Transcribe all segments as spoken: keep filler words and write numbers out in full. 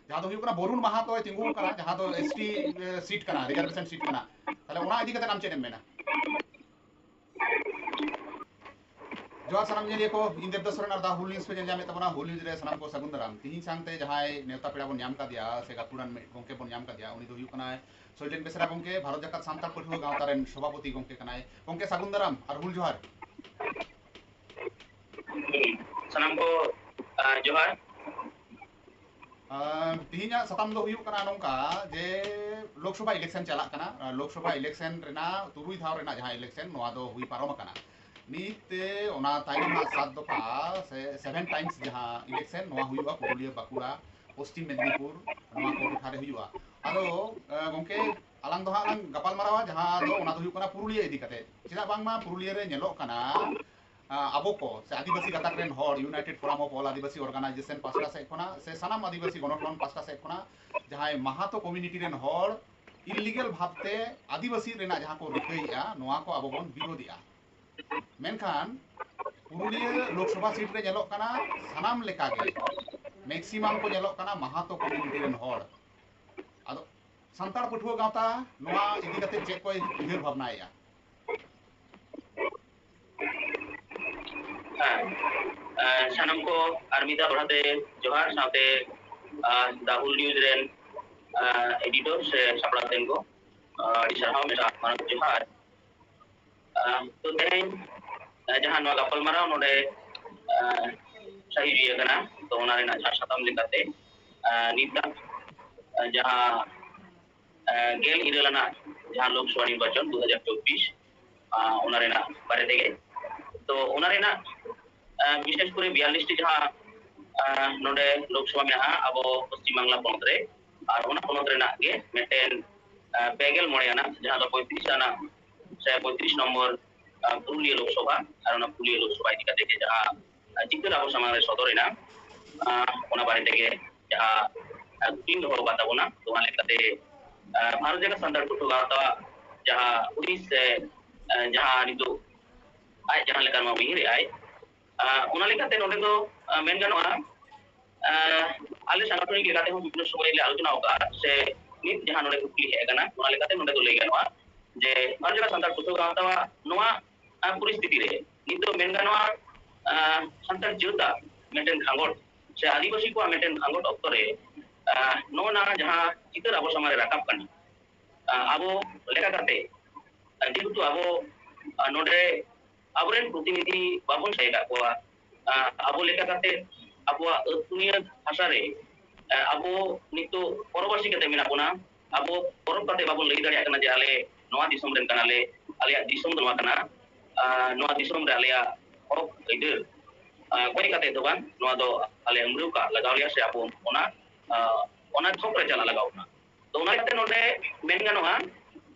ᱡᱟᱦᱟᱸ ᱫᱚ ᱦᱩᱭᱩᱜ ᱠᱟᱱᱟ ᱵᱚᱨᱩᱱ ᱢᱟᱦᱟᱛᱚᱭ ᱛᱤᱸᱜᱩ ᱟᱠᱟᱱᱟ, ᱡᱟᱦᱟᱸ ᱫᱚ ᱮᱥ ᱴᱤ ᱥᱤᱴ ᱠᱟᱱᱟ, ᱨᱤᱡᱟᱨᱵᱷᱮᱥᱚᱱ ᱥᱤᱴ ᱠᱟᱱᱟ᱾ ᱛᱟᱦᱞᱮ ᱚᱱᱟ ᱤᱫᱤ ᱠᱟᱛᱮ ᱟᱢ ᱪᱮᱫ ᱮᱢ ᱢᱮᱱᱟ? ᱡᱚᱦᱟᱨ ᱥᱟᱱᱟᱢ ᱧᱮᱧᱮᱞᱤᱭᱟᱹ ᱠᱚ, ᱤᱧ ᱫᱮᱵᱫᱟᱥ ᱥᱚᱨᱮᱱ ᱟᱨ ᱫᱟ ᱦᱩᱞ ᱱᱤᱭᱩᱡᱽ ᱯᱮ ᱧᱮᱞ ᱧᱟᱢᱮᱫ ᱛᱟᱵᱚᱱᱟ᱾ ᱦᱩᱞ ᱱᱤᱭᱩᱡᱽ ᱨᱮ ᱥᱟᱱᱟᱢ ᱠᱚ ᱥᱟᱹᱜᱩᱱ ᱫᱟᱨᱟᱢ᱾ ᱛᱤᱦᱤᱧ ᱥᱟᱶᱛᱮ ᱡᱟᱦᱟᱸᱭ ᱱᱮᱣᱛᱟ ᱯᱮᱲᱟ ᱵᱚᱱ ᱧᱟᱢ ᱠᱟᱫᱮᱭᱟ ᱥᱮ ᱜᱟᱹᱠᱷᱩᱲᱟᱱ ᱢᱤᱫ ᱜᱚᱢᱠᱮ ᱵᱚᱱ ᱧᱟᱢ ᱠᱟᱫᱮᱭᱟ, ᱩᱱᱤ ᱫᱚ ᱦᱩᱭᱩᱜ ᱠᱟᱱᱟᱭ ᱥᱚᱡᱽᱞᱮᱱ ᱵᱮᱥᱨᱟ ᱜᱚᱢᱠᱮ, ᱵᱷᱟᱨᱚᱛ ᱡᱟᱠᱟᱛ ᱥᱟᱱᱛᱟᱲ ᱯᱟᱹᱴᱷᱩᱣᱟᱹ ᱜᱟᱶᱛᱟ ᱨᱮᱱ ᱥᱚᱵᱷᱟᱯᱚᱛᱤ ᱜᱚᱢᱠᱮ ᱠᱟᱱᱟᱭ᱾ ᱜᱚᱢᱠᱮ, ᱥᱟᱹᱜᱩᱱ ᱫᱟᱨᱟᱢ ᱟᱨ ᱦᱩᱞ ᱡᱚᱦᱟᱨ᱾ ᱥᱟᱱᱟᱢ ᱠᱚ, ᱟᱸ, ᱡᱚᱦᱟᱨ᱾ ᱟᱸ, ᱛᱤᱦᱤᱧᱟᱜ ᱥᱟᱛᱟᱢ ᱫᱚ ᱦᱩᱭᱩᱜ ᱠᱟᱱᱟ ᱱᱚᱝᱠᱟ ᱡᱮ ᱞᱳᱠᱥᱚᱵᱷᱟ ᱤᱞᱮᱠᱥᱚᱱ ᱪᱟᱞᱟᱜ ᱠᱟᱱᱟ᱾ ᱟᱸ, ᱞᱳᱠᱥᱚᱵᱷᱟ ᱤᱞᱮᱠᱥᱚᱱ ᱨᱮᱱᱟᱜ ᱛᱩᱨᱩᱭ ᱫᱷᱟᱣ ᱨᱮᱱᱟᱜ ᱡᱟᱦᱟᱸ ᱤᱞᱮᱠᱥᱚᱱ, ᱱᱚᱣᱟ ᱫᱚ ᱦᱩᱭ ᱯᱟᱨᱚᱢ ᱟᱠᱟᱱᱟ᱾ ᱱᱤᱛ ᱛᱮ ᱚᱱᱟ ᱛᱟᱭᱱᱚᱢ ᱦᱟᱸᱜ ᱥᱟᱛ ᱫᱚᱯᱷᱟ ᱥᱮ ᱥᱮᱵᱷᱮᱱ ᱴᱟᱭᱤᱢᱥ ᱡᱟᱦᱟᱸ ᱤᱞᱮᱠᱥᱚᱱ, ᱱᱚᱣᱟ ᱦᱩᱭᱩᱜᱼᱟ ᱯᱩᱨᱩᱞᱤᱭᱟᱹ, ᱵᱟᱸᱠᱩᱲᱟ, ᱯᱚᱥᱪᱤᱢ ᱢᱮᱫᱽᱱᱤᱯᱩᱨ, ᱱᱚᱣᱟ ᱠᱚ ᱴᱚᱴᱷᱟ ᱨᱮ ᱦᱩᱭᱩᱜᱼᱟ᱾ ᱟᱫᱚ, ᱟᱸ, ᱜᱚᱢᱠᱮ, ᱟᱞᱟᱝ ᱫᱚ ᱦᱟᱸᱜ ᱞᱟᱝ ᱜᱟᱯᱟᱞ ᱢᱟᱨᱟᱣᱟ, ᱡᱟᱦᱟᱸ ᱫᱚ ᱚᱱᱟ ᱫᱚ ᱦᱩᱭᱩᱜ ᱠᱟᱱᱟ ᱯᱩᱨᱩᱞᱤᱭᱟᱹ ᱤᱫᱤ ᱠᱟᱛᱮ᱾ ᱪᱮᱫᱟᱜ ᱵᱟᱝᱢᱟ ᱯᱩᱨᱩᱞᱤᱭᱟᱹ ᱨᱮ ᱧᱮᱞᱚᱜ ᱠᱟᱱᱟ, ᱟᱸ, ᱟᱵᱚ ᱠᱚ ᱥᱮ ᱟᱹᱫᱤᱵᱟᱹᱥᱤ ᱜᱟᱛᱟᱠ ᱨᱮᱱ ᱦᱚᱲ, United Forum of All Adivasi Organization ᱯᱟᱥᱴᱟ ᱥᱮᱫ ᱠᱷᱚᱱᱟᱜ ᱥᱮ ᱥᱟᱱᱟᱢ ᱟᱹᱫᱤᱵᱟᱹᱥᱤ ᱜᱚᱱᱚᱴᱷᱚᱱ ᱯᱟᱥᱴᱟ ᱥᱮᱫ ᱠᱷᱚᱱᱟᱜ ᱡᱟᱦᱟᱸᱭ ᱢᱟᱦᱟᱛᱚ ᱠᱚᱢᱤᱭᱩᱱᱤᱴᱤ ᱨᱮᱱ ᱦᱚᱲ ᱤᱞᱤᱜᱟᱞ ᱵᱷᱟᱵᱽᱛᱮ ᱟᱹᱫᱤᱵᱟᱹᱥᱤ ᱨᱮᱱᱟᱜ ᱡᱟᱦᱟᱸ ᱠᱚ ᱨᱤᱠᱟᱹᱭᱮᱫᱼᱟ, ᱱᱚᱣᱟ ᱠᱚ ᱟᱵᱚ ᱵᱚᱱ ᱵᱤᱨᱳᱫᱷᱮᱜᱼᱟ᱾ ᱢᱮᱱᱠᱷᱟᱱ ᱯᱩᱨᱩᱞᱤᱭᱟᱹ ᱞᱳᱠᱥᱚᱵᱷᱟ ᱥᱤᱴ ᱨᱮ ᱧᱮᱞᱚᱜ ᱠᱟᱱᱟ, ᱥᱟᱱᱟᱢ ᱞᱮᱠᱟᱜᱮ ᱢᱮᱠᱥᱤᱢᱟᱢ ᱠᱚ ᱧᱮᱞᱚᱜ ᱠᱟᱱᱟ ᱢᱟᱦᱟᱛᱚ ᱠᱚᱢᱤᱭᱩᱱᱤᱴᱤ ᱨᱮᱱ ᱦᱚᱲ᱾ ᱟᱫᱚ ᱥᱟᱱᱛᱟᱲ ᱯᱟᱹᱴᱷᱩᱣᱟᱹ ᱜᱟᱶᱛᱟ ᱱᱚᱣᱟ ᱤᱫᱤ ᱠᱟᱛᱮ ᱪᱮᱫ ᱠᱚᱭ ᱩᱭᱦᱟᱹᱨ ᱵᱷᱟᱵᱽᱱᱟᱭᱮᱫᱼᱟ? ᱦᱮᱸ, ᱮᱸ, ᱥᱟᱱᱟᱢ ᱠᱚ ᱟᱨ ᱢᱤᱫ ᱫᱷᱟᱣ ᱫᱚᱦᱲᱟ ᱛᱮ ᱡᱚᱦᱟᱨ, ᱥᱟᱶᱛᱮ, ᱟᱸ, ᱫᱟ ᱦᱩᱞ ᱱᱤᱭᱩᱡᱽ ᱨᱮᱱ, ᱟᱸ, ᱮᱰᱤᱴᱚᱨ ᱥᱮ ᱥᱟᱯᱲᱟᱣ ᱛᱮᱱ ᱠᱚ, ᱟᱸ, ᱟᱹᱰᱤ ᱥᱟᱨᱦᱟᱣ, ᱢᱮᱥᱟ ᱢᱟᱱᱚᱛ ᱡᱚᱦᱟᱨ᱾ ᱟᱸ, ᱛᱚ ᱛᱮᱦᱮᱧ, ᱟᱸ, ᱡᱟᱦᱟᱸ ᱱᱚᱣᱟ ᱜᱟᱯᱟᱞᱢᱟᱨᱟᱣ ᱱᱚᱰᱮ, ᱟᱸ, ᱥᱟᱹᱦᱤ ᱦᱩᱭ ᱟᱠᱟᱱᱟ, ᱛᱚ ᱚᱱᱟ ᱨᱮᱱᱟᱜ ᱡᱟᱦᱟᱸ ᱥᱟᱛᱟᱢ ᱞᱮᱠᱟᱛᱮ, ᱟᱸ, ᱱᱤᱛᱟᱜ, ᱟᱸ, ᱡᱟᱦᱟᱸ ᱟᱸ, ᱜᱮᱞ ᱤᱨᱟᱹᱞ ᱟᱱᱟᱜ ᱡᱟᱦᱟᱸ ᱞᱳᱠᱥᱚᱵᱷᱟ ᱱᱤᱨᱵᱟᱪᱚᱱ ᱫᱩ ᱦᱟᱡᱟᱨ ᱪᱚᱵᱵᱤᱥ, ᱟᱸ, ᱚᱱᱟ ᱨᱮᱱᱟᱜ ᱵᱟᱨᱮ ᱛᱮᱜᱮ᱾ ᱛᱚ, ᱚᱱᱟ ᱨᱮᱱᱟᱜ, ᱟᱸ, ᱵᱤᱥᱮᱥ ᱠᱚᱨᱮ ᱵᱤᱭᱟᱞᱞᱤᱥ ᱴᱤ ᱡᱟᱦᱟᱸ, ᱟᱸ, ᱱᱚᱰᱮ ᱞᱳᱠᱥᱚᱵᱷᱟ ᱢᱮᱱᱟᱜᱼᱟ ᱟᱵᱚ ᱯᱚᱥᱪᱤᱢ ᱵᱟᱝᱞᱟ ᱯᱚᱱᱚᱛ ᱨᱮ, ᱟᱨ ᱚᱱᱟ ᱯᱚᱱᱚᱛ ᱨᱮᱱᱟᱜ ᱜᱮ ᱢᱤᱫᱴᱮᱱ, ᱟᱸ, ᱯᱮ ᱜᱮᱞ ᱢᱚᱬᱮ ᱟᱱᱟᱜ, ᱡᱟᱦᱟᱸ ᱫᱚ ᱯᱚᱸᱭᱛᱨᱤᱥ ᱟᱱᱟᱜ ᱥᱮ ᱯᱚᱸᱭᱛᱨᱤᱥ ᱱᱚᱢᱵᱚᱨ, ᱟᱸ, ᱯᱩᱨᱩᱞᱤᱭᱟᱹ ᱞᱳᱠᱥᱚᱵᱷᱟ, ᱟᱨ ᱚᱱᱟ ᱯᱩᱨᱩᱞᱤᱭᱟᱹ ᱞᱳᱠᱥᱚᱵᱷᱟ ᱤᱫᱤ ᱠᱟᱛᱮ ᱜᱮ ᱡᱟᱦᱟᱸ ᱪᱤᱛᱟᱹᱨ ᱟᱵᱚ ᱥᱟᱢᱟᱝ ᱨᱮ ᱥᱚᱫᱚᱨ ᱮᱱᱟ, ᱟᱸ, ᱚᱱᱟ ᱵᱟᱨᱮ ᱛᱮᱜᱮ ᱡᱟᱦᱟᱸ, ᱟᱸ, ᱠᱩᱠᱞᱤᱧ ᱫᱚᱦᱚ ᱟᱠᱟᱫ ᱛᱟᱵᱚᱱᱟ, ᱱᱚᱣᱟ ᱞᱮᱠᱟᱛᱮ, ᱟᱸ, ᱵᱷᱟᱨᱚᱛ ᱡᱟᱠᱟᱛ ᱥᱟᱱᱛᱟᱲ ᱯᱟᱹᱴᱷᱩᱣᱟᱹ ᱜᱟᱶᱛᱟᱣᱟᱜ ᱡᱟᱦᱟᱸ ᱦᱩᱫᱤᱥ ᱥᱮ, ᱟᱸ, ᱡᱟᱦᱟᱸ ᱱᱤᱛᱚᱜ ᱟᱡ ᱡᱟᱦᱟᱸ ᱞᱮᱠᱟ ᱱᱚᱣᱟ ᱩᱭᱦᱟᱹᱨᱮᱜᱼᱟᱭ, ᱟᱸ, ᱚᱱᱟ ᱞᱮᱠᱟᱛᱮ ᱱᱚᱰᱮ ᱫᱚ, ᱟᱸ, ᱢᱮᱱ ᱜᱟᱱᱚᱜᱼᱟ, ᱟᱞᱮ ᱥᱟᱝᱜᱚᱴᱷᱚᱱᱤᱠ ᱞᱮᱠᱟᱛᱮ ᱦᱚᱸ ᱵᱤᱵᱷᱤᱱᱱᱚ ᱥᱚᱢᱚᱭ ᱞᱮ ᱟᱞᱳᱪᱚᱱᱟ ᱟᱠᱟᱫᱼᱟ, ᱥᱮ ᱱᱤᱛ ᱡᱟᱦᱟᱸ ᱱᱚᱰᱮ ᱠᱩᱠᱞᱤ ᱦᱮᱡ ᱟᱠᱟᱱᱟ, ᱚᱱᱟ ᱞᱮᱠᱟᱛᱮ ᱱᱚᱰᱮ ᱫᱚ ᱞᱟᱹᱭ ᱜᱟᱱᱚᱜᱼᱟ ᱡᱮ ᱵᱷᱟᱨᱚᱛ ᱡᱟᱠᱟᱛ ᱥᱟᱱᱛᱟᱲ ᱯᱟᱹᱴᱷᱩᱣᱟᱹ ᱜᱟᱶᱛᱟᱣᱟᱜ ᱱᱚᱣᱟ ᱯᱚᱨᱤᱥᱛᱷᱤᱛᱤ ᱨᱮ ᱱᱤᱛᱚᱜ ᱢᱮᱱ ᱜᱟᱱᱚᱜᱼᱟ, ᱥᱟᱱᱛᱟᱲ ᱡᱟᱹᱛᱟᱜ ᱢᱤᱫᱴᱮᱱ ᱠᱷᱟᱸᱜᱚᱴ ᱥᱮ ᱟᱹᱫᱤᱵᱟᱹᱥᱤ ᱠᱚᱣᱟᱜ ᱢᱤᱫᱴᱮᱱ ᱠᱷᱟᱸᱜᱚᱴ ᱚᱠᱛᱚ ᱨᱮ ᱱᱚᱜᱼᱚ ᱱᱟ ᱡᱟᱦᱟᱸ ᱪᱤᱛᱟᱹᱨ ᱟᱵᱚ ᱥᱟᱢᱟᱝ ᱨᱮ ᱨᱟᱠᱟᱵ ᱠᱟᱱᱟ, ᱟᱵᱚ ᱞᱮᱠᱟ ᱠᱟᱛᱮ, ᱡᱮᱦᱮᱛᱩ ᱟᱵᱚ ᱱᱚᱰᱮ ᱟᱵᱚᱨᱮᱱ ᱯᱨᱚᱛᱤᱱᱤᱫᱷᱤ ᱵᱟᱵᱚᱱ ᱥᱟᱭ ᱟᱠᱟᱫ ᱠᱚᱣᱟ, ᱟᱵᱚ ᱞᱮᱠᱟ ᱠᱟᱛᱮ ᱟᱵᱚᱣᱟᱜ ᱟᱹᱛᱩᱱᱤᱭᱟᱹ ᱵᱷᱟᱥᱟ ᱨᱮ ᱟᱵᱚ ᱱᱤᱛᱚᱜ ᱯᱚᱨᱚᱵᱟᱥᱤ ᱠᱟᱛᱮ ᱢᱮᱱᱟᱜ ᱵᱚᱱᱟ᱾ ᱟᱵᱚ ᱯᱚᱨᱚᱵ ᱠᱟᱛᱮ ᱵᱟᱵᱚᱱ ᱞᱟᱹᱭ ᱫᱟᱲᱮᱭᱟᱜ ᱠᱟᱱᱟ ᱡᱮ ᱟᱞᱮ ᱱᱚᱣᱟ ᱫᱤᱥᱚᱢ ᱨᱮᱱ ᱠᱟᱱᱟᱞᱮ, ᱟᱞᱮᱭᱟᱜ ᱫᱤᱥᱚᱢ ᱫᱚ ᱱᱚᱣᱟ ᱠᱟᱱᱟ, ᱱᱚᱣᱟ ᱫᱤᱥᱚᱢ ᱨᱮ ᱟᱞᱮᱭᱟᱜ ᱦᱚᱠ ᱟᱹᱭᱫᱟᱹᱨ ᱠᱚᱭ ᱠᱟᱛᱮ ᱫᱚ ᱵᱟᱝ, ᱱᱚᱣᱟ ᱫᱚ ᱟᱞᱮ ᱩᱢᱨᱟᱹᱣ ᱠᱟᱜ ᱞᱟᱜᱟᱣ ᱞᱮᱭᱟ ᱥᱮ ᱟᱵᱚ ᱚᱱᱟ ᱚᱱᱟ ᱛᱷᱚᱠ ᱨᱮ ᱪᱟᱞᱟᱜ ᱞᱟᱜᱟᱣ ᱵᱚᱱᱟ᱾ ᱛᱚ ᱚᱱᱟ ᱞᱮᱠᱟᱛᱮ ᱱᱚᱰᱮ ᱢᱮᱱ ᱜᱟᱱᱚᱜᱼᱟ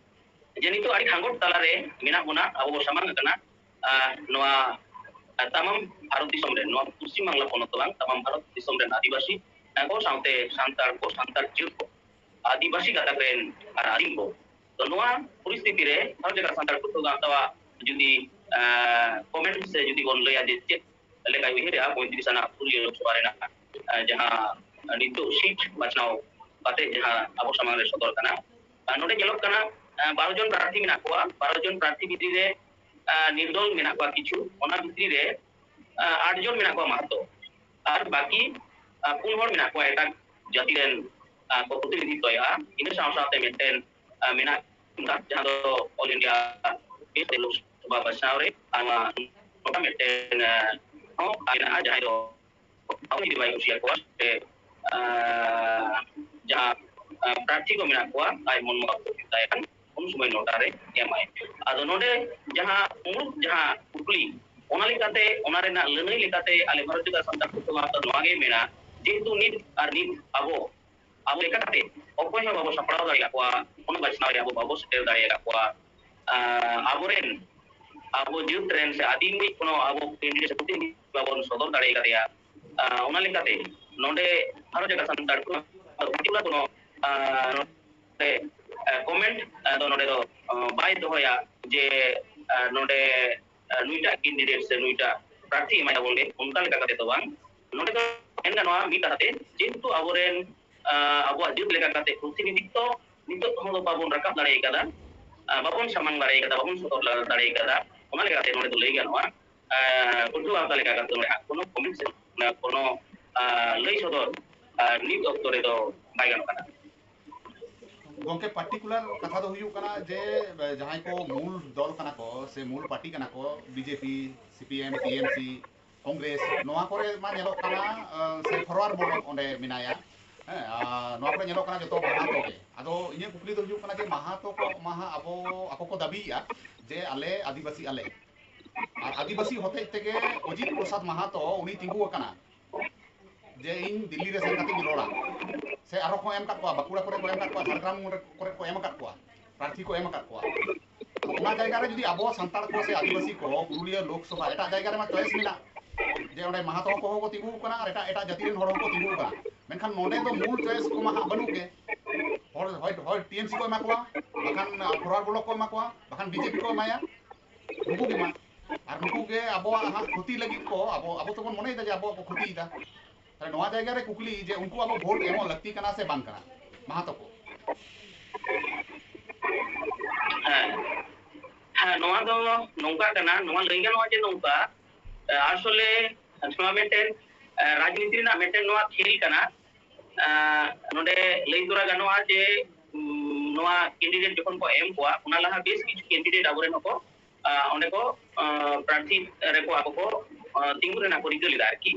ᱡᱮ ᱱᱤᱛᱚᱜ ᱟᱹᱰᱤ ᱠᱷᱟᱸᱜᱚᱴ ᱛᱟᱞᱟᱨᱮ ᱢᱮᱱᱟᱜ ᱵᱚᱱᱟ, ᱟᱵᱚ ᱵᱚ ᱥᱟᱢᱟᱝ ᱟᱠᱟᱱᱟ ᱱᱚᱣᱟ ᱛᱟᱢᱟᱢ ᱵᱷᱟᱨᱚᱛ ᱫᱤᱥᱚᱢ ᱨᱮ, ᱱᱚᱣᱟ ᱯᱚᱥᱪᱤᱢ ᱵᱟᱝᱞᱟ ᱯᱚᱱᱚᱛ ᱫᱚ ᱵᱟᱝ, ᱛᱟᱢᱟᱢ ᱵᱷᱟᱨᱚᱛ ᱫᱤᱥᱚᱢ ᱨᱮᱱ ᱟᱹᱫᱤᱵᱟᱹᱥᱤ ᱠᱚ ᱥᱟᱶᱛᱮ ᱥᱟᱱᱛᱟᱲ ᱠᱚ, ᱥᱟᱱᱛᱟᱲ ᱡᱟᱹᱛ ᱠᱚ, ᱟᱹᱫᱤᱵᱟᱹᱥᱤ ᱜᱟᱛᱟᱠ ᱨᱮᱱ ᱟᱨ ᱟᱹᱫᱤᱢ ᱠᱚ᱾ ᱛᱚ ᱱᱚᱣᱟ ᱯᱚᱨᱤᱥᱛᱷᱤᱛᱤ ᱨᱮ ᱵᱷᱟᱨᱚᱛ ᱡᱟᱠᱟᱛ ᱥᱟᱱᱛᱟᱲ ᱯᱟᱹᱴᱷᱩᱣᱟᱹ ᱜᱟᱶᱛᱟᱣᱟᱜ ᱡᱩᱫᱤ ᱠᱚᱢᱮᱱᱴ ᱥᱮ ᱡᱩᱫᱤ ᱵᱚᱱ ᱞᱟᱹᱭᱟ ᱡᱮ ᱪᱮᱫ ᱞᱮᱠᱟᱭ ᱩᱭᱦᱟᱹᱨᱮᱜᱼᱟ ᱯᱚᱸᱭᱛᱨᱤᱥ ᱟᱱᱟᱜ ᱯᱩᱨᱩᱞᱤᱭᱟᱹ ᱞᱳᱠᱥᱚᱵᱷᱟ ᱨᱮᱱᱟᱜ ᱡᱟᱦᱟᱸ ᱱᱤᱛᱚᱜ ᱥᱤᱴ ᱵᱟᱪᱷᱱᱟᱣ ᱠᱟᱛᱮ ᱡᱟᱦᱟᱸ ᱟᱵᱚ ᱥᱟᱢᱟᱝ ᱨᱮ ᱥᱚᱫᱚᱨ ᱠᱟᱱᱟ, ᱱᱚᱰᱮ ᱧᱮᱞᱚᱜ ᱠᱟᱱᱟ ᱵᱟᱨᱚ ᱡᱚᱱ ᱯᱨᱟᱨᱛᱷᱤ ᱢᱮᱱᱟᱜ ᱠᱚᱣᱟ᱾ ᱵᱟᱨᱚ ᱡᱚᱱ ᱯᱨᱟᱨᱛᱷᱤ ᱵᱷᱤᱛᱨᱤ ᱨᱮ ᱱᱤᱨᱫᱚᱞ ᱢᱮᱱᱟᱜ ᱠᱚᱣᱟ ᱠᱤᱪᱷᱩ, ᱚᱱᱟ ᱵᱷᱤᱛᱨᱤ ᱨᱮ ᱟᱴ ᱡᱚᱱ ᱢᱮᱱᱟᱜ ᱠᱚᱣᱟ ᱢᱟᱦᱟᱛᱚ, ᱟᱨ ᱵᱟᱹᱠᱤ ᱯᱩᱱ ᱦᱚᱲ ᱢᱮᱱᱟᱜ ᱠᱚᱣᱟ ᱮᱴᱟᱜ ᱡᱟᱹᱛᱤ ᱨᱮᱱ ᱠᱚ ᱯᱨᱚᱛᱤᱱᱤᱫᱷᱤᱛᱚᱭᱟ᱾ ᱤᱱᱟᱹ ᱥᱟᱶ ᱥᱟᱶᱛᱮ ᱢᱤᱫᱴᱮᱱ ᱢᱮᱱᱟᱜ ᱡᱟᱦᱟᱸ ᱫᱚ ᱚᱞ ᱤᱱᱰᱤᱭᱟ ᱞᱳᱠᱥᱚᱵᱷᱟ ᱵᱟᱪᱷᱱᱟᱣ ᱨᱮ ᱟᱭᱢᱟ ᱱᱚᱝᱠᱟ ᱢᱤᱫᱴᱮᱱ ᱦᱚᱸ ᱢᱮᱱᱟᱜᱼᱟ, ᱡᱟᱦᱟᱸᱭ ᱫᱚ ᱟᱵᱚ ᱡᱩᱫᱤ ᱵᱟᱭ ᱠᱩᱥᱤᱭᱟᱠᱚᱣᱟ ᱥᱮ ᱡᱟᱦᱟᱸ ᱯᱨᱟᱨᱛᱷᱤ ᱠᱚ ᱢᱮᱱᱟᱜ ᱠᱚᱣᱟ ᱟᱡ ᱢᱚᱱ ᱢᱚᱛᱟᱵ ᱠᱚ ᱪᱤᱱᱛᱟᱭᱟ ᱠᱷᱟᱱ ᱩᱱ ᱥᱚᱢᱚᱭ ᱱᱚᱴᱟ ᱨᱮ ᱮᱢᱟᱭ᱾ ᱟᱫᱚ ᱱᱚᱰᱮ ᱡᱟᱦᱟᱸ ᱢᱩᱲᱩᱫ ᱡᱟᱦᱟᱸ ᱠᱩᱠᱞᱤ, ᱚᱱᱟ ᱞᱮᱠᱟᱛᱮ ᱚᱱᱟ ᱨᱮᱱᱟᱜ ᱞᱟᱹᱱᱟᱹᱭ ᱞᱮᱠᱟᱛᱮ ᱟᱞᱮ ᱵᱷᱟᱨᱚᱛ ᱡᱟᱠᱟᱛ ᱥᱟᱱᱛᱟᱲ ᱯᱟᱹᱴᱷᱩᱣᱟᱹ ᱜᱟᱶᱛᱟ ᱱᱚᱣᱟ ᱜᱮ ᱢᱮᱱᱟ, ᱡᱮᱦᱮᱛᱩ ᱱᱤᱛ ᱟᱨ ᱱᱤᱛ ᱟᱵᱚ ᱟᱵᱚ ᱞᱮᱠᱟ ᱠᱟᱛᱮ ᱚᱠᱚᱭ ᱦᱚᱸ ᱵᱟᱵᱚ ᱥᱟᱯᱲᱟᱣ ᱫᱟᱲᱮᱭᱟᱜ ᱠᱚᱣᱟ, ᱚᱱᱟ ᱵᱟᱪᱷᱱᱟᱣ ᱨᱮ ᱟᱵᱚ ᱵᱟᱵᱚ ᱥᱮᱴᱮᱨ ᱫᱟᱲᱮᱭᱟᱠᱟᱫ ᱠᱚᱣᱟ᱾ ᱟᱵᱚᱨᱮᱱ ᱟᱵᱚ ᱡᱟᱹᱛ ᱨᱮᱱ ᱥᱮ ᱟᱹᱫᱤᱢ ᱠᱳᱱᱳ ᱟᱵᱚ ᱠᱮᱱᱰᱤᱰᱮᱴ ᱥᱮ ᱯᱨᱚᱛᱤᱱᱤᱫᱷᱤ ᱵᱟᱵᱚᱱ ᱥᱚᱫᱚᱨ ᱫᱟᱲᱮ ᱠᱟᱫᱮᱭᱟ᱾ ᱚᱱᱟ ᱞᱮᱠᱟᱛᱮ ᱱᱚᱰᱮ ᱵᱷᱟᱨᱚᱛ ᱡᱟᱠᱟᱛ ᱥᱟᱱᱛᱟᱲ ᱠᱚ ᱯᱟᱨᱴᱤᱠᱩᱞᱟᱨ ᱠᱳᱱᱳ ᱱᱚᱰᱮ ᱠᱚᱢᱮᱱᱴ ᱫᱚ ᱱᱚᱰᱮ ᱫᱚ ᱵᱟᱭ ᱫᱚᱦᱚᱭᱟ ᱡᱮ ᱱᱚᱰᱮ ᱱᱩᱭᱴᱟᱜ ᱠᱮᱱᱰᱤᱰᱮᱴ ᱥᱮ ᱱᱩᱭᱴᱟᱜ ᱯᱨᱟᱨᱛᱷᱤ ᱮᱢᱟᱭᱟᱵᱚᱱ ᱜᱮ, ᱚᱱᱠᱟ ᱞᱮᱠᱟ ᱠᱟᱛᱮ ᱫᱚ ᱵᱟᱝ᱾ ᱱᱚᱰᱮ ᱫᱚ ᱢᱮᱱ ᱜᱟᱱᱚᱜᱼᱟ ᱢᱤᱫ ᱠᱟᱛᱷᱟ ᱛᱮ, ᱡᱮᱦᱮᱛᱩ ᱟᱵᱚᱨᱮᱱ, ᱟᱸ, ᱟᱵᱚᱣᱟᱜ ᱡᱟᱹᱛ ᱞᱮᱠᱟ ᱠᱟᱛᱮ ᱯᱨᱚᱛᱤᱱᱤᱫᱷᱤᱛᱛᱚ ᱱᱤᱛᱚᱜ ᱦᱚᱸ ᱫᱚ ᱵᱟᱵᱚᱱ ᱨᱟᱠᱟᱵ ᱫᱟᱲᱮ ᱟᱠᱟᱫᱟ, ᱟᱸ, ᱵᱟᱵᱚᱱ ᱥᱟᱢᱟᱝ ᱫᱟᱲᱮ ᱟᱠᱟᱫᱟ, ᱵᱟᱵᱚᱱ ᱥᱚᱫᱚᱨ ᱫᱟᱲᱮ ᱟᱠᱟᱫᱟ, ᱚᱱᱟ ᱞᱮᱠᱟᱛᱮ ᱱᱚᱰᱮ ᱫᱚ ᱞᱟᱹᱭ ᱜᱟᱱᱚᱜᱼᱟ, ᱟᱸ, ᱯᱟᱹᱴᱷᱩᱣᱟᱹ ᱜᱟᱶᱛᱟ ᱞᱮᱠᱟ ᱠᱟᱛᱮ ᱱᱚᱰᱮ ᱦᱟᱸᱜ ᱠᱳᱱᱳ comment ᱥᱮ ᱠᱳᱱᱳ, ᱟᱸ, ᱞᱟᱹᱭ ᱥᱚᱫᱚᱨ, ᱟᱸ, ᱱᱤᱛ ᱚᱠᱛᱚ ᱨᱮᱫᱚ ᱵᱟᱭ ᱜᱟᱱᱚᱜ ᱠᱟᱱᱟ᱾ ᱜᱚᱢᱠᱮ, particular ᱠᱟᱛᱷᱟ ᱫᱚ ᱦᱩᱭᱩᱜ ᱠᱟᱱᱟ ᱡᱮ, ᱮ, ᱡᱟᱦᱟᱸᱭ ᱠᱚ ᱢᱩᱞ ᱫᱚᱞ ᱠᱟᱱᱟ ᱠᱚ ᱥᱮ ᱢᱩᱞ ᱯᱟᱨᱴᱤ ᱠᱟᱱᱟ ᱠᱚ, ᱵᱤᱡᱮᱯᱤ, ᱥᱤᱯᱤᱮᱢ, ᱴᱤᱮᱢᱥᱤ, ᱠᱚᱝᱜᱨᱮᱥ, ᱱᱚᱣᱟ ᱠᱚᱨᱮ ᱢᱟ ᱧᱮᱞᱚᱜ ᱠᱟᱱᱟ, ᱮ, ᱥᱮ ᱯᱷᱚᱨᱣᱟᱨᱰ ᱵᱞᱚᱠ ᱚᱸᱰᱮ ᱢᱮᱱᱟᱭᱟ, ᱦᱮᱸ, ᱟᱨ ᱱᱚᱣᱟ ᱠᱚᱨᱮ ᱧᱮᱞᱚᱜ ᱠᱟᱱᱟ ᱡᱚᱛᱚ ᱢᱟᱦᱟᱛᱚ ᱜᱮ᱾ ᱟᱫᱚ ᱤᱧᱟᱹᱜ ᱠᱩᱠᱞᱤ ᱫᱚ ᱦᱩᱭᱩᱜ ᱠᱟᱱᱟ ᱡᱮ ᱢᱟᱦᱟᱛᱚ ᱠᱚ ᱢᱟᱦᱟ ᱟᱵᱚ, ᱟᱠᱚ ᱠᱚ ᱫᱟᱹᱵᱤᱭᱮᱫᱼᱟ ᱡᱮ ᱟᱞᱮ ᱟᱹᱫᱤᱵᱟᱹᱥᱤ ᱟᱞᱮ, ᱟᱨ ᱟᱹᱫᱤᱵᱟᱹᱥᱤ ᱦᱚᱛᱮᱡ ᱛᱮᱜᱮ ᱚᱡᱤᱛ ᱯᱨᱚᱥᱟᱫᱽ ᱢᱟᱦᱟᱛᱚ ᱩᱱᱤ ᱛᱤᱸᱜᱩ ᱟᱠᱟᱱᱟ ᱡᱮ ᱤᱧ ᱫᱤᱞᱞᱤ ᱨᱮ ᱥᱮᱱ ᱠᱟᱛᱮᱧ ᱨᱚᱲᱟ᱾ ᱥᱮ ᱟᱨᱚ ᱠᱚ ᱮᱢ ᱠᱟᱜ ᱠᱚᱣᱟ, ᱵᱟᱸᱠᱩᱲᱟ ᱠᱚᱨᱮ ᱠᱚ ᱮᱢ ᱠᱟᱜ ᱠᱚᱣᱟ, ᱡᱷᱟᱲᱜᱨᱟᱢ ᱠᱚᱨᱮ ᱠᱚ ᱮᱢ ᱠᱟᱜ ᱠᱚᱣᱟ, ᱯᱨᱟᱨᱛᱷᱤ ᱠᱚ ᱮᱢ ᱠᱟᱜ ᱠᱚᱣᱟ᱾ ᱚᱱᱟ ᱡᱟᱭᱜᱟ ᱨᱮ ᱡᱩᱫᱤ ᱟᱵᱚ ᱥᱟᱱᱛᱟᱲ ᱠᱚ ᱥᱮ ᱟᱹᱫᱤᱵᱟᱹᱥᱤ ᱠᱚ ᱯᱩᱨᱩᱞᱤᱭᱟᱹ ᱞᱳᱠᱥᱚᱵᱷᱟ ᱮᱴᱟᱜ ᱡᱟᱭᱜᱟ ᱨᱮᱢᱟ ᱪᱚᱭᱮᱥ ᱢᱮᱱᱟᱜ, ᱡᱮ ᱚᱸᱰᱮ ᱢᱟᱦᱟᱛᱚ ᱠᱚᱦᱚᱸ ᱠᱚ ᱛᱤᱸᱜᱩ ᱟᱠᱟᱱᱟ ᱟᱨ ᱮᱴᱟᱜ ᱮᱴᱟᱜ ᱡᱟᱹᱛᱤ ᱨᱮᱱ ᱦᱚᱲ ᱦᱚᱸᱠᱚ ᱛᱤᱸᱜᱩ ᱟᱠᱟᱱᱟ, ᱢᱮᱱᱠᱷᱟᱱ ᱱᱚᱸᱰᱮ ᱫᱚ ᱢᱩᱞ ᱪᱚᱭᱮᱥ ᱠᱚᱢᱟ ᱦᱟᱸᱜ ᱵᱟᱹᱱᱩᱜ ᱜᱮ᱾ ᱦᱚᱲ ᱦᱚᱭ, ᱦᱚᱭ ᱴᱤᱮᱢᱥᱤ ᱠᱚ ᱮᱢᱟ ᱠᱚᱣᱟ, ᱵᱟᱠᱷᱟᱱ ᱯᱷᱚᱨᱣᱟᱨᱰ ᱵᱞᱚᱠ ᱠᱚ ᱮᱢᱟ ᱠᱚᱣᱟ, ᱵᱟᱠᱷᱟᱱ ᱵᱤᱡᱮᱯᱤ ᱠᱚ ᱮᱢᱟᱭᱟ, ᱱᱩᱠᱩ ᱜᱮ ᱢᱟ᱾ ᱟᱨ ᱱᱩᱠᱩ ᱜᱮ ᱟᱵᱚᱣᱟᱜ ᱦᱟᱸᱜ ᱠᱷᱚᱛᱤ ᱞᱟᱹᱜᱤᱫ ᱠᱚ, ᱟᱵᱚ, ᱟᱵᱚ ᱛᱮᱵᱚᱱ ᱢᱚᱱᱮᱭᱮᱫᱟ ᱡᱮ ᱟᱵᱚᱣᱟᱜ ᱠᱚ ᱠᱷᱚᱛᱤᱭᱮᱫᱟ᱾ ᱛᱟᱦᱞᱮ ᱱᱚᱣᱟ ᱡᱟᱭᱜᱟ ᱨᱮ ᱠᱩᱠᱞᱤ ᱡᱮ ᱩᱱᱠᱩ ᱟᱵᱚ ᱵᱷᱳᱴ ᱮᱢᱚᱜ ᱞᱟᱹᱠᱛᱤ ᱠᱟᱱᱟ ᱥᱮ ᱵᱟᱝ ᱠᱟᱱᱟ, ᱢᱟᱦᱟᱛᱚ ᱠᱚ? ᱦᱮᱸ, ᱦᱮᱸ, ᱱᱚᱣᱟ ᱫᱚ ᱱᱚᱝᱠᱟ ᱠᱟᱱᱟ, ᱱᱚᱣᱟ ᱞᱟᱹᱭ ᱜᱟᱱᱚᱜᱼᱟ ᱡᱮ ᱱᱚᱝᱠᱟ, ᱟᱥᱚᱞᱮ ᱱᱚᱣᱟ ᱢᱤᱫᱴᱮᱱ, ᱮ, ᱨᱟᱡᱽᱱᱤᱛᱤ ᱨᱮᱱᱟᱜ ᱢᱤᱫᱴᱮᱱ ᱱᱚᱣᱟ ᱠᱷᱮᱞ ᱠᱟᱱᱟ᱾ ᱮ, ᱱᱚᱰᱮ ᱞᱟᱹᱭ ᱛᱚᱨᱟ ᱜᱟᱱᱚᱜᱼᱟ ᱡᱮ, ᱩᱢ, ᱱᱚᱣᱟ ᱠᱮᱱᱰᱤᱰᱮᱴ ᱡᱚᱠᱷᱚᱱ ᱠᱚ ᱮᱢ ᱠᱚᱣᱟ, ᱚᱱᱟ ᱞᱟᱦᱟ ᱵᱮᱥ ᱠᱤᱪᱷᱩ ᱠᱮᱱᱰᱤᱰᱮᱴ ᱟᱵᱚᱨᱮᱱ ᱦᱚᱸᱠᱚ, ᱟ, ᱚᱸᱰᱮ ᱠᱚ, ᱟ, ᱯᱨᱟᱨᱛᱷᱤ ᱨᱮᱠᱚ ᱟᱠᱚ ᱠᱚ, ᱟ, ᱛᱤᱸᱜᱩ ᱨᱮᱱᱟᱜ ᱠᱚ ᱨᱤᱠᱟᱹ ᱞᱮᱫᱟ ᱟᱨᱠᱤ᱾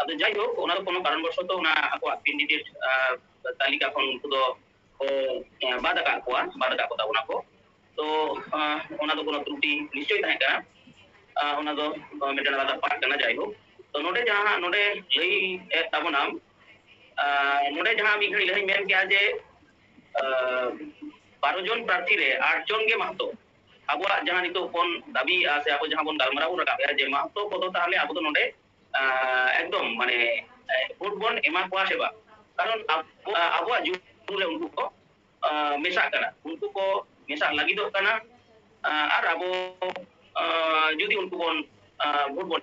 ᱟᱫᱚ ᱡᱟᱭᱦᱳᱠ, ᱚᱱᱟ ᱫᱚ ᱠᱳᱱᱳ ᱠᱟᱨᱚᱱ ᱵᱚᱥᱚᱛᱚ ᱚᱱᱟ ᱟᱠᱚᱣᱟᱜ ᱠᱮᱱᱰᱤᱰᱮᱴ, ᱟ, ᱛᱟᱹᱞᱤᱠᱟ ᱠᱷᱚᱱ ᱩᱱᱠᱩ ᱫᱚ ᱠᱚ, ᱮ, ᱵᱟᱫ ᱟᱠᱟᱫ ᱠᱚᱣᱟ, ᱵᱟᱫ ᱟᱠᱟᱫ ᱠᱚ ᱛᱟᱵᱚᱱᱟ ᱠᱚ᱾ ᱛᱚ, ᱟ, ᱚᱱᱟ ᱫᱚ ᱠᱳᱱᱳ ᱛᱨᱩᱴᱤ ᱱᱤᱥᱪᱚᱭ ᱛᱟᱦᱮᱸ ᱠᱟᱱᱟ᱾ ᱟ, ᱚᱱᱟ ᱫᱚ, ᱟ, ᱢᱤᱫᱴᱮᱱ ᱟᱞᱟᱫᱟ ᱯᱟᱨᱴ ᱠᱟᱱᱟ᱾ ᱡᱟᱭᱦᱳᱠ, ᱛᱚ, ᱱᱚᱰᱮ ᱡᱟᱦᱟᱸ ᱱᱚᱰᱮ ᱞᱟᱹᱭᱮᱫ ᱛᱟᱵᱚᱱᱟᱢ, ᱟ, ᱱᱚᱰᱮ ᱡᱟᱦᱟᱸ ᱢᱤᱫ ᱜᱷᱟᱹᱲᱤᱡ ᱞᱟᱦᱟᱧ ᱢᱮᱱ ᱠᱮᱜᱼᱟ ᱡᱮ, ᱟ, ᱵᱟᱨᱚ ᱡᱚᱱ ᱯᱨᱟᱨᱛᱷᱤ ᱨᱮ ᱟᱴ ᱡᱚᱱ ᱜᱮ ᱢᱟᱦᱟᱛᱚ᱾ ᱟᱵᱚᱣᱟᱜ ᱡᱟᱦᱟᱸ ᱱᱤᱛᱚᱜ ᱵᱚᱱ ᱫᱟᱹᱵᱤᱭᱮᱫᱼᱟ ᱥᱮ ᱟᱵᱚ ᱡᱟᱦᱟᱸ ᱵᱚᱱ ᱜᱟᱞᱢᱟᱨᱟᱣ ᱵᱚᱱ ᱨᱟᱠᱟᱵᱮᱫᱼᱟ ᱡᱮ ᱢᱟᱦᱟᱛᱚ ᱠᱚᱫᱚ ᱛᱟᱦᱚᱞᱮ ᱟᱵᱚ ᱫᱚ ᱱᱚᱰᱮ, ᱟ, ᱮᱠᱫᱚᱢ ᱢᱟᱱᱮ, ᱮ, ᱵᱷᱳᱴ ᱵᱚᱱ ᱮᱢᱟ ᱠᱚᱣᱟ ᱥᱮ ᱵᱟᱝ? ᱠᱟᱨᱚᱱ ᱟᱵᱚ, ᱟ, ᱟᱵᱚᱣᱟᱜ ᱡᱩᱢᱤ ᱨᱮ ᱩᱱᱠᱩ ᱠᱚ, ᱟ, ᱢᱮᱥᱟᱜ ᱠᱟᱱᱟ, ᱩᱱᱠᱩ ᱠᱚ ᱢᱮᱥᱟᱜ ᱞᱟᱹᱜᱤᱫᱚᱜ ᱠᱟᱱᱟ, ᱟ, ᱟᱨ ᱟᱵᱚ, ᱟ, ᱡᱩᱫᱤ ᱩᱱᱠᱩ ᱵᱚᱱ, ᱟ, ᱵᱷᱳᱴ ᱵᱚᱱ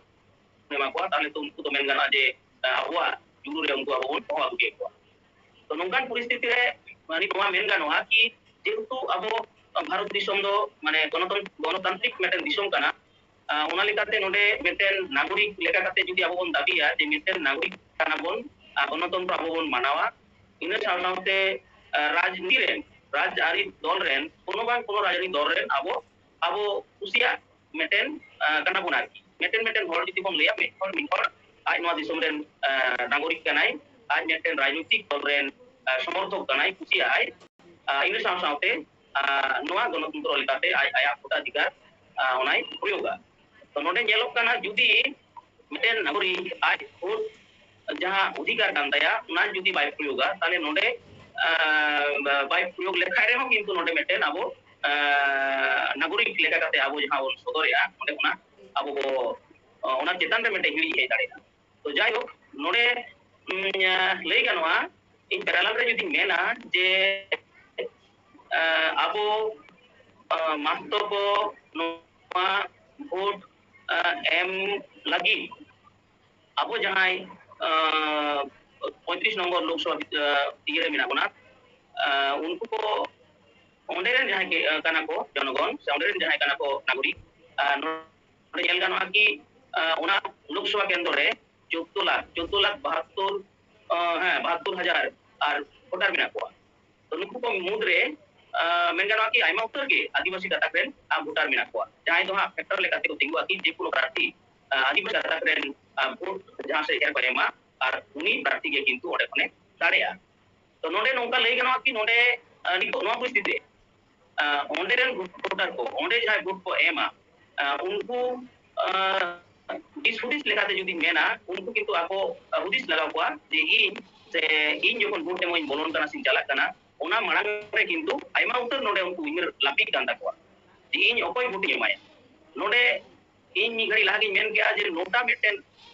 ᱮᱢᱟ ᱠᱚᱣᱟ, ᱛᱟᱦᱚᱞᱮ ᱛᱚ ᱩᱱᱠᱩ ᱫᱚ ᱢᱮᱱ ᱜᱟᱱᱚᱜᱼᱟ ᱡᱮ, ᱟᱵᱚᱣᱟᱜ ᱡᱩᱞᱩ ᱨᱮ ᱩᱱᱠᱩ ᱟᱵᱚ ᱵᱚᱱ ᱦᱚᱦᱚ ᱟᱹᱜᱩ ᱠᱮᱫ ᱠᱚᱣᱟ᱾ ᱛᱚ ᱱᱚᱝᱠᱟᱱ ᱯᱚᱨᱤᱥᱛᱷᱤᱛᱤ ᱨᱮ ᱢᱟᱱᱮ ᱱᱚᱣᱟ ᱢᱮᱱ ᱜᱟᱱᱚᱜᱼᱟ ᱠᱤ ᱡᱮᱦᱮᱛᱩ ᱟᱵᱚ ᱵᱷᱟᱨᱚᱛ ᱫᱤᱥᱚᱢ ᱫᱚ ᱢᱟᱱᱮ ᱜᱚᱱᱚᱛᱚᱱ-, ᱜᱚᱱᱚᱛᱟᱱᱛᱨᱤᱠ ᱢᱤᱫᱴᱮᱱ ᱫᱤᱥᱚᱢ ᱠᱟᱱᱟ᱾ ᱟᱸ, ᱚᱱᱟ ᱞᱮᱠᱟᱛᱮ ᱱᱚᱰᱮ ᱢᱤᱫᱴᱮᱱ ᱱᱟᱜᱚᱨᱤᱠ ᱞᱮᱠᱟ ᱠᱟᱛᱮ ᱡᱩᱫᱤ ᱟᱵᱚ ᱵᱚᱱ ᱫᱟᱹᱵᱤᱭᱟ ᱡᱮ ᱢᱤᱫᱴᱮᱱ ᱱᱟᱜᱚᱨᱤᱠ ᱠᱟᱱᱟ ᱵᱚᱱ, ᱟᱨ ᱜᱚᱱᱚᱛᱚᱱᱛᱨᱚ ᱟᱵᱚ ᱵᱚᱱ ᱢᱟᱱᱟᱣᱟ, ᱤᱱᱟᱹ ᱥᱟᱶ ᱥᱟᱶᱛᱮ, ᱟᱸ, ᱨᱟᱡᱽᱱᱤᱛᱤ ᱨᱮᱱ, ᱨᱟᱡᱽᱟᱹᱨᱤ ᱫᱚᱞ ᱨᱮᱱ, ᱠᱳᱱᱳ ᱵᱟᱝ ᱠᱳᱱᱳ ᱨᱟᱡᱽᱟᱹᱨᱤ ᱫᱚᱞ ᱨᱮᱱ ᱟᱵᱚ, ᱟᱵᱚ ᱠᱩᱥᱤᱭᱟᱜ ᱢᱤᱫᱴᱮᱱ, ᱟᱸ, ᱠᱟᱱᱟ ᱵᱚᱱ ᱟᱨᱠᱤ᱾ ᱢᱤᱫᱴᱮᱱ, ᱢᱤᱫᱴᱮᱱ ᱦᱚᱲ ᱡᱩᱫᱤ ᱵᱚᱱ ᱞᱟᱹᱭᱟ, ᱢᱤᱫ ᱦᱚᱲ, ᱢᱤᱫ ᱦᱚᱲ ᱟᱡ ᱱᱚᱣᱟ ᱫᱤᱥᱚᱢ ᱨᱮᱱ, ᱟᱸ, ᱱᱟᱜᱚᱨᱤᱠ ᱠᱟᱱᱟᱭ, ᱟᱡ ᱢᱤᱫᱴᱮᱱ ᱨᱟᱡᱽᱱᱤᱛᱤᱠ ᱫᱚᱞ ᱨᱮᱱ, ᱟᱸ, ᱥᱚᱢᱚᱨᱛᱷᱚᱠ ᱠᱟᱱᱟᱭ, ᱠᱩᱥᱤᱭᱟᱜ ᱟᱭ, ᱟᱸ, ᱤᱱᱟᱹ ᱥᱟᱶ ᱥᱟᱶᱛᱮ, ᱟᱸ, ᱱᱚᱣᱟ ᱜᱚᱱᱚᱛᱚᱱᱛᱨᱚ ᱞᱮᱠᱟᱛᱮ ᱟᱡ ᱟᱭᱟᱜ ᱵᱷᱳᱴᱟᱫᱷᱤᱠᱟᱨ, ᱟᱸ, ᱚᱱᱟᱭ ᱯᱨᱚᱭᱳᱜᱟ᱾ ᱛᱚ ᱱᱚᱰᱮ ᱧᱮᱞᱚᱜ ᱠᱟᱱᱟ ᱡᱩᱫᱤ ᱢᱤᱫᱴᱮᱱ ᱱᱟᱜᱚᱨᱤᱠ ᱟᱡ ᱵᱷᱳᱴ ᱡᱟᱦᱟᱸ ᱚᱫᱷᱤᱠᱟᱨ ᱠᱟᱱ ᱛᱟᱭᱟ ᱚᱱᱟ ᱡᱩᱫᱤ ᱵᱟᱭ ᱯᱨᱚᱭᱳᱜᱟ ᱛᱟᱦᱞᱮ ᱱᱚᱰᱮ, ᱟᱸ, ᱵᱟᱭ ᱯᱨᱚᱭᱳᱜ ᱞᱮᱠᱷᱟᱱ ᱨᱮᱦᱚᱸ ᱠᱤᱱᱛᱩ ᱱᱚᱰᱮ ᱢᱤᱫᱴᱮᱱ ᱟᱵᱚ, ᱟᱸ, ᱱᱟᱜᱚᱨᱤᱠ ᱞᱮᱠᱟ ᱠᱟᱛᱮ ᱟᱵᱚ ᱡᱟᱦᱟᱸ ᱵᱚᱱ ᱥᱚᱫᱚᱨᱮᱜᱼᱟ ᱚᱸᱰᱮ ᱠᱷᱚᱱᱟᱜ ᱟᱵᱚ ᱵᱚ, ᱚᱱᱟ ᱪᱮᱛᱟᱱ ᱨᱮ ᱢᱤᱫᱴᱮᱱ ᱦᱤᱲᱤᱡ ᱦᱮᱡ ᱫᱟᱲᱮᱭᱟᱜᱼᱟ᱾ ᱛᱚ ᱡᱟᱭᱦᱳᱠ ᱱᱚᱰᱮ, ᱩᱸ, ᱞᱟᱹᱭ ᱜᱟᱱᱚᱜᱼᱟ ᱤᱧ parallel ᱨᱮ ᱡᱩᱫᱤᱧ ᱢᱮᱱᱟ ᱡᱮ, ᱟᱸ, ᱟᱵᱚ, ᱟᱸ, ᱢᱟᱦᱛᱚ ᱠᱚ ᱱᱚᱣᱟ ᱵᱷᱳᱴ, ᱟᱸ, ᱮᱢ ᱞᱟᱹᱜᱤᱫ ᱟᱵᱚ ᱡᱟᱦᱟᱸᱭ, ᱟᱸ, ᱯᱚᱸᱭᱛᱨᱤᱥ ᱱᱚᱢᱵᱚᱨ ᱞᱳᱠᱥᱚᱵᱷᱟ, ᱟᱸ, ᱤᱭᱟᱹ ᱨᱮ ᱢᱮᱱᱟᱜ ᱵᱚᱱᱟ, ᱟᱸ, ᱩᱱᱠᱩ ᱠᱚ ᱚᱸᱰᱮ ᱨᱮᱱ ᱡᱟᱦᱟᱸᱭ ᱜᱮ, ᱟᱸ, ᱠᱟᱱᱟ ᱠᱚ ᱡᱚᱱᱚᱜᱚᱱ ᱥᱮ ᱚᱸᱰᱮ ᱨᱮᱱ ᱡᱟᱦᱟᱸᱭ ᱠᱟᱱᱟ ᱠᱚ ᱱᱟᱜᱚᱨᱤᱠ, ᱟᱸ, ᱱᱚᱰᱮ ᱧᱮᱞ ᱜᱟᱱᱚᱜᱼᱟ ᱠᱤ, ᱟᱸ, ᱚᱱᱟ ᱞᱳᱠᱥᱚᱵᱷᱟ ᱠᱮᱱᱫᱨᱚ ᱨᱮ ᱪᱳᱫᱽᱫᱳ ᱞᱟᱠᱷ, ᱪᱳᱫᱽᱫᱳ ᱞᱟᱠᱷ ᱵᱟᱦᱟᱛᱛᱳᱨ, ᱟᱸ, ᱦᱮᱸ, ᱵᱟᱦᱟᱛᱛᱳᱨ ᱦᱟᱡᱟᱨ ᱟᱨ ᱵᱷᱳᱴᱟᱨ ᱢᱮᱱᱟᱜ ᱠᱚᱣᱟ᱾ ᱛᱚ ᱱᱩᱠᱩ ᱠᱚ ᱢᱩᱫᱽᱨᱮ, ᱟᱸ, ᱢᱮᱱ ᱜᱟᱱᱚᱜᱼᱟ ᱠᱤ ᱟᱭᱢᱟ ᱩᱛᱟᱹᱨ ᱜᱮ ᱟᱹᱫᱤᱵᱟᱹᱥᱤ ᱜᱟᱛᱟᱠ ᱨᱮᱱ, ᱟᱸ, ᱵᱷᱳᱴᱟᱨ ᱢᱮᱱᱟᱜ ᱠᱚᱣᱟ, ᱡᱟᱦᱟᱸᱭ ᱫᱚ ᱦᱟᱸᱜ factor ᱞᱮᱠᱟᱛᱮ ᱠᱚ ᱛᱤᱸᱜᱩ ᱟᱹᱠᱤᱱ ᱡᱮ ᱠᱳᱱᱳ ᱯᱨᱟᱨᱛᱷᱤ, ᱟᱸ, ᱟᱹᱫᱤᱵᱟᱹᱥᱤ ᱜᱟᱛᱟᱠ ᱨᱮᱱ, ᱟᱸ, ᱵᱷᱳᱴ ᱡᱟᱦᱟᱸ ᱥᱮᱫ ᱜᱮ ᱠᱚ ᱮᱢᱟ ᱟᱨ ᱩᱱᱤ ᱯᱨᱟᱨᱛᱷᱤ ᱜᱮ ᱠᱤᱱᱛᱩ ᱚᱸᱰᱮ ᱠᱷᱚᱱᱮ ᱫᱟᱲᱮᱭᱟᱜᱼᱟ᱾ ᱛᱚ ᱱᱚᱰᱮ ᱱᱚᱝᱠᱟ ᱞᱟᱹᱭ ᱜᱟᱱᱚᱜᱼᱟ ᱠᱤ ᱱᱚᱰᱮ, ᱟᱸ, ᱱᱤᱛᱚᱜ ᱱᱚᱣᱟ ᱯᱚᱨᱤᱥᱛᱷᱤᱛᱤ ᱨᱮ, ᱟᱸ, ᱚᱸᱰᱮ ᱨᱮᱱ ᱵᱷᱳᱴᱟᱨ ᱠᱚ, ᱚᱸᱰᱮ ᱡᱟᱦᱟᱸᱭ ᱵᱷᱳᱴ ᱠᱚ ᱮᱢᱟ, ᱟᱸ, ᱩᱱᱠᱩ, ᱟᱸ, ᱫᱤᱥ ᱦᱩᱫᱤᱥ ᱞᱮᱠᱟᱛᱮ ᱡᱩᱫᱤ ᱢᱮᱱᱟ, ᱩᱱᱠᱩ ᱠᱤᱱᱛᱩ ᱟᱠᱚ, ᱟᱸ, ᱦᱩᱫᱤᱥ ᱞᱟᱜᱟᱣ ᱠᱚᱣᱟ ᱡᱮ ᱤᱧ ᱥᱮ ᱤᱧ ᱡᱚᱠᱷᱚᱱ ᱵᱷᱳᱴ ᱮᱢᱚᱜ ᱤᱧ ᱵᱚᱞᱚᱱ ᱠᱟᱱᱟ ᱥᱮᱧ ᱪᱟᱞᱟᱜ ᱠᱟᱱᱟ, ᱚᱱᱟ ᱢᱟᱲᱟᱝ ᱨᱮ ᱠᱤᱱᱛᱩ ᱟᱭᱢᱟ ᱩᱛᱟᱹᱨ ᱱᱚᱰᱮ ᱩᱱᱠᱩ ᱩᱭᱦᱟᱹᱨ ᱞᱟᱹᱠᱛᱤ ᱠᱟᱱ ᱛᱟᱠᱚᱣᱟ ᱡᱮ ᱤᱧ ᱚᱠᱚᱭ ᱵᱷᱳᱴ ᱤᱧ ᱮᱢᱟᱭᱟ᱾ ᱱᱚᱰᱮ ᱤᱧ ᱢᱤᱫ ᱜᱷᱟᱹᱲᱤ ᱞᱟᱦᱟ ᱜᱤᱧ ᱢᱮᱱ ᱠᱮᱜᱼᱟ ᱡᱮ ᱱᱚᱝᱠᱟ ᱢᱤᱫᱴᱮᱱ,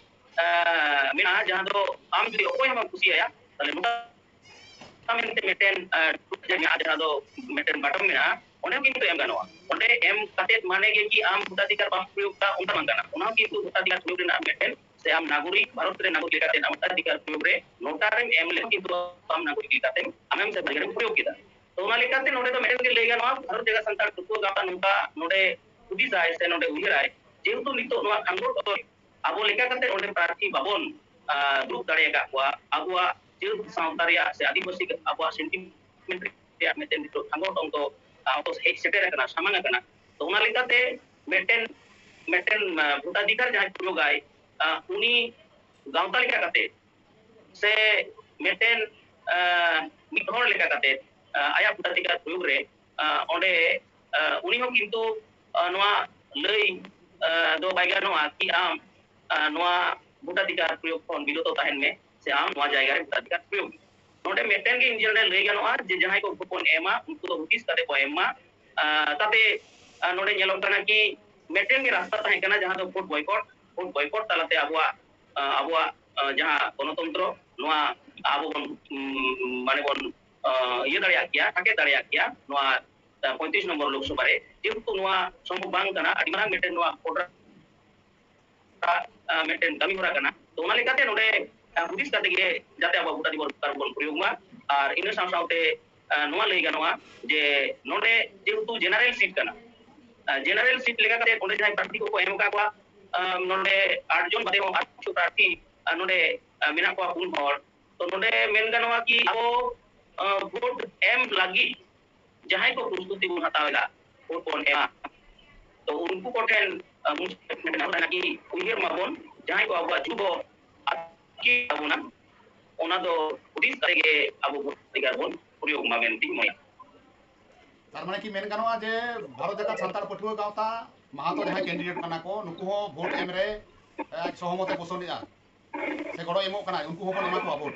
ᱟᱸ, ᱢᱮᱱᱟᱜᱼᱟ ᱡᱟᱦᱟᱸ ᱫᱚ ᱟᱢ ᱡᱩᱫᱤ ᱚᱠᱚᱭ ᱦᱚᱸ ᱵᱟᱢ ᱠᱩᱥᱤᱭᱟᱭᱟ, ᱛᱟᱦᱞᱮ ᱱᱚᱝᱠᱟ ᱢᱮᱱᱛᱮ ᱢᱤᱫᱴᱮᱱ, ᱟᱸ, ᱴᱩᱞ ᱢᱮᱱᱟᱜᱼᱟ ᱡᱟᱦᱟᱸ ᱫᱚ ᱢᱤᱫᱴᱮᱱ button ᱢᱮᱱᱟᱜᱼᱟ, ᱚᱸᱰᱮ ᱦᱚᱸ ᱠᱤᱱᱛᱩ ᱮᱢ ᱜᱟᱱᱚᱜᱼᱟ᱾ ᱚᱸᱰᱮ ᱮᱢ ᱠᱟᱛᱮ ᱢᱟᱱᱮ ᱜᱮ ᱠᱤ ᱟᱢ ᱵᱷᱳᱴᱟᱫᱷᱤᱠᱟᱨ ᱵᱟᱢ ᱯᱨᱚᱭᱳᱜ ᱫᱟ ᱚᱱᱠᱟ ᱵᱟᱝ ᱠᱟᱱᱟ, ᱚᱱᱟ ᱦᱚᱸ ᱠᱤᱱᱛᱩ ᱵᱷᱳᱴᱟᱫᱷᱤᱠᱟᱨ ᱯᱨᱚᱭᱳᱜ ᱨᱮᱱᱟᱜ ᱢᱤᱫᱴᱮᱱ ᱥᱮ ᱟᱢ ᱱᱟᱜᱚᱨᱤᱠ, ᱵᱷᱟᱨᱚᱛ ᱨᱮ ᱱᱟᱜᱚᱨᱤᱠ ᱞᱮᱠᱟᱛᱮ ᱟᱢᱟᱜ ᱚᱫᱷᱤᱠᱟᱨ ᱯᱨᱚᱭᱳᱜ ᱨᱮ ᱱᱚᱴᱟᱨᱮᱢ ᱮᱢ ᱞᱮᱠᱷᱟᱱ ᱠᱤᱱᱛᱩ ᱟᱢ ᱱᱟᱜᱚᱨᱤᱠ ᱞᱮᱠᱟᱛᱮᱢ ᱟᱢᱮᱢ ᱥᱮ ᱚᱫᱷᱤᱠᱟᱨᱮᱢ ᱯᱨᱚᱭᱳᱜ ᱠᱮᱫᱟ᱾ ᱛᱚ ᱚᱱᱟ ᱞᱮᱠᱟᱛᱮ ᱱᱚᱰᱮ ᱫᱚ ᱢᱤᱫᱴᱮᱱ ᱜᱮ ᱞᱟᱹᱭ ᱜᱟᱱᱚᱜᱼᱟ, ᱵᱷᱟᱨᱚᱛ ᱡᱟᱭᱜᱟ ᱥᱟᱱᱛᱟᱲ ᱯᱟᱹᱴᱷᱩᱣᱟᱹ ᱜᱟᱶᱛᱟ ᱱᱚᱝᱠᱟ ᱱᱚᱰᱮ ᱦᱩᱫᱤᱥᱟᱭ ᱥᱮ ᱱᱚᱰᱮ ᱩᱭᱦᱟᱹᱨᱟᱭ, ᱡᱮᱦᱮᱛᱩ ᱱᱤᱛᱚᱜ ᱱᱚᱣᱟ ᱠᱷᱟᱸᱜᱚᱴ ᱚᱛᱚᱨ ᱟᱵᱚ ᱞᱮᱠᱟ ᱠᱟᱛᱮ ᱚᱸᱰᱮ ᱯᱨᱟᱨᱛᱷᱤ ᱵᱟᱵᱚᱱ, ᱟᱸ, ᱫᱩᱲᱩᱵ ᱫᱟᱲᱮ ᱟᱠᱟᱫ ᱠᱚᱣᱟ, ᱟᱵᱚᱣᱟᱜ ᱡᱟᱹᱛ ᱥᱟᱶᱛᱟ ᱨᱮᱭᱟᱜ ᱥᱮ ᱟᱹᱫᱤᱵᱟᱹᱥᱤ ᱟᱵᱚᱣᱟᱜ sentiment ᱨᱮᱭᱟᱜ ᱢᱤᱫᱴᱮᱱ ᱱᱤᱛᱚᱜ ᱠᱷᱟᱸᱜᱚᱴ ᱚᱱᱛᱚ, ᱟᱸ, ᱚᱱᱛᱚ ᱦᱮᱡ ᱥᱮᱴᱮᱨ ᱟᱠᱟᱱᱟ, ᱥᱟᱢᱟᱝ ᱟᱠᱟᱱᱟ᱾ ᱛᱚ ᱚᱱᱟ ᱞᱮᱠᱟᱛᱮ ᱢᱤᱫᱴᱮᱱ, ᱢᱤᱫᱴᱮᱱ, ᱟᱸ, ᱵᱷᱳᱴᱟᱫᱷᱤᱠᱟᱨ ᱡᱟᱦᱟᱸᱭ ᱯᱨᱚᱭᱳᱜᱟᱭ, ᱟᱸ, ᱩᱱᱤ ᱜᱟᱶᱛᱟ ᱞᱮᱠᱟ ᱠᱟᱛᱮ ᱥᱮ ᱢᱤᱫᱴᱮᱱ, ᱟᱸ, ᱢᱤᱫ ᱦᱚᱲ ᱞᱮᱠᱟ ᱠᱟᱛᱮ, ᱟᱸ, ᱟᱭᱟᱜ ᱵᱷᱳᱴᱟᱫᱷᱤᱠᱟᱨ ᱯᱨᱚᱭᱳᱜ ᱨᱮ, ᱟᱸ, ᱚᱸᱰᱮ, ᱟᱸ, ᱩᱱᱤ ᱦᱚᱸ ᱠᱤᱱᱛᱩ, ᱟᱸ, ᱱᱚᱣᱟ ᱞᱟᱹᱭ, ᱟᱸ, ᱫᱚ ᱵᱟᱭ ᱜᱟᱱᱚᱜᱼᱟ ᱠᱤ ᱟᱢ, ᱟᱸ, ᱱᱚᱣᱟ ᱵᱷᱳᱴᱟᱫᱷᱤᱠᱟᱨ ᱯᱨᱚᱭᱳᱜ ᱠᱷᱚᱱ ᱵᱤᱨᱚᱛᱚ ᱛᱟᱦᱮᱱ ᱢᱮ ᱥᱮ ᱟᱢ ᱱᱚᱣᱟ ᱡᱟᱭᱜᱟ ᱨᱮ ᱵᱷᱳᱴᱟᱫᱷᱤᱠᱟᱨ ᱯᱨᱚᱭᱳᱜ ᱢᱮ᱾ ᱱᱚᱰᱮ ᱢᱤᱫᱴᱮᱱ ᱜᱮ ᱤᱧ ᱡᱮ ᱱᱚᱰᱮ ᱞᱟᱹᱭ ᱜᱟᱱᱚᱜᱼᱟ ᱡᱮ ᱡᱟᱦᱟᱸᱭ ᱠᱚ ᱵᱷᱳᱴ ᱵᱚᱱ ᱮᱢᱟ ᱩᱱᱠᱩ ᱫᱚ ᱦᱩᱫᱤᱥ ᱠᱟᱛᱮ ᱠᱚ ᱮᱢ ᱢᱟ᱾ ᱟᱸ, ᱛᱟᱛᱮ, ᱟᱸ, ᱱᱚᱰᱮ ᱧᱮᱞᱚᱜ ᱠᱟᱱᱟ ᱠᱤ ᱢᱤᱫᱴᱮᱱ ᱜᱮ ᱨᱟᱥᱛᱟ ᱛᱟᱦᱮᱸ ᱠᱟᱱᱟ ᱡᱟᱦᱟᱸ ᱫᱚ ᱵᱷᱳᱴ ᱵᱚᱭᱠᱚᱴ, ᱵᱷᱳᱴ ᱵᱚᱭᱠᱚᱴ ᱛᱟᱞᱟᱛᱮ ᱟᱵᱚᱣᱟᱜ, ᱟᱸ, ᱟᱵᱚᱣᱟᱜ, ᱟᱸ, ᱡᱟᱦᱟᱸ ᱜᱚᱱᱚᱛᱚᱱᱛᱨᱚ ᱱᱚᱣᱟ ᱟᱵᱚ ᱵᱚᱱ, ᱩᱢ, ᱢᱟᱱᱮ ᱵᱚᱱ, ᱟᱸ, ᱤᱭᱟᱹ ᱫᱟᱲᱮᱭᱟᱜ ᱜᱮᱭᱟ, ᱦᱟᱴᱮ ᱫᱟᱲᱮᱭᱟᱜ ᱜᱮᱭᱟ ᱱᱚᱣᱟ, ᱟᱸ, ᱯᱚᱸᱭᱛᱨᱤᱥ ᱱᱚᱢᱵᱚᱨ ᱞᱳᱠᱥᱚᱵᱷᱟ ᱨᱮ, ᱡᱮᱦᱮᱛᱩ ᱱᱚᱣᱟ ᱥᱚᱢᱵᱷᱚᱵ ᱵᱟᱝ ᱠᱟᱱᱟ, ᱟᱹᱰᱤ ᱢᱟᱨᱟᱝ ᱢᱤᱫᱴᱮᱱ ᱱᱚᱣᱟ ᱠᱚᱴᱨᱟ ᱟᱸ, ᱢᱤᱫᱴᱮᱱ ᱠᱟᱹᱢᱤ ᱦᱚᱨᱟ ᱠᱟᱱᱟ᱾ ᱛᱚ ᱚᱱᱟ ᱞᱮᱠᱟᱛᱮ ᱱᱚᱰᱮ, ᱟᱸ, ᱦᱩᱫᱤᱥ ᱠᱟᱛᱮ ᱜᱮ ᱡᱟᱛᱮ ᱟᱵᱚ ᱵᱷᱳᱴᱟᱫᱷᱤᱠᱟᱨ ᱵᱚᱱ ᱯᱨᱚᱭᱳᱜᱽ ᱢᱟ᱾ ᱟᱨ ᱤᱱᱟᱹ ᱥᱟᱶ ᱥᱟᱶᱛᱮ, ᱟᱸ, ᱱᱚᱣᱟ ᱞᱟᱹᱭ ᱜᱟᱱᱚᱜᱼᱟ ᱡᱮ ᱱᱚᱰᱮ ᱡᱮᱦᱮᱛᱩ general seat ᱠᱟᱱᱟ, ᱟᱸ, general seat ᱞᱮᱠᱟ ᱠᱟᱛᱮ ᱚᱸᱰᱮ ᱡᱟᱦᱟᱸᱭ ᱯᱨᱟᱨᱛᱷᱤ ᱠᱚᱠᱚ ᱮᱢ ᱟᱠᱟᱫ ᱠᱚᱣᱟ, ᱟᱸ, ᱱᱚᱰᱮ ᱟᱴ ᱡᱚᱱ ᱵᱟᱫᱮ ᱦᱚᱸ ᱟᱨ ᱠᱤᱪᱷᱩ ᱯᱨᱟᱨᱛᱷᱤ, ᱟᱸ, ᱱᱚᱰᱮ, ᱟᱸ, ᱢᱮᱱᱟᱜ ᱠᱚᱣᱟ ᱯᱩᱱ ᱦᱚᱲ᱾ ᱛᱚ ᱱᱚᱰᱮ ᱢᱮᱱ ᱜᱟᱱᱚᱜᱼᱟ ᱠᱤ ᱟᱵᱚ, ᱟᱸ, ᱵᱷᱳᱴ ᱮᱢ ᱞᱟᱹᱜᱤᱫ ᱡᱟᱦᱟᱸᱭ ᱠᱚ ᱯᱨᱚᱥᱛᱩᱛᱤ ᱵᱚᱱ ᱦᱟᱛᱟᱣ ᱮᱫᱟ, ᱵᱷᱳᱴ ᱵᱚᱱ ᱮᱢᱟ, ᱛᱚ ᱩᱱᱠᱩ ᱠᱚᱴᱷᱮᱱ, ᱟᱸ, ᱢᱩᱪᱟᱹᱫ ᱢᱮᱱᱟᱜ ᱵᱚᱱᱟ ᱠᱤ ᱩᱭᱦᱟᱹᱨ ᱢᱟᱵᱚᱱ, ᱡᱟᱦᱟᱸᱭ ᱠᱚ ᱟᱵᱚᱣᱟᱜ ᱡᱩ ᱠᱚ ᱟᱹᱛᱠᱤᱨ ᱛᱟᱵᱚᱱᱟ, ᱚᱱᱟ ᱫᱚ ᱦᱩᱫᱤᱥ ᱠᱟᱛᱮ ᱜᱮ ᱟᱵᱚ ᱵᱷᱳᱴ ᱚᱫᱷᱤᱠᱟᱨ ᱵᱚᱱ ᱯᱨᱚᱭᱳᱜᱽ ᱢᱟ ᱢᱮᱱᱛᱮᱧ ᱢᱚᱱᱮᱭᱟ᱾ ᱛᱟᱨ ᱢᱟᱱᱮ ᱠᱤ ᱢᱮᱱ ᱜᱟᱱᱚᱜᱼᱟ ᱡᱮ ᱵᱷᱟᱨᱚᱛ ᱡᱟᱠᱟᱛ ᱥᱟᱱᱛᱟᱲ ᱯᱟᱹᱴᱷᱩᱣᱟᱹ ᱜᱟᱶᱛᱟ ᱢᱟᱦᱟᱛᱚ ᱡᱟᱦᱟᱸᱭ candidate ᱠᱟᱱᱟ ᱠᱚ, ᱱᱩᱠᱩ ᱦᱚᱸ ᱵᱷᱳᱴ ᱮᱢ ᱨᱮ, ᱮ, ᱟᱡ ᱥᱚᱦᱚᱢᱚᱛ ᱮ ᱯᱳᱥᱚᱱᱮᱜᱼᱟ ᱥᱮ ᱜᱚᱲᱚᱭ ᱮᱢᱚᱜ ᱠᱟᱱᱟ, ᱩᱱᱠᱩ ᱦᱚᱸᱵᱚᱱ ᱮᱢᱟ ᱠᱚᱣᱟ ᱵᱷᱳᱴ?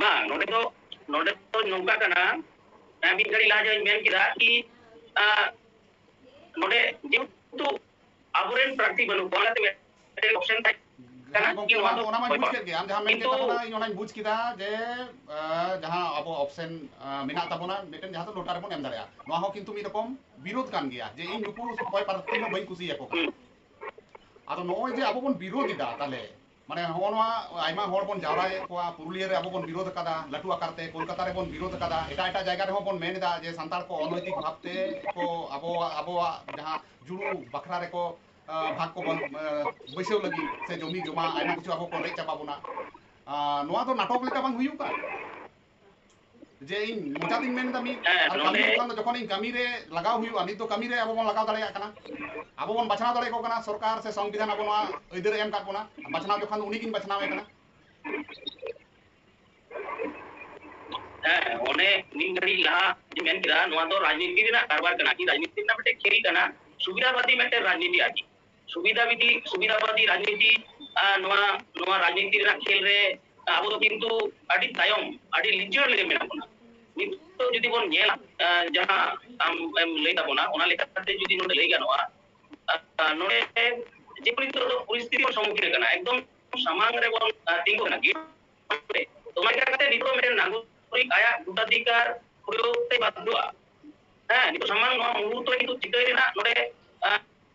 ᱵᱟᱝ, ᱱᱚᱰᱮ ᱫᱚ, ᱱᱚᱰᱮ ᱫᱚ ᱱᱚᱝᱠᱟ ᱠᱟᱱᱟ, ᱦᱮᱸ, ᱢᱤᱫ ᱜᱷᱟᱹᱲᱤ ᱞᱟᱦᱟ ᱡᱟᱦᱟᱸᱧ ᱢᱮᱱ ᱠᱮᱫᱟ ᱠᱤ, ᱟᱸ, ᱱᱚᱰᱮ ᱡᱮᱦᱮᱛᱩ ᱟᱵᱚᱨᱮᱱ ᱯᱨᱟᱨᱛᱷᱤ ᱵᱟᱹᱱᱩᱜ ᱠᱚᱣᱟ, ᱚᱱᱟᱛᱮ ᱢᱤᱫᱴᱮᱱ option ᱛᱟᱦᱮᱸ ᱠᱟᱱᱟ ᱦᱮᱸ ᱜᱚᱢᱠᱮ, ᱠᱤ ᱱᱚᱣᱟ ᱚᱱᱟ ᱫᱚ, ᱫᱚ ᱚᱱᱟ ᱢᱟᱧ ᱵᱩᱡᱽ ᱵᱚᱭᱠᱚᱴ᱾ ᱠᱮᱫ ᱜᱮ, ᱟᱢ ᱡᱟᱦᱟᱸᱢ ᱢᱮᱱ ᱠᱮᱫ ᱠᱤᱱᱛᱩ ᱛᱟᱵᱚᱱᱟ, ᱤᱧ ᱚᱱᱟᱧ ᱵᱩᱡᱽ ᱠᱮᱫᱟ ᱡᱮ, ᱟᱸ, ᱡᱟᱦᱟᱸ ᱟᱵᱚ option, ᱟᱸ, ᱢᱮᱱᱟᱜ ᱛᱟᱵᱚᱱᱟ, ᱢᱤᱫᱴᱮᱱ ᱡᱟᱦᱟᱸ ᱫᱚ ᱱᱚᱴᱟ ᱨᱮᱵᱚᱱ ᱮᱢ ᱫᱟᱲᱮᱭᱟᱜᱼᱟ, ᱱᱚᱣᱟ ᱦᱚᱸ ᱠᱤᱱᱛᱩ ᱢᱤᱫ ᱨᱚᱠᱚᱢ ᱵᱤᱨᱳᱫᱷ ᱠᱟᱱ ᱜᱮᱭᱟ ᱡᱮ ᱤᱧ ᱱᱩᱠᱩ ᱚᱠᱚᱭ ᱯᱨᱟᱨᱛᱷᱤ ᱦᱚᱸ ᱵᱟᱹᱧ ᱠᱩᱥᱤᱭᱟᱠᱚ ᱠᱟᱱᱟ᱾ ᱦᱩᱸ᱾ ᱟᱫᱚ ᱱᱚᱜᱼᱚᱭ ᱡᱮ ᱟᱵᱚ ᱵᱚᱱ ᱵᱤᱨᱳᱫᱷ ᱮᱫᱟ, ᱛᱟᱦᱞᱮ ᱢᱟᱱᱮ ᱦᱚᱸᱜᱼᱚ ᱱᱚᱣᱟ ᱟᱭᱢᱟ ᱦᱚᱲ ᱵᱚᱱ ᱡᱟᱣᱨᱟᱭᱮᱫ ᱠᱚᱣᱟ, ᱯᱩᱨᱩᱞᱤᱭᱟᱹ ᱨᱮ ᱟᱵᱚ ᱵᱚᱱ ᱵᱤᱨᱳᱫᱷ ᱟᱠᱟᱫᱟ, ᱞᱟᱹᱴᱩ ᱟᱠᱟᱨ ᱛᱮ ᱠᱳᱞᱠᱟᱛᱟ ᱨᱮᱵᱚᱱ ᱵᱤᱨᱳᱫᱷ ᱟᱠᱟᱫᱟ, ᱮᱴᱟᱜ ᱮᱴᱟᱜ ᱡᱟᱭᱜᱟ ᱨᱮᱦᱚᱸ ᱵᱚᱱ ᱢᱮᱱ ᱮᱫᱟ ᱡᱮ ᱥᱟᱱᱛᱟᱲ ᱠᱚ ᱚᱱᱚᱭᱛᱤᱠ ᱵᱷᱟᱵᱽ ᱛᱮ ᱠᱚ ᱟᱵᱚᱣᱟᱜ, ᱟᱵᱚᱣᱟᱜ ᱡᱟᱦᱟᱸ ᱡᱩᱲᱩ ᱵᱟᱠᱷᱨᱟ ᱨᱮᱠᱚ, ᱟᱸ, ᱵᱷᱟᱜᱽ ᱠᱚ ᱵᱚᱱ, ᱟᱸ, ᱵᱟᱹᱭᱥᱟᱹᱣ ᱞᱟᱹᱜᱤᱫ ᱥᱮ ᱡᱚᱢᱤ ᱡᱚᱢᱟ ᱟᱭᱢᱟ ᱠᱤᱪᱷᱩ ᱟᱵᱚ ᱠᱚ ᱨᱮᱡ ᱪᱟᱵᱟ ᱵᱚᱱᱟ᱾ ᱟᱸ, ᱱᱚᱣᱟ ᱫᱚ ᱱᱟᱴᱚᱠ ᱞᱮᱠᱟ ᱵᱟᱝ ᱦᱩᱭᱩᱜ ᱠᱟᱱ? ᱡᱮ ᱤᱧ ᱢᱚᱪᱟ ᱛᱤᱧ ᱢᱮᱱ ᱮᱫᱟ ᱢᱤᱫ, ᱦᱮᱸ, ᱟᱨ ᱠᱟᱹᱢᱤ ᱱᱚᱰᱮ ᱦᱩᱭᱩᱜ ᱠᱷᱟᱱ ᱫᱚ ᱡᱚᱠᱷᱚᱱ ᱤᱧ ᱠᱟᱹᱢᱤ ᱨᱮ ᱞᱟᱜᱟᱣ ᱦᱩᱭᱩᱜᱼᱟ, ᱱᱤᱛ ᱫᱚ ᱠᱟᱹᱢᱤ ᱨᱮ ᱟᱵᱚ ᱵᱚᱱ ᱞᱟᱜᱟᱣ ᱫᱟᱲᱮᱭᱟᱜ ᱠᱟᱱᱟ, ᱟᱵᱚ ᱵᱚᱱ ᱵᱟᱪᱷᱱᱟᱣ ᱫᱟᱲᱮᱭᱟᱠᱚ ᱠᱟᱱᱟ, ᱥᱚᱨᱠᱟᱨ ᱥᱮ ᱥᱚᱝᱵᱤᱫᱷᱟᱱ ᱟᱵᱚ ᱱᱚᱣᱟ ᱟᱹᱭᱫᱟᱹᱨ ᱮ ᱮᱢ ᱟᱠᱟᱫ ᱵᱚᱱᱟ, ᱵᱟᱪᱷᱱᱟᱣ ᱡᱚᱠᱷᱚᱱ ᱫᱚ ᱩᱱᱤ ᱜᱤᱧ ᱵᱟᱪᱷᱱᱟᱣ ᱮ ᱠᱟᱱᱟ᱾ ᱦᱮᱸ, ᱚᱱᱮ ᱢᱤᱫ ᱜᱷᱟᱹᱲᱤᱡ ᱞᱟᱦᱟ ᱡᱮ ᱢᱮᱱ ᱠᱮᱫᱟ, ᱱᱚᱣᱟ ᱫᱚ ᱨᱟᱡᱽᱱᱤᱛᱤ ᱨᱮᱱᱟᱜ ᱠᱟᱨᱵᱟᱨ ᱠᱟᱱᱟ, ᱠᱤ ᱨᱟᱡᱽᱱᱤᱛᱤ ᱨᱮᱱᱟᱜ ᱢᱤᱫᱴᱮᱱ ᱠᱷᱮᱞ ᱠᱟᱱᱟ, ᱥᱩᱵᱤᱫᱷᱟᱵᱟᱫᱤ ᱢᱤᱫᱴᱮᱱ ᱨᱟᱡᱽᱱᱤᱛᱤ ᱟᱨᱠᱤ᱾ ᱥᱩᱵᱤᱫᱷᱟᱵᱟᱫᱤ, ᱥᱩᱵᱤᱫᱷᱟᱵᱟᱫᱤ ᱨᱟᱡᱽᱱᱤᱛᱤ, ᱟᱨ ᱱᱚᱣᱟ, ᱱᱚᱣᱟ ᱨᱟᱡᱽᱱᱤᱛᱤ ᱨᱮᱱᱟᱜ ᱠᱷᱮᱞ ᱨᱮ ᱟᱵᱚ ᱫᱚ ᱠᱤᱱᱛᱩ ᱟᱹᱰᱤ ᱛᱟᱭᱚᱢ, ᱟᱹᱰᱤ ᱞᱤᱪᱟᱹᱲ ᱨᱮᱜᱮ ᱢᱮᱱᱟᱜ ᱵᱚᱱᱟ᱾ ᱱᱤᱛᱚᱜ ᱡᱩᱫᱤ ᱵᱚᱱ ᱧᱮᱞᱟ, ᱟᱸ, ᱡᱟᱦᱟᱸ ᱟᱢ ᱮᱢ ᱞᱟᱹᱭ ᱛᱟᱵᱚᱱᱟ, ᱚᱱᱟ ᱞᱮᱠᱟᱛᱮ ᱡᱩᱫᱤ ᱱᱚᱰᱮ ᱞᱟᱹᱭ ᱜᱟᱱᱚᱜᱼᱟ, ᱟᱸ, ᱱᱚᱰᱮ ᱡᱮ ᱱᱤᱛᱚᱜ ᱫᱚ ᱯᱚᱨᱤᱥᱛᱷᱤᱛᱤ ᱵᱚᱱ ᱥᱚᱢᱢᱩᱠᱷᱤᱱ ᱠᱟᱱᱟ, ᱮᱠᱫᱚᱢ ᱥᱟᱢᱟᱝ ᱨᱮᱵᱚᱱ, ᱟᱸ, ᱛᱤᱸᱜᱩ ᱠᱟᱱᱟ᱾ ᱛᱚ, ᱚᱱᱟ ᱞᱮᱠᱟᱛᱮ ᱱᱤᱛᱚᱜ ᱢᱤᱫᱴᱮᱱ ᱱᱟᱜᱚᱨᱤᱠ ᱟᱭᱟᱜ ᱵᱷᱳᱴᱟᱫᱷᱤᱠᱟᱨ ᱯᱨᱚᱭᱳᱜ ᱛᱮ ᱵᱟᱫᱽᱫᱷᱚᱜᱼᱟ᱾ ᱦᱮᱸ, ᱱᱤᱛᱚᱜ ᱥᱟᱢᱟᱝ ᱱᱚᱣᱟ ᱢᱩᱦᱩᱨᱛᱚ ᱨᱮ ᱠᱤᱱᱛᱩ ᱪᱤᱠᱟᱹᱭ ᱨᱮᱱᱟᱜ ᱱᱚᱰᱮ,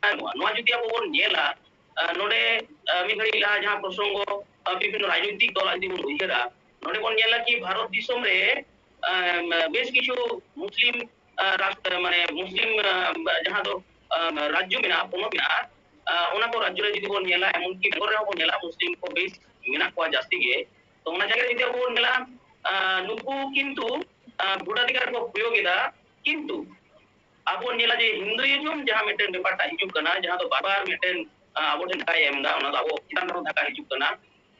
ᱟᱸ, ᱱᱚᱣᱟ, ᱱᱚᱣᱟ ᱡᱩᱫᱤ ᱟᱵᱚ ᱵᱚᱱ ᱧᱮᱞᱟ, ᱟᱸ, ᱱᱚᱰᱮ, ᱟᱸ, ᱢᱤᱫ ᱜᱷᱟᱹᱲᱤᱡ ᱞᱟᱦᱟ ᱡᱟᱦᱟᱸ ᱯᱨᱚᱥᱚᱝᱜᱚ, ᱟᱸ, ᱵᱤᱵᱷᱤᱱᱱᱚ ᱨᱟᱡᱽᱱᱳᱭᱛᱤᱠ ᱫᱚᱞ ᱡᱩᱫᱤ ᱵᱚᱱ ᱩᱭᱦᱟᱹᱨᱟ, ᱱᱚᱰᱮ ᱵᱚᱱ ᱧᱮᱞᱟ ᱠᱤ ᱵᱷᱟᱨᱚᱛ ᱫᱤᱥᱚᱢ ᱨᱮ, ᱟᱸ, ᱵᱮᱥ ᱠᱤᱪᱷᱩ ᱢᱩᱥᱞᱤᱢ, ᱟᱸ, ᱨᱟᱥᱴᱨ, ᱢᱟᱱᱮ ᱢᱩᱥᱞᱤᱢ, ᱟᱸ, ᱡᱟᱦᱟᱸ ᱫᱚ, ᱟᱸ, ᱨᱟᱡᱽᱡᱚ ᱢᱮᱱᱟᱜᱼᱟ, ᱯᱚᱱᱚᱛ ᱢᱮᱱᱟᱜᱼᱟ, ᱟᱸ, ᱚᱱᱟ ᱠᱚ ᱨᱟᱡᱽᱡᱚ ᱨᱮ ᱡᱩᱫᱤ ᱵᱚᱱ ᱧᱮᱞᱟ, ᱮᱢᱚᱱᱠᱤ ᱵᱮᱝᱜᱚᱞ ᱨᱮᱦᱚᱸ ᱵᱚᱱ ᱧᱮᱞᱟ, ᱢᱩᱥᱞᱤᱢ ᱠᱚ ᱵᱮᱥ ᱢᱮᱱᱟᱜ ᱠᱚᱣᱟ ᱡᱟᱹᱥᱛᱤ ᱜᱮ᱾ ᱛᱚ, ᱚᱱᱟ ᱡᱟᱭᱜᱟ ᱨᱮ ᱡᱩᱫᱤ ᱟᱵᱚ ᱵᱚᱱ ᱧᱮᱞᱟ, ᱟᱸ, ᱱᱩᱠᱩ ᱠᱤᱱᱛᱩ, ᱟᱸ, ᱵᱷᱳᱴᱟᱫᱷᱤᱠᱟᱨ ᱠᱚ ᱯᱨᱚᱭᱳᱜ ᱮᱫᱟ, ᱠᱤᱱᱛᱩ ᱟᱵᱚ ᱵᱚᱱ ᱧᱮᱞᱟ ᱡᱮ ᱦᱤᱱᱫᱩᱭᱤᱡᱚᱢ ᱡᱟᱦᱟᱸ ᱢᱤᱫᱴᱮᱱ ᱵᱮᱯᱟᱨ ᱴᱟᱜ ᱦᱤᱡᱩᱜ ᱠᱟᱱᱟ, ᱡᱟᱦᱟᱸ ᱫᱚ ᱵᱟᱨ ᱵᱟᱨ ᱢᱤᱫᱴᱮᱱ, ᱟᱸ, ᱟᱵᱚ ᱴᱷᱮᱱ ᱫᱷᱟᱠᱟᱭ ᱮᱢ ᱮᱫᱟ, ᱚᱱᱟ ᱫᱚ ᱟᱵᱚ ᱪᱮᱛᱟᱱ ᱨᱮᱦᱚᱸ ᱫᱷᱟᱠᱟ ᱦᱤᱡᱩᱜ ᱠᱟᱱᱟ᱾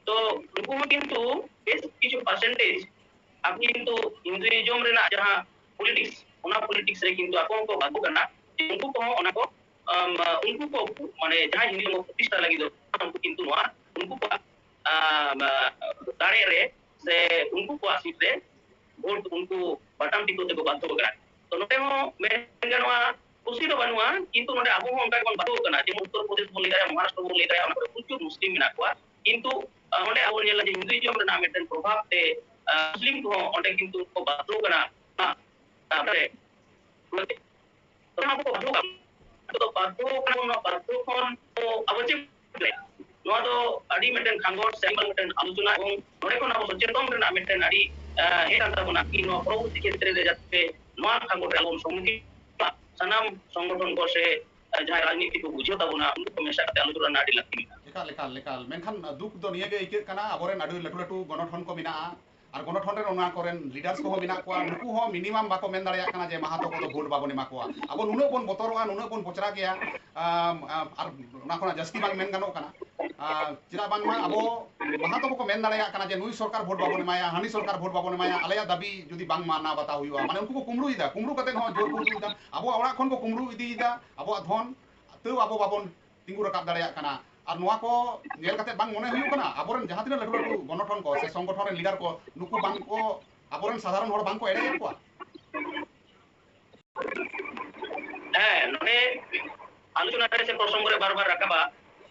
ᱛᱚ, ᱱᱩᱠᱩ ᱦᱚᱸ ᱠᱤᱱᱛᱩ ᱵᱮᱥ ᱠᱤᱪᱷᱩ percentage ᱟᱠᱚ ᱠᱤᱱᱛᱩ ᱦᱤᱱᱫᱩᱭᱤᱡᱚᱢ ᱨᱮᱱᱟᱜ ᱡᱟᱦᱟᱸ politics, ᱚᱱᱟ politics ᱨᱮ ᱠᱤᱱᱛᱩ ᱟᱠᱚ ᱦᱚᱸᱠᱚ ᱵᱟᱫᱷᱩ ᱠᱟᱱᱟ᱾ ᱡᱮ ᱩᱱᱠᱩ ᱠᱚᱦᱚᱸ ᱚᱱᱟ ᱠᱚ, ᱟᱢ, ᱩᱱᱠᱩ ᱠᱚ, ᱢᱟᱱᱮ ᱡᱟᱦᱟᱸᱭ ᱦᱤᱱᱫᱩᱭᱤᱡᱚᱢ ᱠᱚ ᱯᱨᱚᱛᱤᱥᱴᱷᱟ ᱞᱟᱹᱜᱤᱫ ᱫᱚ, ᱩᱱᱠᱩ ᱠᱤᱱᱛᱩ ᱱᱚᱣᱟ, ᱩᱱᱠᱩ ᱠᱚᱣᱟᱜ, ᱟᱢ, ᱫᱟᱲᱮ ᱨᱮ ᱥᱮ ᱩᱱᱠᱩ ᱠᱚᱣᱟᱜ seat ᱨᱮ vote ᱩᱱᱠᱩ ᱵᱟᱴᱟᱢ ᱴᱤᱯᱟᱹᱣ ᱛᱮᱠᱚ ᱵᱟᱫᱷᱚ ᱠᱟᱱᱟ᱾ ᱛᱚ, ᱱᱚᱛᱮ ᱦᱚᱸ ᱢᱮᱱ ᱜᱟᱱᱚᱜᱼᱟ, ᱠᱩᱥᱤ ᱫᱚ ᱵᱟᱹᱱᱩᱜᱼᱟ, ᱠᱤᱱᱛᱩ ᱱᱚᱰᱮ ᱟᱵᱚ ᱦᱚᱸ ᱚᱱᱠᱟ ᱜᱮᱵᱚᱱ ᱵᱟᱫᱷᱚ ᱠᱟᱱᱟ᱾ ᱡᱮᱢᱚᱱ ᱩᱛᱛᱚᱨ ᱯᱨᱚᱫᱮᱥ ᱵᱚᱱ ᱞᱟᱹᱭ ᱫᱟᱲᱮᱭᱟᱜᱼᱟ, ᱢᱚᱦᱟᱨᱟᱥᱴᱨᱚ ᱵᱚᱱ ᱞᱟᱹᱭ ᱫᱟᱲᱮᱭᱟᱜᱼᱟ, ᱚᱱᱟ ᱠᱚᱨᱮ ᱯᱨᱚᱪᱩᱨ ᱢᱩᱥᱞᱤᱢ ᱢᱮᱱᱟᱜ ᱠᱚᱣᱟ, ᱠᱤᱱᱛᱩ, ᱟᱸ, ᱚᱸᱰᱮ ᱟᱵᱚ ᱧᱮᱞᱟ ᱡᱮ ᱦᱤᱱᱫᱩᱭᱤᱡᱚᱢ ᱨᱮᱱᱟᱜ ᱢᱤᱫᱴᱮᱱ ᱯᱨᱚᱵᱷᱟᱵᱽ ᱛᱮ, ᱟᱸ, ᱢᱩᱥᱞᱤᱢ ᱠᱚᱦᱚᱸ ᱚᱸᱰᱮ ᱠᱤᱱᱛᱩ ᱠᱚ ᱵᱟᱫᱷᱚ ᱠᱟᱱᱟ᱾ ᱦᱮᱸ, ᱛᱟᱨᱯᱚᱨᱮ ᱚᱱᱟ ᱠᱚ ᱵᱟᱫᱷᱚ ᱠᱟᱱᱟ᱾ ᱫᱚ ᱵᱟᱫᱽᱫᱷᱚ ᱠᱟᱱᱟ ᱵᱚᱱ, ᱱᱚᱣᱟ ᱵᱟᱫᱽᱫᱷᱚ ᱠᱷᱚᱱ ᱫᱚ ᱟᱵᱚ ᱪᱮᱫ ᱵᱚᱱ ᱞᱟᱹᱭᱟ? ᱱᱚᱣᱟ ᱫᱚ ᱟᱹᱰᱤ ᱢᱤᱫᱴᱮᱱ ᱠᱷᱟᱸᱜᱚᱴ ᱥᱮ ᱟᱹᱰᱤ ᱢᱤᱫᱴᱮᱱ ᱟᱞᱳᱪᱚᱱᱟ ᱮᱵᱚᱝ ᱱᱚᱰᱮ ᱠᱷᱚᱱ ᱟᱵᱚ ᱥᱚᱪᱮᱛᱚᱱ ᱨᱮᱱᱟᱜ ᱢᱤᱫᱴᱮᱱ ᱟᱹᱰᱤ, ᱮ, ᱦᱮᱡ ᱠᱟᱱ ᱛᱟᱵᱚᱱᱟ ᱠᱤ ᱱᱚᱣᱟ ᱯᱚᱨᱚᱵᱚᱨᱛᱤ ᱠᱷᱮᱛᱨᱮ ᱨᱮ ᱡᱟᱛᱮ ᱱᱚᱣᱟ ᱠᱷᱟᱸᱜᱚᱴ ᱨᱮ ᱟᱞᱚᱵᱚᱱ ᱥᱚᱢᱢᱩᱠᱷᱤᱱ ᱢᱟ᱾ ᱥᱟᱱᱟᱢ ᱥᱚᱝᱜᱚᱴᱷᱚᱱ ᱠᱚ ᱥᱮ, ᱮ, ᱡᱟᱦᱟᱸᱭ ᱨᱟᱡᱽᱱᱤᱛᱤ ᱠᱚ ᱵᱩᱡᱷᱟᱹᱣ ᱛᱟᱵᱚᱱᱟ, ᱩᱱᱠᱩ ᱠᱚ ᱢᱮᱥᱟ ᱠᱟᱛᱮ ᱟᱞᱳᱪᱚᱱᱟ ᱨᱮᱱᱟᱜ ᱟᱹᱰᱤ ᱞᱟᱹᱠᱛᱤ ᱢᱮᱱᱟᱜᱼᱟ᱾ ᱮᱠᱟᱞ, ᱮᱠᱟᱞ, ᱮᱠᱟᱞ᱾ ᱢᱮᱱᱠᱷᱟᱱ ᱫᱩᱠ ᱫᱚ ᱱᱤᱭᱟᱹ ᱜᱮ ᱟᱹᱭᱠᱟᱹᱜ ᱠᱟᱱᱟ, ᱟᱵᱚᱨᱮᱱ ᱟᱹᱰᱤ ᱞᱟᱹᱴᱩ ᱞᱟᱹᱴᱩ ᱜᱚᱱᱚᱴᱷᱚᱱ ᱠᱚ ᱢᱮᱱᱟᱜᱼᱟ, ᱟᱨ ᱜᱚᱱᱚᱴᱷᱚᱱ ᱨᱮ ᱚᱱᱟ ᱠᱚᱨᱮᱱ leaders ᱠᱚᱦᱚᱸ ᱢᱮᱱᱟᱜ ᱠᱚᱣᱟ, ᱱᱩᱠᱩ ᱦᱚᱸ minimum ᱵᱟᱠᱚ ᱢᱮᱱ ᱫᱟᱲᱮᱭᱟᱜ ᱠᱟᱱᱟ ᱡᱮ ᱢᱟᱦᱟᱛᱚ ᱠᱚᱫᱚ vote ᱵᱟᱵᱚᱱ ᱮᱢᱟ ᱠᱚᱣᱟ᱾ ᱟᱵᱚ ᱱᱩᱱᱟᱹᱜ ᱵᱚᱱ ᱵᱚᱛᱚᱨᱚᱜᱼᱟ, ᱱᱩᱱᱟᱹᱜ ᱵᱚᱱ ᱵᱚᱪᱨᱟ ᱜᱮᱭᱟ, ᱟᱢ, ᱟᱢ, ᱟᱨ ᱚᱱᱟ ᱠᱷᱚᱱᱟᱜ ᱡᱟᱹᱥᱛᱤ ᱵᱟᱝ ᱢᱮᱱ ᱜᱟᱱᱚᱜ ᱠᱟᱱᱟ᱾ ᱟᱨ ᱪᱮᱫᱟᱜ ᱵᱟᱝᱢᱟ ᱟᱵᱚ ᱢᱟᱦᱟᱛᱚ ᱠᱚᱠᱚ ᱢᱮᱱ ᱫᱟᱲᱮᱭᱟᱜ ᱠᱟᱱᱟ ᱡᱮ ᱱᱩᱭ ᱥᱚᱨᱠᱟᱨ vote ᱵᱟᱵᱚᱱ ᱮᱢᱟᱭᱟ, ᱦᱟᱹᱱᱤ ᱥᱚᱨᱠᱟᱨ vote ᱵᱟᱵᱚᱱ ᱮᱢᱟᱭᱟ, ᱟᱞᱮᱭᱟᱜ ᱫᱟᱹᱵᱤ ᱡᱩᱫᱤ ᱵᱟᱝ ᱢᱟᱱᱟᱣ ᱵᱟᱛᱟᱣ ᱦᱩᱭᱩᱜᱼᱟ᱾ ᱢᱟᱱᱮ ᱩᱱᱠᱩ ᱠᱚ ᱠᱩᱢᱲᱩᱭᱮᱫᱟ, ᱠᱩᱢᱲᱩ ᱠᱟᱛᱮ ᱦᱚᱸ ᱡᱳᱨ ᱠᱚ ᱩᱫᱩᱜ ᱮᱫᱟ, ᱟᱵᱚᱣᱟᱜ ᱚᱲᱟᱜ ᱠᱷᱚᱱ ᱠᱚ ᱠᱩᱢᱲᱩ ᱤᱫᱤᱭᱮᱫᱟ ᱟᱵᱚᱣᱟᱜ ᱫᱷᱚᱱ, ᱛᱟᱹᱣ ᱟᱵᱚ ᱵᱟᱵᱚᱱ ᱛᱤᱸᱜᱩ ᱨᱟᱠᱟᱵ ᱫᱟᱲᱮᱭᱟᱜ ᱠᱟᱱᱟ᱾ ᱟᱨ ᱱᱚᱣᱟ ᱠᱚ ᱧᱮᱞ ᱠᱟᱛᱮ ᱵᱟᱝ ᱢᱚᱱᱮ ᱦᱩᱭᱩᱜ ᱠᱟᱱᱟ ᱟᱵᱚᱨᱮᱱ ᱡᱟᱦᱟᱸ ᱛᱤᱱᱟᱹᱜ ᱞᱟᱹᱴᱩ ᱞᱟᱹᱴᱩ ᱜᱚᱱᱚᱴᱷᱚᱱ ᱠᱚ ᱥᱮ ᱥᱚᱝᱜᱚᱴᱷᱚᱱ ᱨᱮᱱ leader ᱠᱚ, ᱱᱩᱠᱩ ᱵᱟᱝ ᱠᱚ, ᱟᱵᱚᱨᱮᱱ ᱥᱟᱫᱷᱟᱨᱚᱱ ᱦᱚᱲ ᱵᱟᱝ ᱠᱚ ᱮᱲᱮᱭᱮᱫ ᱠᱚᱣᱟ? ᱦᱮᱸ, ᱱᱚᱰᱮ ᱟᱞᱳᱪᱚᱱᱟ ᱨᱮ ᱥᱮ ᱯᱨᱚᱥᱚᱝᱜᱚ ᱨᱮ ᱵᱟᱨ ᱵᱟᱨ ᱨᱟᱠᱟᱵᱟ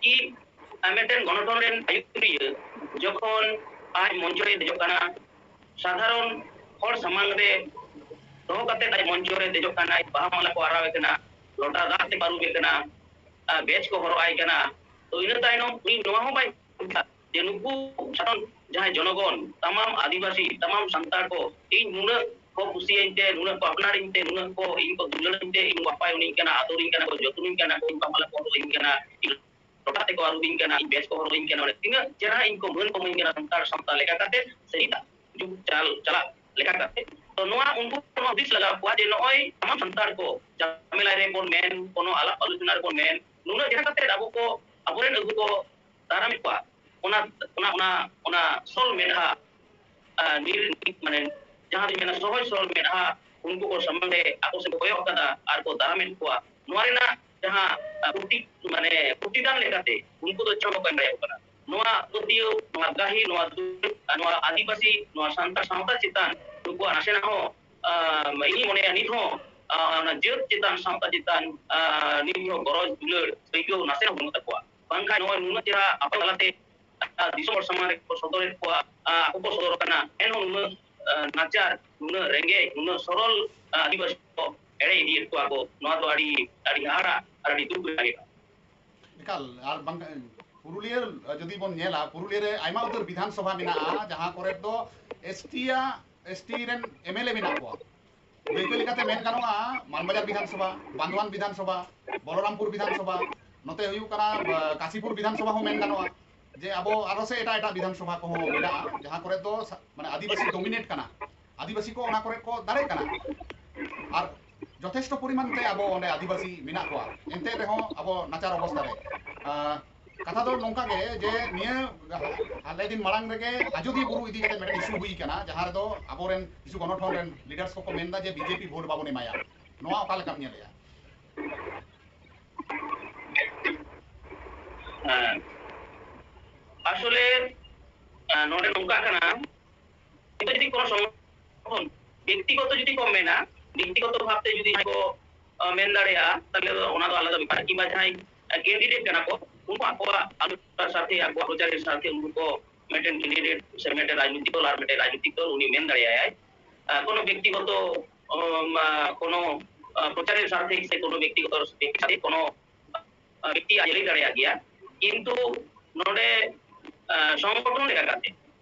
ᱠᱤ, ᱟᱨ ᱢᱤᱫᱴᱮᱱ ᱜᱚᱱᱚᱴᱷᱚᱱ ᱨᱮᱱ ᱟᱹᱭᱩᱨᱤᱭᱟᱹ ᱡᱚᱠᱷᱚᱱ ᱟᱡ ᱢᱚᱧᱪᱚ ᱨᱮ ᱫᱮᱡᱚᱜ ᱠᱟᱱᱟ, ᱥᱟᱫᱷᱟᱨᱚᱱ ᱦᱚᱲ ᱥᱟᱢᱟᱝ ᱨᱮ ᱫᱚᱦᱚ ᱠᱟᱛᱮ ᱟᱡ ᱢᱚᱧᱪᱚ ᱨᱮ ᱫᱮᱡᱚᱜ ᱠᱟᱱᱟᱭ, ᱵᱟᱦᱟ ᱢᱟᱞᱟ ᱠᱚ ᱟᱨᱟᱣ ᱮ ᱠᱟᱱᱟ, ᱞᱚᱴᱟ ᱫᱟᱜ ᱛᱮ ᱟᱹᱨᱩᱵ ᱮ ᱠᱟᱱᱟ, ᱟᱨ badge ᱠᱚ ᱦᱚᱨᱚᱜ ᱟᱭ ᱠᱟᱱᱟ᱾ ᱛᱚ ᱤᱱᱟᱹ ᱛᱟᱭᱱᱚᱢ ᱩᱱᱤ ᱱᱚᱣᱟ ᱦᱚᱸ ᱵᱟᱭ ᱵᱩᱡᱷᱟᱹᱣᱟ ᱡᱮ ᱱᱩᱠᱩ ᱥᱟᱫᱷᱟᱨᱚᱱ ᱡᱟᱦᱟᱸᱭ ᱡᱚᱱᱚᱜᱚᱱ, ᱛᱟᱢᱟᱢ ᱟᱹᱫᱤᱵᱟᱹᱥᱤ, ᱛᱟᱢᱟᱢ ᱥᱟᱱᱛᱟᱲ ᱠᱚ ᱤᱧ ᱱᱩᱱᱟᱹᱜ ᱠᱚ ᱠᱩᱥᱤᱭᱟᱹᱧ ᱛᱮ, ᱱᱩᱱᱟᱹᱜ ᱠᱚ ᱟᱯᱱᱟᱨᱤᱧ ᱛᱮ, ᱱᱩᱱᱟᱹᱜ ᱠᱚ ᱤᱧ ᱠᱚ ᱫᱩᱞᱟᱹᱲᱤᱧ ᱛᱮ, ᱤᱧ ᱠᱚ ᱟᱯᱟᱭᱚᱱᱤᱧ ᱠᱟᱱᱟ, ᱟᱫᱚᱨᱤᱧ ᱠᱟᱱᱟ ᱠᱚ, ᱡᱚᱛᱚᱱᱤᱧ ᱠᱟᱱᱟ ᱠᱚ, ᱤᱧ ᱠᱚ ᱢᱟᱞᱟ ᱠᱚ ᱦᱚᱨᱚᱜ ᱤᱧ ᱠᱟᱱᱟ, ᱤᱧ ᱞᱚᱴᱟ ᱛᱮᱠᱚ ᱟᱹᱨᱩᱵᱤᱧ ᱠᱟᱱᱟ, ᱤᱧ badge ᱠᱚ ᱦᱚᱨᱚᱜ ᱤᱧ ᱠᱟᱱᱟ, ᱢᱟᱱᱮ ᱛᱤᱱᱟᱹᱜ ᱪᱮᱦᱨᱟ ᱤᱧ ᱠᱚ ᱢᱟᱹᱱ ᱠᱚ ᱤᱢᱟᱹᱧ ᱠᱟᱱᱟ ᱥᱟᱱᱛᱟᱲ ᱥᱟᱶᱛᱟ ᱞᱮᱠᱟ ᱠᱟᱛᱮ ᱥᱮ ᱮᱴᱟᱜ ᱡᱩᱜᱽ ᱪᱟᱞ ᱪᱟᱞᱟᱜ ᱞᱮᱠᱟ ᱠᱟᱛᱮ᱾ ᱛᱚ ᱱᱚᱣᱟ ᱩᱱᱠᱩ ᱱᱚᱣᱟ ᱦᱩᱫᱤᱥ ᱞᱟᱜᱟᱣ ᱠᱚᱣᱟ ᱡᱮ ᱱᱚᱜᱼᱚᱭ ᱥᱟᱱᱟᱢ ᱥᱟᱱᱛᱟᱲ ᱠᱚ ᱡᱷᱟᱢᱮᱞᱟ ᱨᱮᱵᱚᱱ ᱢᱮᱱ, ᱠᱳᱱᱳ ᱟᱞᱟᱯ ᱟᱞᱳᱪᱚᱱᱟ ᱨᱮᱵᱚᱱ ᱢᱮᱱ, ᱱᱩᱱᱟᱹᱜ ᱡᱟᱦᱟᱸ ᱠᱟᱛᱮ ᱟᱵᱚ ᱠᱚ, ᱟᱵᱚᱨᱮᱱ ᱟᱹᱜᱩ ᱠᱚ ᱫᱟᱨᱟᱢᱮᱫ ᱠᱚᱣᱟ, ᱚᱱᱟ, ᱚᱱᱟ, ᱚᱱᱟ, ᱚᱱᱟ ᱥᱚᱞ ᱢᱮᱫᱦᱟ, ᱟᱨ ᱱᱤᱨ, ᱢᱟᱱᱮ, ᱡᱟᱦᱟᱸ ᱫᱚᱧ ᱢᱮᱱᱟ, ᱥᱚᱦᱚᱡ ᱥᱚᱨᱚᱞ ᱢᱮᱫᱦᱟ ᱩᱱᱠᱩ ᱠᱚ ᱥᱟᱢᱟᱝ ᱨᱮ ᱟᱠᱚ ᱥᱮᱫ ᱠᱚ ᱠᱚᱭᱚᱜ ᱠᱟᱫᱟ ᱟᱨ ᱠᱚ ᱫᱟᱨᱟᱢᱮᱫ ᱠᱚᱣᱟ᱾ ᱱᱚᱣᱟ ᱨᱮᱱᱟᱜ ᱡᱟᱦᱟᱸ, ᱟ, ᱯᱨᱚᱛᱤ-, ᱢᱟᱱᱮ, ᱯᱨᱚᱛᱤᱫᱟᱱ ᱞᱮᱠᱟᱛᱮ ᱩᱱᱠᱩ ᱫᱚ ᱪᱮᱫ ᱦᱚᱸ ᱵᱟᱠᱚ ᱮᱢ ᱫᱟᱲᱮᱭᱟᱜ ᱠᱟᱱᱟ᱾ ᱱᱚᱣᱟ ᱯᱟᱹᱛᱭᱟᱹᱣ, ᱱᱚᱣᱟ ᱜᱟᱹᱦᱤᱨ, ᱱᱚᱣᱟ ᱫᱩᱞᱟᱹᱲ, ᱟᱨ ᱱᱚᱣᱟ ᱟᱹᱫᱤᱵᱟᱹᱥᱤ, ᱱᱚᱣᱟ ᱥᱟᱱᱛᱟᱲ ᱥᱟᱶᱛᱟ ᱪᱮᱛᱟᱱ ᱱᱩᱠᱩᱣᱟᱜ ᱱᱟᱥᱮᱱᱟᱜ ᱦᱚᱸ, ᱟ, ᱤᱧᱤᱧ ᱢᱚᱱᱮᱭᱟ ᱱᱤᱛ ᱦᱚᱸ, ᱟ, ᱚᱱᱟ ᱡᱟᱹᱛ ᱪᱮᱛᱟᱱ, ᱥᱟᱶᱛᱟ ᱪᱮᱛᱟᱱ, ᱟ, ᱱᱤᱛ ᱦᱚᱸ ᱜᱚᱨᱚᱡᱽ, ᱫᱩᱞᱟᱹᱲ, ᱟᱹᱭᱠᱟᱹᱣ ᱱᱟᱥᱮ ᱦᱚᱸ ᱵᱟᱹᱱᱩᱜ ᱛᱟᱠᱚᱣᱟ᱾ ᱵᱟᱝᱠᱷᱟᱱ ᱱᱚᱜᱼᱚᱭ ᱱᱩᱱᱟᱹᱜ ᱪᱮᱦᱨᱟ ᱟᱯᱮ ᱛᱟᱞᱟᱛᱮ ᱟᱨ ᱫᱤᱥᱚᱢ ᱦᱚᱲ ᱥᱟᱢᱟᱝ ᱨᱮᱠᱚ ᱥᱚᱫᱚᱨᱮᱫ ᱠᱚᱣᱟ, ᱟᱨ ᱟᱠᱚ ᱠᱚ ᱥᱚᱫᱚᱨ ᱠᱟᱱᱟ, ᱮᱱᱦᱚᱸ ᱱᱩᱱᱟᱹᱜ, ᱟᱨ, ᱱᱟᱪᱟᱨ, ᱱᱩᱱᱟᱹᱜ ᱨᱮᱸᱜᱮᱡ, ᱱᱩᱱᱟᱹᱜ ᱥᱚᱨᱚᱞ, ᱟᱨ, ᱟᱹᱫᱤᱵᱟᱹᱥᱤ ᱠᱚ ᱮᱲᱮ ᱤᱫᱤᱭᱮᱫ ᱠᱚᱣᱟ ᱠᱚ᱾ ᱱᱚᱣᱟ ᱫᱚ ᱟᱹᱰᱤ, ᱟᱹᱰᱤ ᱦᱟᱦᱟᱲᱟ, ᱟᱨ ᱟᱹᱰᱤ ᱫᱩᱠ ᱨᱮᱱᱟᱜ ᱜᱮ ᱠᱟᱱᱟ᱾ ᱮᱠᱟᱞ᱾ ᱟᱨ ᱵᱟᱝ, ᱯᱩᱨᱩᱞᱤᱭᱟᱹ ᱡᱩᱫᱤ ᱵᱚᱱ ᱧᱮᱞᱟ, ᱯᱩᱨᱩᱞᱤᱭᱟᱹ ᱨᱮ ᱟᱭᱢᱟ ᱩᱛᱟᱹᱨ ᱵᱤᱫᱷᱟᱱ ᱥᱚᱵᱷᱟ ᱢᱮᱱᱟᱜᱼᱟ, ᱡᱟᱦᱟᱸ ᱠᱚᱨᱮ ᱫᱚ ᱮᱥᱴᱤ ᱭᱟᱜ, ᱮᱥᱴᱤ ᱨᱮᱱ ᱮᱢᱮᱞᱮ ᱢᱮᱱᱟᱜ ᱠᱚᱣᱟ᱾ ᱫᱟᱹᱭᱠᱟᱹ ᱞᱮᱠᱟᱛᱮ ᱢᱮᱱ ᱜᱟᱱᱚᱜᱼᱟ, ᱢᱟᱱᱵᱟᱡᱟᱨ ᱵᱤᱫᱷᱟᱱ ᱥᱚᱵᱷᱟ, ᱵᱟᱱᱫᱷᱣᱟᱱ ᱵᱤᱫᱷᱟᱱ ᱥᱚᱵᱷᱟ, ᱵᱚᱞᱚᱨᱟᱢᱯᱩᱨ ᱵᱤᱫᱷᱟᱱ ᱥᱚᱵᱷᱟ, ᱱᱚᱛᱮ ᱦᱩᱭᱩᱜ ᱠᱟᱱᱟ, ᱵᱟ, ᱠᱟᱥᱤᱯᱩᱨ ᱵᱤᱫᱷᱟᱱ ᱥᱚᱵᱷᱟ ᱦᱚᱸ ᱢᱮᱱ ᱜᱟᱱᱚᱜᱼᱟ᱾ ᱡᱮ ᱟᱵᱚ ᱟᱨᱚ ᱥᱮ ᱮᱴᱟᱜ ᱮᱴᱟᱜ ᱵᱤᱫᱷᱟᱱ ᱥᱚᱵᱷᱟ ᱠᱚᱦᱚᱸ ᱢᱮᱱᱟᱜᱼᱟ, ᱡᱟᱦᱟᱸ ᱠᱚᱨᱮ ᱫᱚ ᱥᱟ-, ᱢᱟᱱᱮ ᱟᱹᱫᱤᱵᱟᱹᱥᱤ ᱰᱳᱢᱤᱱᱮᱴ ᱠᱟᱱᱟ, ᱟᱹᱫᱤᱵᱟᱹᱥᱤ ᱠᱚ ᱚᱱᱟ ᱠᱚᱨᱮ ᱠᱚ ᱫᱟᱲᱮᱜ ᱠᱟᱱᱟ᱾ ᱟᱨ ᱡᱚᱛᱷᱮᱥᱴᱚ ᱯᱚᱨᱤᱢᱟᱱ ᱛᱮ ᱟᱵᱚ ᱚᱸᱰᱮ ᱟᱹᱫᱤᱵᱟᱹᱥᱤ ᱢᱮᱱᱟᱜ ᱠᱚᱣᱟ, ᱮᱱᱛᱮ ᱨᱮᱦᱚᱸ ᱟᱵᱚ ᱱᱟᱪᱟᱨ ᱚᱵᱚᱥᱛᱟ ᱨᱮ᱾ ᱟᱸ, ᱠᱟᱛᱷᱟ ᱫᱚ ᱱᱚᱝᱠᱟ ᱜᱮ ᱡᱮ ᱱᱤᱭᱟᱹ ᱦᱟᱞᱮ ᱫᱤᱱ ᱢᱟᱲᱟᱝ ᱨᱮᱜᱮ ᱟᱡᱚᱫᱤᱭᱟᱹ ᱵᱩᱨᱩ ᱤᱫᱤ ᱠᱟᱛᱮ ᱢᱤᱫᱴᱮᱱ ᱤᱥᱩ ᱦᱩᱭ ᱠᱟᱱᱟ, ᱡᱟᱦᱟᱸ ᱨᱮᱫᱚ ᱟᱵᱚᱨᱮᱱ ᱠᱤᱪᱷᱩ ᱜᱚᱱᱚᱴᱷᱚᱱ ᱨᱮᱱ ᱞᱤᱰᱟᱨᱥ ᱠᱚᱠᱚ ᱢᱮᱱᱫᱟ ᱡᱮ ᱵᱤᱡᱮᱯᱤ ᱵᱷᱳᱴ ᱵᱟᱵᱚᱱ ᱮᱢᱟᱭᱟ᱾ ᱱᱚᱣᱟ ᱚᱠᱟ ᱞᱮᱠᱟᱢ ᱧᱮᱞᱮᱜᱼᱟ? ᱦᱮᱸ, ᱟᱥᱚᱞᱮ, ᱟᱸ, ᱱᱚᱰᱮ ᱱᱚᱝᱠᱟ ᱠᱟᱱᱟ, ᱱᱤᱛᱚᱜ ᱡᱩᱫᱤ ᱠᱳᱱᱳ ᱥᱚᱝᱜᱚᱴᱷᱚᱱ ᱵᱮᱠᱛᱤᱜᱚᱛᱚ ᱡᱩᱫᱤ ᱠᱚ ᱢᱮᱱᱟ, ᱵᱮᱠᱛᱤᱜᱚᱛᱚ ᱵᱷᱟᱵᱛᱮ ᱡᱩᱫᱤ ᱡᱟᱦᱟᱸᱭ ᱠᱚ, ᱟᱸ, ᱢᱮᱱ ᱫᱟᱲᱮᱭᱟᱜᱼᱟ, ᱛᱟᱦᱞᱮ ᱫᱚ ᱚᱱᱟ ᱫᱚ ᱟᱞᱟᱫᱟ ᱵᱮᱯᱟᱨ᱾ ᱠᱤᱝᱵᱟ ᱡᱟᱦᱟᱸᱭ, ᱟᱸ, ᱠᱮᱱᱰᱤᱰᱮᱴ ᱠᱟᱱᱟ ᱠᱚ, ᱩᱱᱠᱩ ᱟᱠᱚᱣᱟᱜ ᱟᱞᱚᱪᱚᱱᱟ ᱥᱟᱨᱛᱷᱮ, ᱟᱠᱚᱣᱟᱜ ᱯᱨᱚᱪᱟᱨᱮᱨ ᱥᱟᱨᱛᱷᱮ ᱩᱱᱠᱩ ᱠᱚ ᱢᱤᱫᱴᱮᱱ ᱠᱮᱱᱰᱤᱰᱮᱴ ᱥᱮ ᱢᱤᱫᱴᱮᱱ ᱨᱟᱡᱽᱱᱤᱛᱤᱠ ᱫᱚᱞ ᱟᱨ ᱢᱤᱫᱴᱮᱱ ᱨᱟᱡᱽᱱᱤᱛᱤᱠ ᱫᱚᱞ ᱩᱱᱤ ᱢᱮᱱ ᱫᱟᱲᱮᱭᱟᱭᱟᱭ᱾ ᱟᱸ, ᱠᱳᱱᱳ ᱵᱮᱠᱛᱤᱜᱚᱛᱚ, ᱟᱸ, ᱟᱸ, ᱠᱳᱱᱳ, ᱟᱸ, ᱯᱨᱚᱪᱟᱨᱮᱨ ᱥᱟᱨᱛᱷᱮ ᱥᱮ ᱠᱳᱱᱳ ᱵᱮᱠᱛᱤᱜᱚᱛᱚ ᱥᱟᱨᱛᱷᱮ ᱠᱳᱱᱳ, ᱟᱸ, ᱵᱮᱠᱛᱤ ᱟᱡ ᱞᱟᱹᱭ ᱫᱟᱲᱮᱭᱟᱜ ᱜᱮᱭᱟ᱾ ᱠᱤᱱᱛᱩ ᱱᱚᱰᱮ, ᱟᱸ, ᱥᱚᱝᱜᱚᱴᱷᱚᱱ ᱞᱮᱠᱟ ᱠᱟᱛᱮ,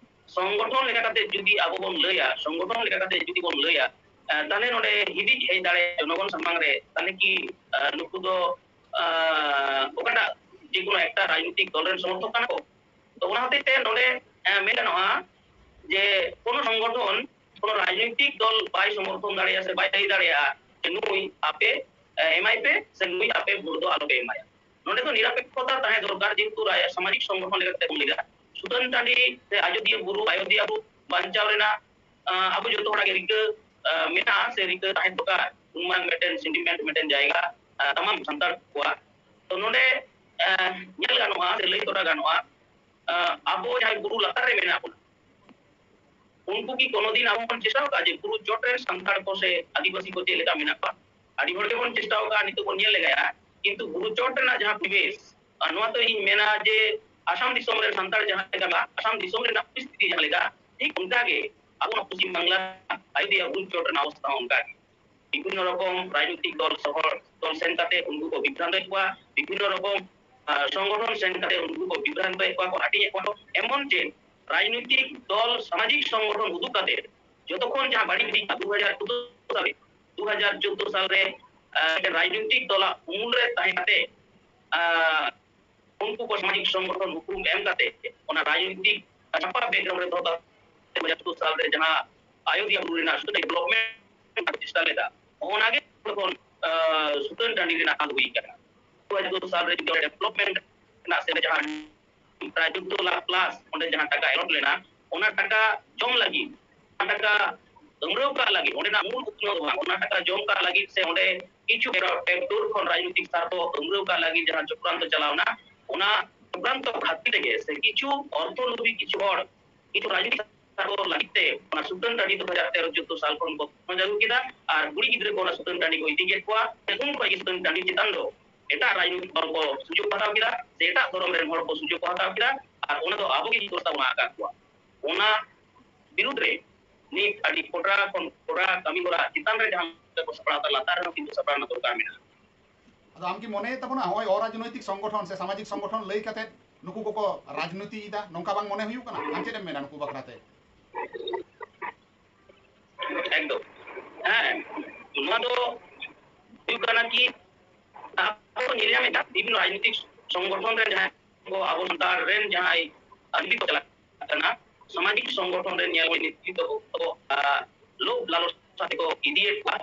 ᱥᱚᱝᱜᱚᱴᱷᱚᱱ ᱞᱮᱠᱟ ᱠᱟᱛᱮ ᱡᱩᱫᱤ ᱟᱵᱚ ᱵᱚᱱ ᱞᱟᱹᱭᱟ, ᱥᱚᱝᱜᱚᱴᱷᱚᱱ ᱞᱮᱠᱟ ᱠᱟᱛᱮ ᱡᱩᱫᱤ ᱵᱚᱱ ᱞᱟᱹᱭᱟ, ᱟᱸ, ᱛᱟᱦᱞᱮ ᱱᱚᱰᱮ ᱦᱤᱫᱤᱡ ᱦᱮᱡ ᱫᱟᱲᱮᱭᱟᱜᱼᱟ ᱡᱚᱱᱚᱜᱚᱱ ᱥᱟᱢᱟᱝ ᱨᱮ, ᱛᱟᱦᱞᱮ ᱠᱤ, ᱟᱸ, ᱱᱩᱠᱩ ᱫᱚ, ᱟᱸ, ᱚᱠᱟᱴᱟᱜ ᱡᱮᱠᱳᱱᱳ ᱮᱠᱴᱟ ᱨᱟᱡᱽᱱᱤᱛᱤᱠ ᱫᱚᱞ ᱨᱮᱱ ᱥᱚᱢᱚᱨᱛᱷᱚᱠ ᱠᱟᱱᱟ ᱠᱚ? ᱛᱚ ᱚᱱᱟ ᱦᱚᱛᱮᱡ ᱛᱮ ᱱᱚᱰᱮ, ᱟᱸ, ᱢᱮᱱ ᱜᱟᱱᱚᱜᱼᱟ ᱡᱮ ᱠᱳᱱᱳ ᱥᱚᱝᱜᱚᱴᱷᱚᱱ ᱠᱳᱱᱳ ᱨᱟᱡᱽᱱᱤᱛᱤᱠ ᱫᱚᱞ ᱵᱟᱭ ᱥᱚᱢᱚᱨᱛᱷᱚᱱ ᱫᱟᱲᱮᱭᱟᱜᱼᱟ ᱥᱮ ᱵᱟᱭ ᱞᱟᱹᱭ ᱫᱟᱲᱮᱭᱟᱜᱼᱟ ᱡᱮ ᱱᱩᱭ ᱟᱯᱮ, ᱮ, ᱮᱢᱟᱭ ᱯᱮ ᱥᱮ ᱱᱩᱭ ᱟᱯᱮ ᱵᱷᱳᱴ ᱫᱚ ᱟᱞᱚᱯᱮ ᱮᱢᱟᱭᱟ᱾ ᱱᱚᱰᱮ ᱫᱚ ᱱᱤᱨᱟᱯᱮᱠᱠᱷᱚᱛᱟ ᱛᱟᱦᱮᱸ ᱫᱚᱨᱠᱟᱨ, ᱡᱮᱦᱮᱛᱩ ᱨᱟᱭ-, ᱥᱟᱢᱟᱡᱤᱠ ᱥᱚᱝᱜᱚᱴᱷᱚᱱ ᱞᱮᱠᱟᱛᱮ ᱵᱚᱱ ᱞᱟᱹᱭᱟ᱾ ᱥᱩᱛᱟᱹᱱ ᱴᱟᱺᱰᱤ ᱥᱮ ᱟᱡᱚᱫᱤᱭᱟᱹ ᱵᱩᱨᱩ, ᱟᱡᱚᱫᱤᱭᱟᱹ ᱵᱩᱨᱩ ᱵᱟᱧᱪᱟᱣ ᱨᱮᱱᱟᱜ, ᱟᱸ, ᱟᱵᱚ ᱡᱚᱛᱚ ᱦᱚᱲᱟᱜ ᱜᱮ ᱨᱤᱠᱟᱹ, ᱟᱸ, ᱢᱮᱱᱟᱜᱼᱟ ᱥᱮ ᱨᱤᱠᱟᱹ ᱛᱟᱦᱮᱸ ᱫᱚᱨᱠᱟᱨ, ᱩᱱᱢᱟᱱ ᱢᱤᱫᱴᱮᱱ ᱥᱮᱱᱴᱤᱢᱮᱱᱴ, ᱢᱤᱫᱴᱮᱱ ᱡᱟᱭᱜᱟ, ᱟᱸ, ᱛᱟᱢᱟᱢ ᱥᱟᱱᱛᱟᱲ ᱠᱚᱣᱟᱜ᱾ ᱛᱚ ᱱᱚᱰᱮ, ᱟᱸ, ᱧᱮᱞ ᱜᱟᱱᱚᱜᱼᱟ ᱥᱮ ᱞᱟᱹᱭ ᱛᱚᱨᱟ ᱜᱟᱱᱚᱜᱼᱟ, ᱟᱸ, ᱟᱵᱚ ᱡᱟᱦᱟᱸᱭ ᱵᱩᱨᱩ ᱞᱟᱛᱟᱨ ᱨᱮ ᱢᱮᱱᱟᱜ ᱵᱚᱱᱟ, ᱩᱱᱠᱩ ᱠᱤ ᱠᱳᱱᱳ ᱫᱤᱱ ᱟᱵᱚ ᱵᱚᱱ ᱪᱮᱥᱴᱟ ᱟᱠᱟᱫᱼᱟ ᱡᱮ ᱵᱩᱨᱩ ᱪᱚᱴ ᱨᱮ ᱥᱟᱱᱛᱟᱲ ᱠᱚ ᱥᱮ ᱟᱹᱫᱤᱵᱟᱹᱥᱤ ᱠᱚ ᱪᱮᱫ ᱞᱮᱠᱟ ᱢᱮᱱᱟᱜ ᱠᱚᱣᱟ? ᱟᱹᱰᱤ ᱦᱚᱲ ᱜᱮᱵᱚᱱ ᱪᱮᱥᱴᱟ ᱟᱠᱟᱫᱼᱟ, ᱱᱤᱛᱚᱜ ᱵᱚᱱ ᱧᱮᱞ ᱞᱮᱜᱟᱭᱟ, ᱠᱤᱱᱛᱩ ᱵᱩᱨᱩ ᱪᱚᱴ ᱨᱮᱱᱟᱜ ᱡᱟᱦᱟᱸ ᱯᱚᱨᱤᱵᱮᱥ, ᱟᱨ ᱱᱚᱣᱟ ᱫᱚ ᱤᱧ ᱢᱮᱱᱟ ᱡᱮ ᱟᱥᱟᱢ ᱫᱤᱥᱚᱢ ᱨᱮ ᱥᱟᱱᱛᱟᱲ ᱡᱟᱦᱟᱸ ᱞᱮᱠᱟ ᱢᱮᱱᱟᱜ, ᱟᱥᱟᱢ ᱫᱤᱥᱚᱢ ᱨᱮᱱᱟᱜ ᱯᱚᱨᱤᱥᱛᱷᱤᱛᱤ ᱡᱟᱦᱟᱸ ᱞᱮᱠᱟ, ᱴᱷᱤᱠ ᱚᱱᱠᱟ ᱜᱮ ᱟᱵᱚ ᱱᱚᱣᱟ ᱯᱚᱥᱪᱤᱢ ᱵᱟᱝᱞᱟ ᱟᱡᱚᱫᱤᱭᱟᱹ ᱵᱩᱨᱩ ᱪᱚᱴ ᱨᱮᱱᱟᱜ ᱚᱵᱚᱥᱛᱷᱟ ᱦᱚᱸ ᱚᱱᱠᱟ ᱜᱮ᱾ ᱵᱤᱵᱷᱤᱱᱱᱚ ᱨᱚᱠᱚᱢ ᱨᱟᱡᱽᱱᱳᱭᱛᱤᱠ ᱫᱚᱞ ᱥᱚᱦᱚᱨ ᱫᱚᱞ ᱥᱮᱱ ᱠᱟᱛᱮ ᱩᱱᱠᱩ ᱠᱚ ᱵᱤᱵᱷᱨᱟᱱᱛᱚᱭᱮᱫ ᱠᱚᱣᱟ, ᱵᱤᱵᱷᱤᱱᱱᱚ ᱨᱚᱠᱚᱢ ᱟᱨ ᱥᱚᱝᱜᱚᱴᱷᱚᱱ ᱥᱮᱱ ᱠᱟᱛᱮ ᱩᱱᱠᱩ ᱠᱚ ᱵᱤᱵᱷᱨᱟᱱᱛᱚᱭᱮᱫ ᱠᱚᱣᱟ ᱠᱚ, ᱦᱟᱹᱴᱤᱧᱮᱫ ᱠᱚᱣᱟ ᱠᱚ᱾ ᱮᱢᱚᱱ ᱪᱮᱫ ᱨᱟᱡᱽᱱᱳᱭᱛᱤᱠ ᱫᱚᱞ ᱥᱟᱢᱟᱡᱤᱠ ᱥᱚᱝᱜᱚᱴᱷᱚᱱ ᱩᱫᱩᱜ ᱠᱟᱛᱮ ᱡᱚᱛᱚᱠᱷᱚᱱ ᱡᱟᱦᱟᱸ ᱵᱟᱹᱲᱤᱡ ᱵᱤᱨᱤᱫ ᱫᱩ ᱦᱟᱡᱟᱨ ᱪᱳᱫᱽᱫᱳ ᱥᱟᱞ ᱨᱮ, ᱫᱩ ᱦᱟᱡᱟᱨ ᱪᱳᱫᱽᱫᱳ ᱥᱟᱞ ᱨᱮ ᱟᱨ, ᱢᱤᱫᱴᱮᱱ ᱨᱟᱡᱽᱱᱳᱭᱛᱤᱠ ᱫᱚᱞᱟᱜ ᱩᱢᱩᱞ ᱨᱮ ᱛᱟᱦᱮᱸ ᱠᱟᱛᱮ ᱟᱨ, ᱩᱱᱠᱩ ᱠᱚ ᱥᱟᱢᱟᱡᱤᱠ ᱥᱚᱝᱜᱚᱴᱷᱚᱱ ᱩᱯᱨᱩᱢ ᱮᱢ ᱠᱟᱛᱮ ᱚᱱᱟ ᱨᱟᱡᱽᱱᱳᱭᱛᱤᱠ ᱪᱷᱟᱯᱟ background ᱨᱮ ᱫᱚᱦᱚ ᱠᱟᱛᱮ ᱫᱩ ᱦᱟᱡᱟᱨ ᱪᱳᱫᱽᱫᱳ ᱥᱟᱞ ᱨᱮ ᱡᱟᱦᱟᱸ ᱟᱭᱳᱫᱷᱤᱭᱟ ᱵᱩᱨᱩ ᱨᱮᱱᱟᱜ student development ᱪᱮᱥᱴᱟ ᱞᱮᱫᱟ, ᱚᱱᱟᱜᱮ ᱛᱚᱠᱷᱚᱱ ᱟᱨ, ᱥᱩᱛᱟᱹᱱ ᱴᱟᱺᱰᱤ ᱨᱮᱱᱟᱜ ᱦᱟᱞ ᱦᱩᱭ ᱟᱠᱟᱱᱟ᱾ ᱫᱩ ᱦᱟᱡᱟᱨ ᱪᱳᱫᱽᱫᱳ ᱥᱟᱞ ᱨᱮ development ᱨᱮᱱᱟᱜ ᱥᱮ ᱡᱟᱦᱟᱸ ᱯᱨᱟᱭ ᱪᱳᱫᱽᱫᱳ ᱞᱟᱠᱷ plus ᱚᱸᱰᱮ ᱡᱟᱦᱟᱸ ᱴᱟᱠᱟ allot ᱞᱮᱱᱟ, ᱚᱱᱟ ᱴᱟᱠᱟ ᱡᱚᱢ ᱞᱟᱹᱜᱤᱫ, ᱚᱱᱟ ᱴᱟᱠᱟ ᱟᱹᱢᱨᱟᱹᱣ ᱠᱟᱜ ᱞᱟᱹᱜᱤᱫ, ᱚᱸᱰᱮᱱᱟᱜ ᱢᱩᱞ ᱩᱛᱱᱟᱹᱣ ᱫᱚ ᱵᱟᱝ, ᱚᱱᱟ ᱴᱟᱠᱟ ᱡᱚᱢ ᱠᱟᱜ ᱞᱟᱹᱜᱤᱫ ᱥᱮ ᱚᱸᱰᱮ ᱠᱤᱪᱷᱩ backdoor ᱠᱷᱚᱱ ᱨᱟᱡᱽᱱᱳᱭᱛᱤᱠ ᱥᱟᱨᱛᱷᱚ ᱟᱹᱢᱨᱟᱹᱣ ᱠᱟᱜ ᱞᱟᱹᱜᱤᱫ ᱡᱟᱦᱟᱸ ᱪᱚᱠᱨᱟᱱᱛᱚ ᱪᱟᱞᱟᱣᱱᱟ, ᱚᱱᱟ ᱪᱚᱠᱨᱟᱱᱛᱚ ᱠᱷᱟᱹᱛᱤᱨ ᱛᱮᱜᱮ ᱥᱮ ᱠᱤᱪᱷᱩ ᱚᱨᱛᱷᱚ ᱞᱳᱵᱷᱤ ᱠᱤᱪᱷᱩ ᱦᱚᱲ ᱠᱤᱪᱷᱩ ᱨᱟᱡᱽᱱᱳᱭᱛᱤᱠ ᱥᱟᱨᱛᱷᱚ ᱞᱟᱹᱜᱤᱫ ᱛᱮ ᱚᱱᱟ ᱥᱩᱛᱟᱹᱱ ᱴᱟᱺᱰᱤ ᱫᱩ ᱦᱟᱡᱟᱨ ᱛᱮᱨᱚ ᱪᱳᱫᱽᱫᱳ ᱥᱟᱞ ᱠᱷᱚᱱ ᱠᱚ ᱛᱚᱡ ᱟᱹᱜᱩ ᱠᱮᱫᱟ᱾ ᱟᱨ ᱠᱩᱲᱤ ᱜᱤᱫᱽᱨᱟᱹ ᱠᱚ ᱚᱱᱟ ᱥᱩᱛᱟᱹᱱ ᱴᱟᱺᱰᱤ ᱠᱚ ᱤᱫᱤ ᱠᱮᱫ ᱠᱚᱣᱟ᱾ ᱩᱱ ᱠᱷᱚᱱ ᱜᱮ ᱥᱩᱛᱟᱹᱱ ᱴᱟᱺᱰᱤ ᱪᱮᱛᱟᱱ ᱫᱚ ᱮᱴᱟᱜ ᱨᱟᱡᱽᱱᱳᱭᱛᱤᱠ ᱫᱚᱞ ᱠᱚ ᱥᱩᱡᱳᱜᱽ ᱠᱚ ᱦᱟᱛᱟᱣ ᱠᱮᱫᱟ ᱥᱮ ᱮᱴᱟᱜ ᱫᱷᱚᱨᱚᱢ ᱨᱮᱱ ᱦᱚᱲ ᱠᱚ ᱥᱩᱡᱳᱜᱽ ᱠᱚ ᱦᱟᱛᱟᱣ ᱠᱮᱫᱟ᱾ ᱟᱨ ᱚᱱᱟ ᱫᱚ ᱟᱵᱚ ᱜᱮ ᱡᱚᱥ ᱛᱟᱵᱚᱱ ᱟᱠᱟᱫ ᱠᱚᱣᱟ᱾ ᱚᱱᱟ ᱵᱤᱨᱩᱫᱽ ᱨᱮ ᱱᱤᱛ ᱟᱹᱰᱤ ᱠᱚᱰᱨᱟ ᱠᱷᱚᱱ ᱠᱚᱰᱨᱟ ᱠᱟᱹᱢᱤ ᱦᱚᱨᱟ ᱪᱮᱛᱟᱱ ᱨᱮ ᱡᱟᱦᱟᱸ ᱠᱚ ᱥᱟᱯᱲᱟᱣ ᱮᱫᱟ, ᱞᱟᱛᱟᱨ ᱨᱮᱦᱚᱸ ᱠᱤᱱᱛᱩ ᱥᱟᱯᱲᱟᱣ ᱨᱮᱱᱟᱜ ᱫᱚᱨᱠᱟᱨ ᱢᱮᱱᱟᱜᱼᱟ᱾ ᱟᱫᱚ ᱟᱢ ᱠᱤ ᱢᱚᱱᱮᱭᱮᱫ ᱛᱟᱵᱚᱱᱟ ᱱᱚᱜᱼᱚᱭ ᱚᱨᱟᱡᱽᱱᱳᱭᱛᱤᱠ ᱥᱚᱝᱜᱚᱴᱷᱚᱱ ᱥᱮ ᱥᱟᱢᱟᱡᱤᱠ ᱥᱚᱝᱜᱚᱴᱷᱚᱱ ᱞᱟᱹᱭ ᱠᱟᱛᱮ ᱱᱩᱠᱩ ᱠᱚᱠᱚ ᱨᱟᱡᱽᱱᱤᱛᱤᱭᱮᱫᱟ, ᱱᱚᱝᱠᱟ ᱵᱟᱝ ᱢᱚᱱᱮ ᱦᱩᱭᱩᱜ ᱠᱟᱱᱟ? ᱟᱢ ᱪᱮᱫ ᱮᱢ ᱢᱮᱱᱟ ᱱᱩᱠᱩ ᱵᱟᱠᱷᱨᱟ ᱛᱮ? ᱮᱠᱫᱚᱢ᱾ ᱦᱮᱸ, ᱱᱚᱣᱟ ᱫᱚ ᱦᱩᱭᱩᱜ ᱠᱟᱱᱟ ᱠᱤ ᱟᱵᱚ ᱧᱮᱞ ᱧᱟᱢᱮᱫᱟ ᱵᱤᱵᱷᱤᱱᱱᱚ ᱨᱟᱡᱽᱱᱤᱛᱤᱠ ᱥᱚᱝᱜᱚᱴᱷᱚᱱ ᱨᱮ ᱡᱟᱦᱟᱸᱭ ᱠᱚ ᱟᱵᱚ ᱥᱟᱱᱛᱟᱲ ᱨᱮᱱ ᱡᱟᱦᱟᱸᱭ ᱟᱹᱱᱫᱤ ᱠᱚ ᱪᱟᱞᱟᱜ ᱠᱟᱱᱟ, ᱥᱟᱢᱟᱡᱤᱠ ᱥᱚᱝᱜᱚᱴᱷᱚᱱ ᱨᱮ ᱧᱮᱞ ᱱᱮᱛᱨᱤᱛᱵᱚ ᱠᱚ, ᱟᱨ, ᱞᱳᱵᱷ ᱞᱟᱞᱚᱪ ᱠᱟᱛᱮ ᱠᱚ ᱤᱫᱤᱭᱮᱫ ᱠᱚᱣᱟ᱾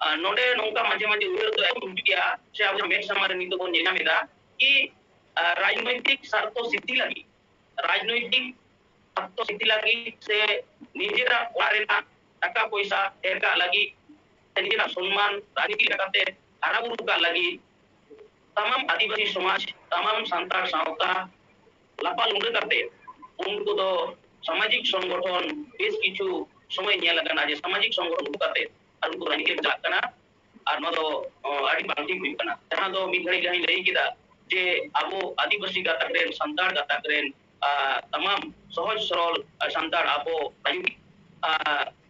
ᱟᱨ ᱱᱚᱰᱮ ᱱᱚᱝᱠᱟ ᱢᱟᱡᱷᱮ ᱢᱟᱡᱷᱮ ᱩᱭᱦᱟᱹᱨ ᱫᱚ ᱮᱢ ᱦᱤᱡᱩᱜ ᱜᱮᱭᱟ, ᱥᱮ ᱟᱵᱚ ᱡᱟᱦᱟᱸ ᱢᱮᱫ ᱥᱟᱢᱟᱝ ᱨᱮ ᱱᱤᱛᱚᱜ ᱵᱚᱱ ᱧᱮᱞ ᱧᱟᱢ ᱮᱫᱟ ᱠᱤ, ᱟᱨ, ᱨᱟᱡᱽᱱᱳᱭᱛᱤᱠ ᱥᱟᱨᱛᱷᱚ ᱥᱤᱫᱷᱤ ᱞᱟᱹᱜᱤᱫ, ᱨᱟᱡᱽᱱᱳᱭᱛᱤᱠ ᱥᱟᱨᱛᱷᱚ ᱥᱤᱫᱷᱤ ᱞᱟᱹᱜᱤᱫ ᱥᱮ ᱱᱤᱡᱮᱨᱟᱜ ᱚᱲᱟᱜ ᱨᱮᱱᱟᱜ ᱴᱟᱠᱟ ᱯᱚᱭᱥᱟ ᱰᱷᱮᱨ ᱠᱟᱜ ᱞᱟᱹᱜᱤᱫ ᱥᱮ ᱱᱤᱡᱮᱨᱟᱜ ᱥᱚᱱᱢᱟᱱ ᱨᱟᱡᱽᱱᱤᱛᱤ ᱞᱮᱠᱟᱛᱮ ᱦᱟᱨᱟ ᱵᱩᱨᱩ ᱠᱟᱜ ᱞᱟᱹᱜᱤᱫ ᱛᱟᱢᱟᱢ ᱟᱹᱫᱤᱵᱟᱹᱥᱤ ᱥᱚᱢᱟᱡᱽ, ᱛᱟᱢᱟᱢ ᱥᱟᱱᱛᱟᱲ ᱥᱟᱶᱛᱟ ᱞᱟᱯᱟ ᱞᱩᱸᱰᱟᱹ ᱠᱟᱛᱮ ᱩᱱᱠᱩ ᱫᱚ ᱥᱟᱢᱟᱡᱤᱠ ᱥᱚᱝᱜᱚᱴᱷᱚᱱ ᱵᱮᱥ ᱠᱤᱪᱷᱩ ᱥᱚᱢᱚᱭ ᱧᱮᱞ ᱟᱠᱟᱱᱟ ᱡᱮ ᱥᱟᱢᱟᱡᱤᱠ ᱥᱚᱝᱜᱚᱴᱷᱚᱱ ᱩᱫᱩᱜ ᱠᱟᱛᱮ ᱟᱨ ᱩᱱᱠᱩ ᱨᱟᱡᱽᱱᱤᱛᱤ ᱨᱮ ᱪᱟᱞᱟᱜ ᱠᱟᱱᱟ᱾ ᱟᱨ ᱱᱚᱣᱟ ᱫᱚ, ᱚ, ᱟᱹᱰᱤ ᱵᱟᱝ ᱴᱷᱤᱠ ᱦᱩᱭᱩᱜ ᱠᱟᱱᱟ᱾ ᱡᱟᱦᱟᱸ ᱫᱚ ᱢᱤᱫ ᱜᱷᱟᱹᱲᱤᱡ ᱞᱟᱦᱟᱧ ᱞᱟᱹᱭ ᱠᱮᱫᱟ ᱡᱮ ᱟᱵᱚ ᱟᱹᱫᱤᱵᱟᱹᱥᱤ ᱜᱟᱛᱟᱠ ᱨᱮᱱ, ᱥᱟᱱᱛᱟᱲ ᱜᱟᱛᱟᱠ ᱨᱮᱱ, ᱟ, ᱛᱟᱢᱟᱢ ᱥᱚᱦᱚᱡ ᱥᱚᱨᱚᱞ, ᱟ, ᱥᱟᱱᱛᱟᱲ ᱟᱵᱚ ᱟᱭᱩᱨᱤᱠ, ᱟ,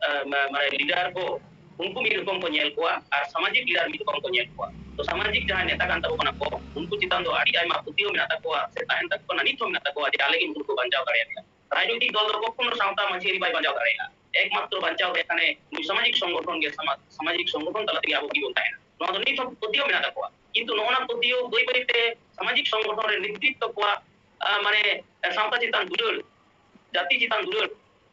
ᱟ, ᱢᱟ-, ᱢᱟᱱᱮ leader ᱠᱚ ᱩᱱᱠᱩ ᱢᱤᱫ ᱨᱚᱠᱚᱢ ᱠᱚ ᱧᱮᱞ ᱠᱚᱣᱟ ᱟᱨ ᱥᱟᱢᱟᱡᱤᱠ ᱞᱤᱰᱟᱨ ᱢᱤᱫ ᱨᱚᱠᱚᱢ ᱠᱚ ᱧᱮᱞ ᱠᱚᱣᱟ᱾ ᱛᱚ ᱥᱟᱢᱟᱡᱤᱠ ᱡᱟᱦᱟᱸᱭ ᱱᱮᱛᱟ ᱠᱟᱱ ᱛᱟᱵᱚ ᱠᱟᱱᱟ ᱠᱚ, ᱩᱱᱠᱩ ᱪᱮᱛᱟᱱ ᱫᱚ ᱟᱹᱰᱤ ᱟᱭᱢᱟ ᱯᱟᱹᱛᱭᱟᱹᱣ ᱢᱮᱱᱟᱜ ᱛᱟᱠᱚᱣᱟ ᱥᱮ ᱛᱟᱦᱮᱱ ᱛᱟᱠᱚ ᱠᱟᱱᱟ, ᱱᱤᱛ ᱦᱚᱸ ᱢᱮᱱᱟᱜ ᱛᱟᱠᱚᱣᱟ, ᱡᱮ ᱟᱞᱮ ᱜᱮ ᱩᱱᱠᱩ ᱠᱚ ᱵᱟᱧᱪᱟᱣ ᱫᱟᱲᱮᱭᱟᱞᱮᱭᱟ᱾ ᱨᱟᱡᱽᱱᱳᱭᱛᱤᱠ ᱫᱚᱞ ᱫᱚ ᱠᱚᱠᱷᱚᱱᱳ ᱥᱟᱶᱛᱟ ᱢᱟᱹᱡᱷᱤ ᱟᱹᱨᱤ ᱵᱟᱭ ᱵᱟᱧᱪᱟᱣ ᱫᱟᱲᱮᱭᱟᱜᱼᱟ, ᱮᱠᱢᱟᱛᱨᱚ ᱵᱟᱧᱪᱟᱣ ᱫᱟᱲᱮᱭᱟᱜ ᱠᱷᱟᱱᱮ ᱱᱩᱭ ᱥᱟᱢᱟᱡᱤᱠ ᱥᱚᱝᱜᱚᱴᱷᱚᱱ ᱜᱮ, ᱥᱟᱢᱟ-, ᱥᱟᱢᱟᱡᱤᱠ ᱥᱚᱝᱜᱚᱴᱷᱚᱱ ᱛᱟᱞᱟ ᱛᱮᱜᱮ ᱟᱵᱚ ᱜᱮᱵᱚᱱ ᱛᱟᱦᱮᱱᱟ᱾ ᱱᱚᱣᱟ ᱫᱚ ᱱᱤᱛ ᱦᱚᱸ ᱯᱟᱹᱛᱭᱟᱹᱣ ᱢᱮᱱᱟᱜ ᱛᱟᱠᱚᱣᱟ, ᱠᱤᱱᱛᱩ ᱱᱚᱜᱼᱚ ᱱᱟ ᱯᱟᱹᱛᱭᱟᱹᱣ ᱵᱟᱹᱭ ᱵᱟᱹᱭ ᱛᱮ ᱥᱟᱢᱟᱡᱤᱠ ᱥᱚᱝᱜᱚᱴᱷᱚᱱ ᱨᱮ ᱱᱮᱛᱨᱤᱛᱵ ᱠᱚᱣᱟᱜ, ᱟᱸ, ᱢᱟᱱᱮ, ᱥᱟᱶᱛᱟ ᱪᱮᱛᱟᱱ ᱫᱩᱞᱟᱹᱲ, ᱡᱟᱹᱛᱤ ᱪᱮᱛᱟᱱ ᱫᱩᱞᱟᱹᱲ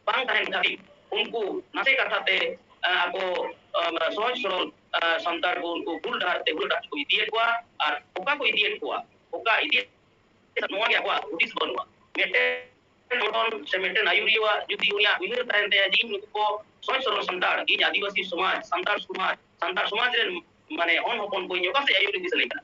ᱵᱟᱝ ᱛᱟᱦᱮᱱ ᱠᱷᱟᱹᱛᱤᱨ ᱩᱱᱠᱩ ᱱᱟᱥᱮ ᱠᱟᱛᱷᱟ ᱛᱮ, ᱟᱸ, ᱟᱠᱚ, ᱟᱸ, ᱥᱚᱦᱚᱡ ᱥᱚᱨᱚᱞ, ᱟᱸ, ᱥᱟᱱᱛᱟᱲ ᱠᱚ ᱩᱱᱠᱩ ᱵᱷᱩᱞ ᱰᱟᱦᱟᱨ ᱛᱮ, ᱵᱷᱩᱞ ᱰᱟᱦᱟᱨ ᱛᱮᱠᱚ ᱤᱫᱤᱭᱮᱫ ᱠᱚᱣᱟ᱾ ᱟᱨ ᱚᱠᱟ ᱠᱚ ᱤᱫᱤᱭᱮᱫ ᱠᱚᱣᱟ, ᱚᱠᱟ ᱤᱫᱤᱭᱮᱫ, ᱱᱚᱣᱟ ᱜᱮ ᱟᱠᱚᱣᱟᱜ ᱦᱩᱫᱤᱥ ᱵᱟᱹᱱᱩᱜᱼᱟ᱾ ᱢᱤᱫᱴᱮᱱ ᱜᱚᱴᱷᱚᱱ ᱥᱮ ᱢᱤᱫᱴᱮᱱ ᱟᱹᱭᱩᱨᱤᱭᱟᱹᱣᱟᱜ ᱡᱩᱫᱤ ᱩᱱᱤᱭᱟᱜ ᱩᱭᱦᱟᱹᱨ ᱛᱟᱦᱮᱱ ᱛᱟᱭᱟ ᱡᱮ ᱤᱧ ᱱᱩᱠᱩ ᱠᱚ ᱥᱚᱦᱚᱡ ᱥᱚᱨᱚᱞ ᱥᱟᱱᱛᱟᱲ, ᱤᱧ ᱟᱹᱫᱤᱵᱟᱹᱥᱤ ᱥᱚᱢᱟᱡᱽ, ᱥᱟᱱᱛᱟᱲ ᱥᱚᱢᱟᱡᱽ, ᱥᱟᱱᱛᱟᱲ ᱥᱚᱢᱟᱡᱽ ᱨᱮᱱ ᱢᱟᱱᱮ ᱦᱚᱱ ᱦᱚᱯᱚᱱ ᱠᱚ ᱤᱧ ᱚᱠᱟ ᱥᱮᱫ ᱟᱹᱭᱩᱨ ᱤᱫᱤ ᱥᱟᱱᱟᱧ ᱠᱟᱱᱟ,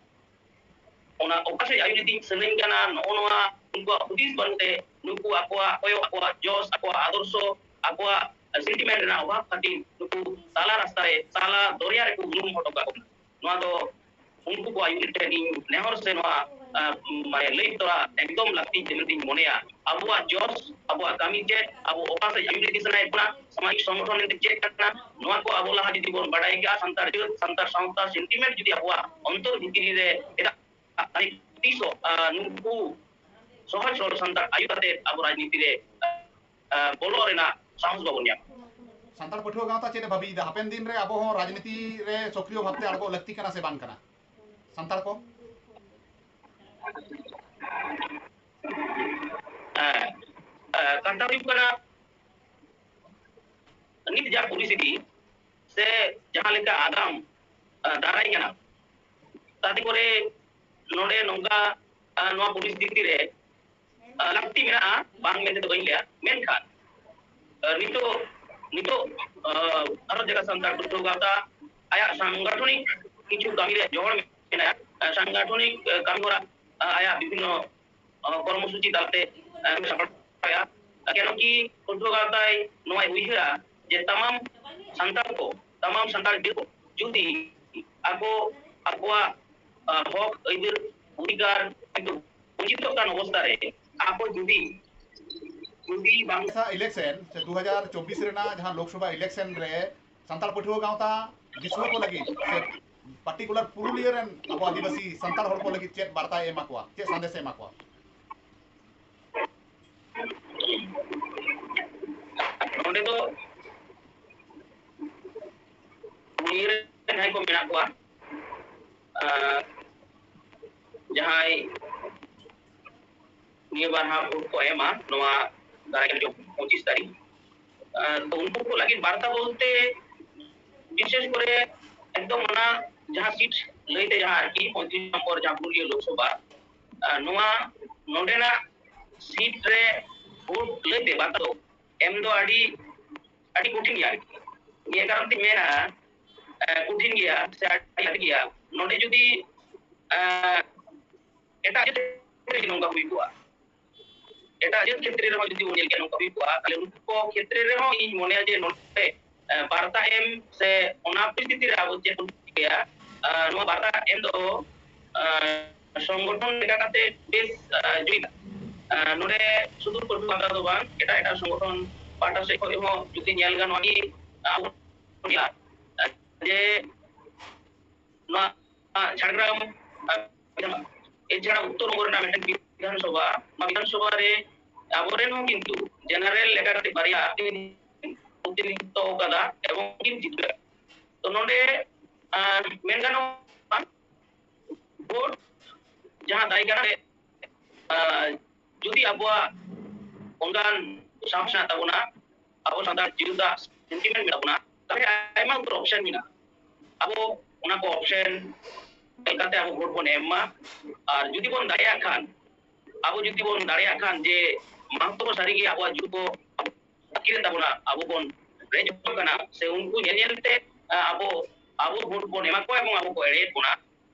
ᱚᱱᱟ ᱚᱠᱟ ᱥᱮᱫ ᱟᱹᱭᱩᱨ ᱤᱫᱤ ᱥᱟᱱᱟᱧ ᱠᱟᱱᱟ, ᱱᱚᱜᱼᱚ ᱱᱚᱣᱟ ᱩᱱᱠᱩᱣᱟᱜ ᱦᱩᱫᱤᱥ ᱵᱟᱹᱱᱩᱜ ᱛᱮ ᱱᱩᱠᱩ ᱟᱠᱚᱣᱟᱜ ᱠᱚᱭᱚᱜ, ᱟᱠᱚᱣᱟᱜ ᱡᱚᱥ, ᱟᱠᱚᱣᱟᱜ ᱟᱫᱚᱨᱥᱚ, ᱟᱠᱚᱣᱟᱜ sentiment ᱨᱮᱱᱟᱜ ᱚᱵᱷᱟᱵ ᱠᱷᱟᱹᱛᱤᱨ ᱱᱩᱠᱩ ᱛᱟᱞᱟ ᱨᱟᱥᱛᱟ ᱨᱮ, ᱛᱟᱞᱟ ᱫᱚᱨᱭᱟ ᱨᱮᱠᱚ ᱩᱱᱩᱢ ᱦᱚᱴᱚ ᱠᱟᱜ ᱵᱚᱱᱟ᱾ ᱱᱚᱣᱟ ᱫᱚ ᱩᱱᱠᱩ ᱠᱚ ᱟᱹᱭᱩᱨ ᱴᱷᱮᱱ ᱤᱧ ᱱᱮᱦᱚᱨ ᱥᱮ ᱱᱚᱣᱟ, ᱟᱸ, ᱢᱟᱱᱮ ᱞᱟᱹᱭ ᱛᱚᱨᱟ ᱮᱠᱫᱚᱢ ᱞᱟᱹᱠᱛᱤ ᱡᱮ ᱢᱮᱱᱛᱮᱧ ᱢᱚᱱᱮᱭᱟ᱾ ᱟᱵᱚᱣᱟᱜ ᱡᱚᱥ, ᱟᱵᱚᱣᱟᱜ ᱠᱟᱹᱢᱤ ᱪᱮᱫ, ᱟᱵᱚ ᱚᱠᱟ ᱥᱮᱫ ᱟᱹᱭᱩᱨ ᱤᱫᱤ ᱥᱟᱱᱟᱭᱮᱫ ᱵᱚᱱᱟ, ᱥᱟᱢᱟᱡᱤᱠ ᱥᱚᱝᱜᱚᱴᱷᱚᱱ ᱮᱱᱛᱮ ᱪᱮᱫ ᱠᱟᱱᱟ, ᱱᱚᱣᱟ ᱠᱚ ᱟᱵᱚ ᱞᱟᱦᱟ ᱡᱩᱫᱤ ᱵᱚᱱ ᱵᱟᱰᱟᱭ ᱠᱟᱜᱼᱟ, ᱥᱟᱱᱛᱟᱲ ᱡᱟᱹᱛ, ᱥᱟᱱᱛᱟᱲ ᱥᱟᱶᱛᱟ sentiment ᱡᱩᱫᱤ ᱟᱵᱚᱣᱟᱜ ᱚᱱᱛᱚᱨ ᱵᱷᱤᱛᱨᱤ ᱨᱮ ᱮᱴᱟᱜ ᱛᱤᱥ ᱦᱚᱸ, ᱟᱸ, ᱱᱩᱠᱩ ᱥᱚᱦᱚᱡ ᱥᱚᱨᱚᱞ ᱥᱟᱱᱛᱟᱲ ᱟᱹᱭᱩᱨ ᱠᱟᱛᱮ ᱟᱵᱚ ᱨᱟᱡᱽᱱᱤᱛᱤ ᱨᱮ, ᱟᱸ, ᱵᱚᱞᱚᱜ ᱨᱮᱱᱟᱜ ᱥᱟᱦᱚᱥ ᱵᱟᱵᱚᱱ ᱧᱟᱢᱟ᱾ ᱥᱟᱱᱛᱟᱲ ᱯᱟᱹᱴᱷᱩᱣᱟᱹ ᱜᱟᱶᱛᱟ ᱪᱮᱫ ᱮ ᱵᱷᱟᱹᱵᱤᱭᱮᱫᱟ ᱦᱟᱯᱮᱱ ᱫᱤᱱ ᱨᱮ ᱟᱵᱚ ᱦᱚᱸ ᱨᱟᱡᱽᱱᱤᱛᱤ ᱨᱮ ᱥᱚᱠᱨᱤᱭᱚ ᱵᱷᱟᱵᱛᱮ ᱟᱬᱜᱚ ᱞᱟᱹᱠᱛᱤ ᱠᱟᱱᱟ ᱥᱮ ᱵᱟᱝ ᱠᱟᱱᱟ ᱥᱟᱱᱛᱟᱲ ᱠᱚ? ᱦᱮᱸ, ᱟᱸ, ᱠᱟᱛᱷᱟ ᱦᱩᱭᱩᱜ ᱠᱟᱱᱟ, ᱱᱤᱛ ᱡᱟ ᱯᱚᱨᱤᱥᱛᱷᱤᱛᱤ ᱥᱮ ᱡᱟᱦᱟᱸ ᱞᱮᱠᱟ ᱟᱜᱟᱢ, ᱟᱸ, ᱫᱟᱨᱟᱭ ᱠᱟᱱᱟ, ᱛᱟᱛᱮ ᱠᱚᱨᱮ ᱱᱚᱰᱮ ᱱᱚᱝᱠᱟ, ᱟᱸ, ᱱᱚᱣᱟ ᱯᱚᱨᱤᱥᱛᱷᱤᱛᱤ ᱨᱮ, ᱟᱸ, ᱞᱟᱹᱠᱛᱤ ᱢᱮᱱᱟᱜᱼᱟ, ᱵᱟᱝ ᱢᱮᱱᱛᱮ ᱫᱚ ᱵᱟᱹᱧ ᱞᱟᱹᱭᱟ, ᱢᱮᱱᱠᱷᱟᱱ, ᱟᱸ, ᱱᱤᱛᱚᱜ, ᱱᱤᱛᱚᱜ, ᱟᱸ, ᱵᱷᱟᱨᱚᱛ ᱡᱟᱠᱟᱛ ᱥᱟᱱᱛᱟᱲ ᱯᱟᱹᱴᱷᱩᱣᱟᱹ ᱜᱟᱶᱛᱟ ᱟᱭᱟᱜ ᱥᱟᱝᱜᱟᱴᱷᱚᱱᱤᱠ ᱠᱤᱪᱷᱩ ᱠᱟᱹᱢᱤ ᱨᱮ ᱡᱚᱦᱚᱲ ᱢᱮᱱᱟᱭᱟ, ᱟᱸ, ᱥᱟᱝᱜᱟᱴᱷᱚᱱᱤᱠ, ᱟᱸ, ᱠᱟᱹᱢᱤ ᱦᱚᱨᱟ, ᱟᱸ, ᱟᱭᱟᱜ ᱵᱤᱵᱷᱤᱱᱱᱚ ᱟᱸ, ᱠᱚᱨᱢᱚᱥᱩᱪᱤ ᱛᱟᱞᱟᱛᱮ, ᱟᱸ, ᱥᱟᱯᱲᱟᱣᱮᱫᱼᱟ᱾ ᱠᱮᱱᱚ ᱠᱤ ᱯᱟᱹᱴᱷᱩᱣᱟᱹ ᱜᱟᱶᱛᱟᱭ ᱱᱚᱣᱟᱭ ᱩᱭᱦᱟᱹᱨᱟ ᱡᱮ ᱛᱟᱢᱟᱢ ᱥᱟᱱᱛᱟᱲ ᱠᱚ, ᱛᱟᱢᱟᱢ ᱥᱟᱱᱛᱟᱲ ᱜᱤᱫᱽᱨᱟᱹ ᱠᱚ ᱡᱩᱫᱤ ᱟᱠᱚ ᱟᱠᱚᱣᱟᱜ, ᱟᱸ, ᱦᱚᱠ ᱟᱹᱭᱫᱟᱹᱨ ᱚᱫᱷᱤᱠᱟᱨ ᱠᱤᱱᱛᱩ ᱵᱚᱧᱪᱤᱛᱚᱜ ᱠᱟᱱ ᱚᱵᱚᱥᱛᱟ ᱨᱮ ᱟᱠᱚ ᱡᱩᱫᱤ, ᱡᱩᱫᱤ ᱵᱟᱝ ᱥᱟ ᱤᱞᱮᱠᱥᱚᱱ ᱥᱮ ᱫᱩ ᱦᱟᱡᱟᱨ ᱪᱚᱵᱵᱤᱥ ᱨᱮᱱᱟᱜ ᱡᱟᱦᱟᱸ ᱞᱳᱠᱥᱚᱵᱷᱟ ᱤᱞᱮᱠᱥᱚᱱ ᱨᱮ ᱥᱟᱱᱛᱟᱲ ᱯᱟᱹᱴᱷᱩᱣᱟᱹ ᱜᱟᱶᱛᱟ ᱫᱤᱥᱩᱣᱟᱹ ᱠᱚ ᱞᱟᱹᱜᱤᱫ ᱥᱮ particular ᱯᱩᱨᱩᱞᱤᱭᱟᱹ ᱨᱮᱱ ᱟᱵᱚ ᱟᱹᱫᱤᱵᱟᱹᱥᱤ ᱥᱟᱱᱛᱟᱲ ᱦᱚᱲ ᱠᱚ ᱞᱟᱹᱜᱤᱫ ᱪᱮᱫ ᱵᱟᱨᱛᱟᱭ ᱮᱢᱟ ᱠᱚᱣᱟ, ᱪᱮᱫ ᱥᱟᱸᱫᱮᱥᱮ ᱮᱢᱟ ᱠᱚᱣᱟ? ᱱᱚᱰᱮ ᱫᱚ ᱯᱩᱨᱩᱞᱤᱭᱟᱹ ᱨᱮ ᱡᱟᱦᱟᱸᱭ ᱠᱚ ᱢᱮᱱᱟᱜ ᱠᱚᱣᱟ, ᱟᱨ ᱡᱟᱦᱟᱸᱭ ᱱᱤᱭᱟᱹ ᱵᱟᱨ ᱦᱟᱸᱜ ᱵᱷᱳᱴ ᱠᱚ ᱮᱢᱟ ᱱᱚᱣᱟ ᱫᱟᱨᱟᱭ ᱠᱟᱱ ᱯᱚᱸᱪᱤᱥ ᱛᱟᱹᱨᱤᱠᱷ, ᱟᱨ ᱛᱚ ᱩᱱᱠᱩ ᱠᱚ ᱞᱟᱹᱜᱤᱫ ᱵᱟᱨᱛᱟ ᱵᱚᱞᱛᱮ ᱵᱤᱥᱮᱥ ᱠᱚᱨᱮ ᱮᱠᱫᱚᱢ ᱚᱱᱟ ᱡᱟᱦᱟᱸ ᱥᱤᱴ ᱞᱟᱹᱭᱛᱮ ᱡᱟᱦᱟᱸ ᱟᱨᱠᱤ ᱯᱚᱸᱭᱛᱨᱤᱥ ᱱᱚᱢᱵᱚᱨ ᱡᱟᱦᱟᱸ ᱯᱩᱨᱩᱞᱤᱭᱟᱹ ᱞᱳᱠᱥᱚᱵᱷᱟ, ᱟᱨ ᱱᱚᱣᱟ ᱱᱚᱰᱮᱱᱟᱜ ᱥᱤᱴ ᱨᱮ ᱵᱷᱳᱴ ᱞᱟᱹᱭᱛᱮ ᱵᱟᱨᱛᱟ ᱫᱚ ᱮᱢ ᱫᱚ ᱟᱹᱰᱤ ᱟᱹᱰᱤ ᱠᱚᱴᱷᱤᱱ ᱜᱮᱭᱟ ᱟᱨᱠᱤ᱾ ᱱᱤᱭᱟᱹ ᱠᱟᱨᱚᱱ ᱛᱤᱧ ᱢᱮᱱᱟ, ᱮ, ᱠᱚᱴᱷᱤᱱ ᱜᱮᱭᱟ ᱥᱮ ᱟᱹᱰᱤ ᱟᱸᱴ ᱜᱮᱭᱟ᱾ ᱱᱚᱰᱮ ᱡᱩᱫᱤ ᱮ, ᱮᱴᱟᱜ ᱡᱟᱹᱛ ᱠᱷᱮᱛᱨᱮ ᱡᱩᱫᱤ ᱱᱚᱝᱠᱟ ᱦᱩᱭ ᱠᱚᱜᱼᱟ, ᱮᱴᱟᱜ ᱡᱟᱹᱛ ᱠᱷᱮᱛᱨᱮ ᱨᱮᱦᱚᱸ ᱡᱩᱫᱤ ᱵᱚᱱ ᱧᱮᱞ ᱠᱮᱭᱟ ᱱᱚᱝᱠᱟ ᱦᱩᱭ ᱠᱚᱜᱼᱟ, ᱛᱟᱦᱞᱮ ᱩᱱᱠᱩ ᱠᱚ ᱠᱷᱮᱛᱨᱮ ᱨᱮᱦᱚᱸ ᱤᱧ ᱢᱚᱱᱮᱭᱟ ᱡᱮ ᱱᱚᱰᱮ, ᱮ, ᱵᱟᱨᱛᱟ ᱮᱢ ᱥᱮ ᱚᱱᱟ ᱯᱚᱨᱤᱥᱛᱷᱤᱛᱤ ᱨᱮ ᱟᱵᱚ ᱪᱮᱫ ᱵᱚᱱ ᱪᱤᱠᱟᱹᱭᱟ, ᱮ, ᱱᱚᱣᱟ ᱵᱟᱨᱛᱟ ᱮᱢ ᱫᱚ, ᱮ, ᱥᱚᱝᱜᱚᱴᱷᱚᱱ ᱞᱮᱠᱟ ᱠᱟᱛᱮ ᱵᱮᱥ, ᱮ, ᱡᱩᱫᱤ, ᱮ, ᱱᱚᱰᱮ ᱥᱩᱫᱷᱩ ᱯᱟᱹᱴᱷᱩᱣᱟᱹ ᱯᱟᱦᱴᱟ ᱫᱚ ᱵᱟᱝ, ᱮᱴᱟᱜ ᱮᱴᱟᱜ ᱥᱚᱝᱜᱚᱴᱷᱚᱱ ᱯᱟᱦᱴᱟ ᱥᱮᱫ ᱠᱷᱚᱱ ᱦᱚᱸ ᱡᱩᱫᱤ ᱧᱮᱞ ᱜᱟᱱᱚᱜᱼᱟ ᱡᱮ ᱟᱵᱚ ᱡᱮ ᱱᱚᱣᱟ ᱡᱷᱟᱲᱜᱨᱟᱢ, ᱮᱪᱷᱟᱲᱟ ᱩᱛᱛᱚᱨ ᱵᱚᱝᱜᱚ ᱨᱮᱱᱟᱜ ᱢᱤᱫᱴᱮᱱ ᱵᱤᱫᱷᱟᱱ ᱥᱚᱵᱷᱟ, ᱱᱚᱣᱟ ᱵᱤᱫᱷᱟᱱ ᱥᱚᱵᱷᱟ ᱨᱮ ᱟᱵᱚᱨᱮᱱ ᱦᱚᱸ ᱠᱤᱱᱛᱩ ᱡᱮᱱᱟᱨᱮᱞ ᱞᱮᱠᱟᱛᱮ ᱵᱟᱨᱭᱟ ᱯᱨᱚᱛᱤᱱᱤᱫᱷᱤᱛᱛᱚ ᱠᱟᱫᱟ ᱮᱵᱚᱝ ᱠᱤᱱ ᱡᱤᱛᱠᱟᱹᱨ᱾ ᱛᱚ ᱱᱚᱰᱮ, ᱟᱨ, ᱢᱮᱱ ᱜᱟᱱᱚᱜᱼᱟ, ᱵᱷᱳᱴ ᱡᱟᱦᱟᱸ ᱫᱟᱭ ᱠᱟᱱᱟ, ᱟᱨ, ᱡᱩᱫᱤ ᱟᱵᱚᱣᱟᱜ ᱚᱱᱠᱟᱱ ᱥᱟᱦᱚᱥ ᱢᱮᱱᱟᱜ ᱛᱟᱵᱚᱱᱟ, ᱟᱵᱚ ᱥᱟᱱᱛᱟᱲ ᱡᱟᱹᱛᱟᱜ ᱥᱮᱱᱴᱤᱢᱮᱱᱴ ᱢᱮᱱᱟᱜ ᱵᱚᱱᱟ, ᱛᱟᱦᱞᱮ ᱟᱭᱢᱟ ᱩᱛᱟᱹᱨ ᱚᱯᱥᱮᱱ ᱢᱮᱱᱟᱜᱼᱟ᱾ ᱟᱵᱚ ᱚᱱᱟ ᱠᱚ ᱚᱯᱥᱮᱱ ᱧᱮᱞ ᱠᱟᱛᱮ ᱟᱵᱚ ᱵᱷᱳᱴ ᱵᱚᱱ ᱮᱢ ᱢᱟ᱾ ᱟᱨ ᱡᱩᱫᱤ ᱵᱚᱱ ᱫᱟᱲᱮᱭᱟᱜ ᱠᱷᱟᱱ, ᱟᱵᱚ ᱡᱩᱫᱤ ᱵᱚᱱ ᱫᱟᱲᱮᱭᱟᱜ ᱠᱷᱟᱱ ᱡᱮ ᱢᱟᱦᱟᱛᱢᱟ ᱥᱟᱹᱨᱤᱜᱮ ᱟᱵᱚᱣᱟᱜ ᱡᱩ ᱠᱚ ᱟᱹᱛᱠᱤᱨᱮᱫ ᱛᱟᱵᱚᱱᱟ, ᱟᱵᱚ ᱵᱚᱱ ᱨᱮᱡᱚᱜ ᱠᱟᱱᱟ, ᱥᱮ ᱩᱱᱠᱩ ᱧᱮᱞ ᱧᱮᱞ ᱛᱮ, ᱟ, ᱟᱵᱚ, ᱟᱵᱚ ᱵᱷᱳᱴ ᱵᱚᱱ ᱮᱢᱟ ᱠᱚᱣᱟ ᱮᱵᱚᱝ ᱟᱵᱚ ᱠᱚ ᱮᱲᱮᱭᱮᱫ ᱵᱚᱱᱟ,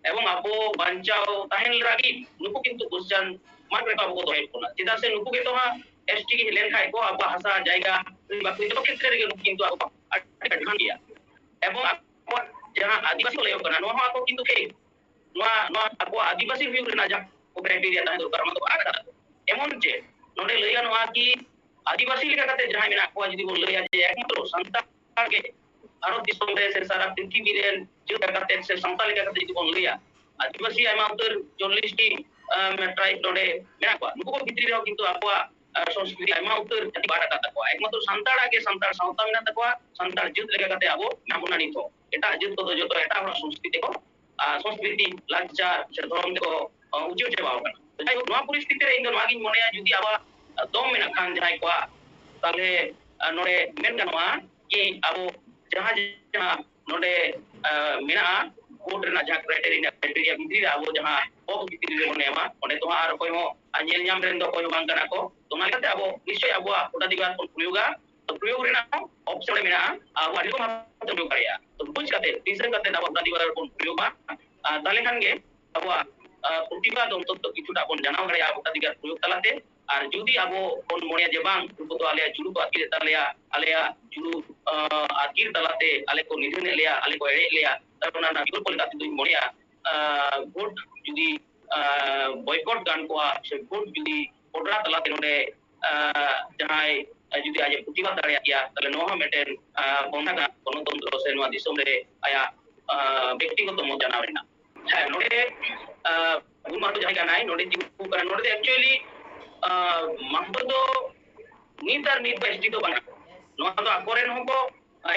ᱮᱵᱚᱝ ᱟᱵᱚ ᱵᱟᱧᱪᱟᱣ ᱛᱟᱦᱮᱱ ᱞᱟᱹᱜᱤᱫ ᱱᱩᱠᱩ ᱠᱤᱱᱛᱩ ᱠᱚᱥᱪᱟᱱ ᱢᱟᱨᱠ ᱨᱮᱠᱚ ᱟᱵᱚ ᱠᱚ ᱫᱚᱦᱚᱭᱮᱫ ᱵᱚᱱᱟ᱾ ᱪᱮᱫᱟᱜ ᱥᱮ ᱱᱩᱠᱩ ᱜᱮᱛᱚ ᱦᱟᱸᱜ ᱮᱥᱴᱤ ᱞᱮᱱᱠᱷᱟᱡ ᱠᱚ ᱟᱵᱚᱣᱟᱜ ᱦᱟᱥᱟ ᱡᱟᱭᱜᱟ ᱵᱟᱠᱚ ᱡᱚᱛᱚ ᱠᱷᱮᱛᱨᱮ ᱨᱮᱜᱮ ᱱᱩᱠᱩ ᱠᱤᱱᱛᱩ ᱟᱵᱚ ᱠᱚ ᱟᱹᱰᱤ ᱟᱹᱰᱤ ᱜᱟᱱ ᱜᱮᱭᱟ᱾ ᱮᱵᱚᱝ ᱟᱵᱚᱣᱟᱜ ᱡᱟᱦᱟᱸ ᱟᱹᱫᱤᱵᱟᱹᱥᱤ ᱠᱚ ᱞᱟᱹᱭᱚᱜ ᱠᱟᱱᱟ, ᱱᱚᱣᱟ ᱦᱚᱸ ᱟᱠᱚ ᱠᱤᱱᱛᱩ ᱴᱷᱤᱠ ᱱᱚᱣᱟ, ᱱᱚᱣᱟ ᱟᱠᱚᱣᱟᱜ ᱟᱹᱫᱤᱵᱟᱹᱥᱤ ᱦᱩᱭᱩᱜ ᱨᱮᱱᱟᱜ ᱡᱟᱦᱟᱸ ᱠᱨᱟᱭᱴᱮᱨᱤᱭᱟ ᱛᱟᱦᱮᱸ ᱫᱚᱨᱠᱟᱨ, ᱚᱱᱟ ᱫᱚ ᱵᱟᱝ ᱠᱟᱱᱟ᱾ ᱮᱢᱚᱱ ᱪᱮ ᱱᱚᱰᱮ ᱞᱟᱹᱭ ᱜᱟᱱᱚᱜᱼᱟ ᱠᱤ ᱟᱹᱫᱤᱵᱟᱹᱥᱤ ᱞᱮᱠᱟ ᱠᱟᱛᱮ ᱡᱟᱦᱟᱸᱭ ᱢᱮᱱᱟᱜ ᱠᱚᱣᱟ, ᱡᱩᱫᱤ ᱵᱚᱱ ᱞᱟᱹᱭᱟ ᱡᱮ ᱮᱠᱢᱟᱛᱨᱚ ᱥᱟᱱᱛᱟᱲ ᱜᱮ ᱵᱷᱟᱨᱚᱛ ᱫᱤᱥᱚᱢ ᱨᱮ ᱥᱮ ᱥᱟᱨᱟ ᱯᱨᱤᱛᱷᱤᱵᱤ ᱨᱮᱱ ᱡᱟᱹᱛ ᱞᱮᱠᱟᱛᱮ ᱥᱮ ᱥᱟᱶᱛᱟ ᱞᱮᱠᱟ ᱠᱟᱛᱮ ᱡᱩᱫᱤ ᱵᱚᱱ ᱞᱟᱹᱭᱟ, ᱟᱹᱫᱤᱵᱟᱹᱥᱤ ᱟᱭᱢᱟ ᱩᱛᱟᱹᱨ ᱪᱚᱞᱞᱤᱥ ᱴᱤ ᱴᱨᱟᱭᱤᱵᱽ ᱱᱚᱰᱮ ᱢᱮᱱᱟᱜ ᱠᱚᱣᱟ᱾ ᱱᱩᱠᱩ ᱠᱚ ᱵᱷᱤᱛᱨᱤ ᱨᱮᱦᱚᱸ ᱠᱤᱱᱛᱩ ᱟᱠᱚᱣᱟᱜ ᱥᱚᱝᱥᱠᱨᱤᱛᱤ ᱟᱭᱢᱟ ᱩᱛᱟᱹᱨ ᱡᱟᱹᱛᱤ ᱵᱟᱫ ᱟᱠᱟᱫ ᱛᱟᱠᱚᱣᱟ᱾ ᱮᱠᱢᱟᱛᱨᱚ ᱥᱟᱱᱛᱟᱲᱟᱜ ᱜᱮ ᱥᱟᱱᱛᱟᱲ ᱥᱟᱶᱛᱟ ᱢᱮᱱᱟᱜ ᱛᱟᱠᱚᱣᱟ, ᱥᱟᱱᱛᱟᱲ ᱡᱟᱹᱛ ᱞᱮᱠᱟ ᱠᱟᱛᱮ ᱟᱵᱚ ᱢᱮᱱᱟᱜ ᱵᱚᱱᱟ ᱱᱤᱛ ᱦᱚᱸ᱾ ᱮᱴᱟᱜ ᱡᱟᱹᱛ ᱠᱚᱫᱚ ᱡᱚᱛᱚ ᱮᱴᱟᱜ ᱦᱚᱲᱟᱜ ᱥᱚᱝᱥᱠᱨᱤᱛᱤ ᱠᱚ ᱥᱚᱝᱥᱠᱨᱤᱛᱤ, ᱞᱟᱠᱪᱟᱨ ᱥᱮ ᱫᱷᱚᱨᱚᱢ ᱛᱮᱠᱚ ᱩᱪᱟᱹᱲ ᱪᱟᱵᱟᱣ ᱠᱟᱱᱟ᱾ ᱡᱟᱭᱦᱳᱠ, ᱱᱚᱣᱟ ᱯᱚᱨᱤᱥᱛᱷᱤᱛᱤ ᱨᱮ ᱤᱧ ᱫᱚ ᱱᱚᱣᱟ ᱜᱤᱧ ᱢᱚᱱᱮᱭᱟ, ᱡᱩᱫᱤ ᱟᱵᱚᱣᱟᱜ ᱫᱚᱢ ᱢᱮᱱᱟᱜ ᱠᱷᱟᱱ ᱡᱟᱦᱟᱸᱭ ᱠᱚᱣᱟᱜ, ᱛᱟᱦᱞᱮ ᱱᱚᱰᱮ ᱢᱮᱱ ᱜᱟᱱᱚᱜᱼᱟ ᱡᱮ ᱟᱵᱚ ᱡᱟᱦᱟᱸ ᱡᱟᱦᱟᱸ ᱱᱚᱰᱮ ᱢᱮᱱᱟᱜᱼᱟ, ᱵᱷᱳᱴ ᱨᱮᱱᱟᱜ ᱡᱟᱦᱟᱸ ᱠᱨᱟᱭᱴᱮᱨᱤᱭᱟ, ᱠᱨᱟᱭᱴᱮᱨᱤᱭᱟ ᱵᱷᱤᱛᱨᱤ ᱨᱮ ᱟᱵᱚ ᱡᱟᱦᱟᱸ ᱵᱚᱠᱥ ᱵᱷᱤᱛᱨᱤ ᱨᱮᱵᱚᱱ ᱮᱢᱟ, ᱚᱸᱰᱮ ᱫᱚ ᱦᱟᱸᱜ ᱟᱨ ᱚᱠᱚᱭ ᱦᱚᱸ ᱧᱮᱞ ᱧᱟᱢ ᱨᱮᱱ ᱫᱚ ᱚᱠᱚᱭ ᱦᱚᱸ ᱵᱟᱝ ᱠᱟᱱᱟ ᱠᱚ᱾ ᱛᱚ ᱚᱱᱟ ᱞᱮᱠᱟᱛᱮ ᱟᱵᱚ ᱱᱤᱥᱪᱚᱭ ᱟᱵᱚᱣᱟᱜ ᱵᱷᱳᱴᱟᱫᱷᱤᱠᱟᱨ ᱵᱚᱱ ᱯᱨᱚᱭᱳᱜᱟ᱾ ᱛᱚ ᱯᱨᱚᱭᱳᱜ ᱨᱮᱱᱟᱜ ᱦᱚᱸ ᱚᱯᱥᱚᱱ ᱨᱮ ᱢᱮᱱᱟᱜᱼᱟ, ᱟᱵᱚ ᱟᱹᱰᱤ ᱨᱚᱠᱚᱢ ᱵᱷᱟᱵᱽ ᱛᱮ ᱯᱨᱚᱭᱳᱜ ᱫᱟᱲᱮᱭᱟᱜᱼᱟ᱾ ᱛᱚ ᱵᱩᱡᱽ ᱠᱟᱛᱮ, ᱫᱤᱥᱟᱹ ᱠᱟᱛᱮ ᱟᱵᱚ ᱵᱷᱳᱴᱟᱫᱷᱤᱠᱟᱨ ᱵᱚᱱ ᱯᱨᱚᱭᱳᱜᱟ᱾ ᱛᱟᱦᱞᱮ ᱠᱷᱟᱱ ᱜᱮ ᱟᱵᱚᱣᱟᱜ ᱯᱨᱚᱛᱤᱵᱟᱫ ᱚᱱᱛᱚᱛᱚ ᱠᱤᱪᱷᱩᱴᱟ ᱵᱚᱱ ᱡᱟᱱᱟᱣ ᱫᱟᱲᱮᱭᱟᱜᱼᱟ ᱵᱷᱳᱴᱟᱫᱷᱤᱠᱟᱨ ᱯᱨᱚᱭᱳᱜ ᱛᱟᱞᱟᱛᱮ᱾ ᱟᱨ ᱡᱩᱫᱤ ᱟᱵᱚ ᱵᱚᱱ ᱢᱚᱱᱮᱭᱟ ᱡᱮ ᱵᱟᱝ, ᱩᱱᱠᱩ ᱫᱚ ᱟᱞᱮᱭᱟᱜ ᱡᱩᱲᱩ ᱠᱚ ᱟᱹᱛᱠᱤᱨᱮᱫ ᱛᱟᱞᱮᱭᱟ, ᱟᱞᱮᱭᱟᱜ ᱡᱩᱲᱩ ᱟᱹᱛᱠᱤᱨ ᱛᱟᱞᱟᱛᱮ ᱟᱞᱮ ᱠᱚ ᱱᱤᱫᱷᱟᱹᱱᱮᱫ ᱞᱮᱭᱟ, ᱟᱞᱮ ᱠᱚ ᱮᱲᱮᱭᱮᱫ ᱞᱮᱭᱟ, ᱛᱟᱦᱞᱮ ᱚᱱᱟ ᱨᱮᱱᱟᱜ ᱵᱤᱠᱚᱞᱯᱚ ᱞᱮᱠᱟᱛᱮ ᱫᱚᱧ ᱢᱚᱱᱮᱭᱟ, ᱵᱷᱳᱴ ᱡᱩᱫᱤ ᱵᱚᱭᱠᱚᱴ ᱜᱟᱱ ᱠᱚᱜᱼᱟ ᱥᱮ ᱵᱷᱳᱴ ᱡᱩᱫᱤ ᱠᱚᱰᱨᱟ ᱛᱟᱞᱟᱛᱮ ᱱᱚᱰᱮ ᱡᱟᱦᱟᱸᱭ ᱡᱩᱫᱤ ᱟᱡ ᱮ ᱯᱨᱚᱛᱤᱵᱟᱫ ᱫᱟᱲᱮᱭᱟᱜ ᱜᱮᱭᱟ, ᱛᱟᱦᱞᱮ ᱱᱚᱣᱟ ᱦᱚᱸ ᱢᱤᱫᱴᱮᱱ ᱯᱚᱱᱛᱷᱟ ᱠᱟᱱᱟ ᱜᱚᱱᱚᱛᱚᱱᱛᱨᱚ ᱥᱮ ᱱᱚᱣᱟ ᱫᱤᱥᱚᱢ ᱨᱮ ᱟᱭᱟᱜ ᱵᱮᱠᱛᱤᱜᱚᱛᱚ ᱢᱚᱛ ᱡᱟᱱᱟᱣ ᱨᱮᱱᱟᱜ᱾ ᱦᱮᱸ, ᱱᱚᱰᱮ ᱢᱩᱞ ᱢᱟᱦᱟᱛᱚ ᱡᱟᱦᱟᱸᱭ ᱠᱟᱱᱟᱭ, ᱱᱚᱰᱮ ᱛᱤᱸᱜᱩ ᱠᱟᱱᱟ, ᱱᱚᱰᱮ ᱫᱚ actually ᱢᱟᱦᱟᱛᱚ ᱫᱚ ᱱᱤᱛ ᱟᱨ ᱱᱤᱛ ᱫᱚ ᱮᱥᱴᱤ ᱫᱚ ᱵᱟᱝ ᱠᱟᱱᱟ᱾ ᱱᱚᱣᱟ ᱫᱚ ᱟᱠᱚᱨᱮᱱ ᱦᱚᱸᱠᱚ,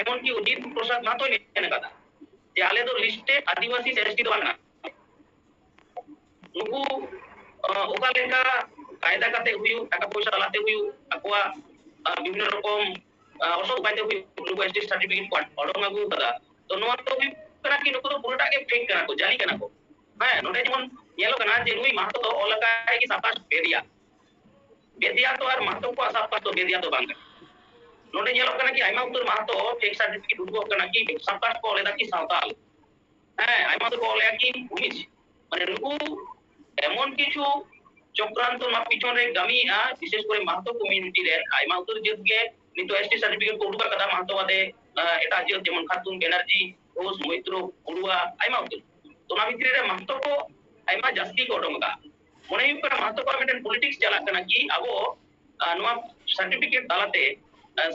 ᱮᱢᱚᱱᱠᱤ ᱚᱡᱤᱛ ᱯᱨᱚᱥᱟᱫᱽ ᱢᱟᱦᱟᱛᱚᱭ ᱢᱮᱱ ᱟᱠᱟᱫᱟ ᱡᱮ ᱟᱞᱮ ᱫᱚ ᱞᱤᱥᱴᱮᱰ ᱟᱹᱫᱤᱵᱟᱹᱥᱤ ᱥᱮ ᱮᱥᱴᱤ ᱫᱚ ᱵᱟᱝ ᱠᱟᱱᱟ᱾ ᱱᱩᱠᱩ ᱚᱠᱟ ᱞᱮᱠᱟ ᱠᱟᱭᱫᱟ ᱠᱟᱛᱮ ᱦᱩᱭᱩᱜ, ᱴᱟᱠᱟ ᱯᱚᱭᱥᱟ ᱛᱟᱞᱟᱛᱮ ᱦᱩᱭᱩᱜ, ᱟᱠᱚᱣᱟᱜ ᱵᱤᱵᱷᱤᱱᱱᱚ ᱨᱚᱠᱚᱢ ᱚᱥᱚᱛ ᱩᱯᱟᱭ ᱛᱮ ᱦᱩᱭᱩᱜ, ᱱᱩᱠᱩ ᱮᱥᱴᱤ ᱥᱟᱨᱴᱤᱯᱷᱤᱠᱮᱴ ᱠᱚ ᱚᱰᱚᱝ ᱟᱹᱜᱩ ᱟᱠᱟᱫᱟ᱾ ᱛᱚ ᱱᱚᱣᱟ ᱫᱚ ᱦᱩᱭᱩᱜ ᱠᱟᱱᱟ ᱠᱤ ᱱᱩᱠᱩ ᱫᱚ ᱯᱩᱨᱟᱹᱴᱟᱜ ᱜᱮ ᱯᱷᱮᱠ ᱠᱟᱱᱟ ᱠᱚ, ᱡᱟᱞᱤ ᱠᱟᱱᱟ ᱠᱚ᱾ ᱦᱮᱸ, ᱱᱚᱰᱮ ᱡᱮᱢᱚᱱ ᱧᱮᱞᱚᱜ ᱠᱟᱱᱟ ᱡᱮ ᱱᱩᱭ ᱢᱟᱦᱟᱛᱚ ᱫᱚ ᱚᱞ ᱟᱠᱟᱫᱟᱭ ᱠᱤ ᱥᱟᱵᱟᱥ ᱵᱮᱫᱤᱭᱟ᱾ ᱵᱮᱫᱤᱭᱟ ᱛᱚ ᱟᱨ ᱢᱟᱦᱟᱛᱚ ᱠᱚᱣᱟᱜ ᱥᱟᱵᱟᱥ ᱫᱚ ᱵᱮᱫᱤᱭᱟ ᱫᱚ ᱵᱟᱝ ᱠᱟᱱᱟ᱾ ᱱᱚᱰᱮ ᱧᱮᱞᱚᱜ ᱠᱟᱱᱟ ᱠᱤ ᱟᱭᱢᱟ ᱩᱛᱟᱹᱨ ᱢᱟᱦᱟᱛᱚ ᱯᱷᱮᱠ ᱥᱟᱨᱴᱤᱯᱷᱤᱠᱮᱴ ᱩᱰᱩᱠᱚᱜ ᱠᱟᱱᱟ ᱠᱤ ᱥᱟᱵᱟᱥ ᱠᱚ ᱚᱞᱮᱫᱟ ᱠᱤ ᱥᱟᱶᱛᱟᱞ᱾ ᱦᱮᱸ, ᱟᱭᱢᱟ ᱫᱚᱠᱚ ᱚᱞᱮᱫᱟ ᱠᱤ ᱵᱷᱩᱢᱤᱡᱽ᱾ ᱢᱟᱱᱮ ᱱᱩᱠᱩ ᱮᱢᱚᱱ ᱠᱤᱪᱷᱩ ᱪᱚᱠᱨᱟᱱᱛᱚ ᱱᱚᱣᱟ ᱯᱤᱪᱷᱚᱱ ᱨᱮ ᱠᱟᱹᱢᱤᱭᱮᱫᱼᱟ, ᱵᱤᱥᱮᱥ ᱠᱚᱨᱮ ᱢᱟᱦᱟᱛᱚ ᱠᱚᱢᱤᱭᱩᱱᱤᱴᱤ ᱨᱮᱱ ᱟᱭᱢᱟ ᱩᱛᱟᱹᱨ ᱡᱟᱹᱛ ᱜᱮ ᱱᱤᱛᱚᱜ ᱮᱥᱴᱤ ᱥᱟᱨᱴᱤᱯᱷᱤᱠᱮᱴ ᱠᱚ ᱩᱰᱩᱠ ᱟᱠᱟᱫᱟ᱾ ᱢᱟᱦᱟᱛᱚ ᱵᱟᱫᱮ ᱮᱴᱟᱜ ᱡᱟᱹᱛ ᱡᱮᱢᱚᱱ ᱠᱷᱟᱛᱩᱱ, ᱵᱮᱱᱟᱨᱡᱤ, ᱜᱷᱳᱥ, ᱢᱳᱭᱛᱨᱚ, ᱵᱚᱲᱩᱣᱟ, ᱟᱭᱢᱟ ᱩᱛᱟᱹᱨ᱾ ᱛᱚ ᱚᱱᱟ ᱵᱷᱤᱛᱨᱤ ᱨᱮ ᱢᱟᱦᱟᱛᱚ ᱠᱚ ᱟᱭᱢᱟ ᱡᱟᱹᱥᱛᱤ ᱠᱚ ᱚᱰᱚᱝ ᱟᱠᱟᱫᱼᱟ᱾ ᱢᱚᱱᱮ ᱦᱩᱭᱩᱜ ᱠᱟᱱᱟ ᱢᱟᱦᱟᱛᱚ ᱠᱚᱣᱟᱜ ᱢᱤᱫᱴᱮᱱ ᱯᱚᱞᱤᱴᱤᱠᱥ ᱪᱟᱞᱟᱜ ᱠᱟᱱᱟ ᱠᱤ ᱟᱵᱚ ᱱᱚᱣᱟ ᱥᱟᱨᱴᱤᱯᱷᱤᱠᱮᱴ ᱛᱟᱞᱟᱛᱮ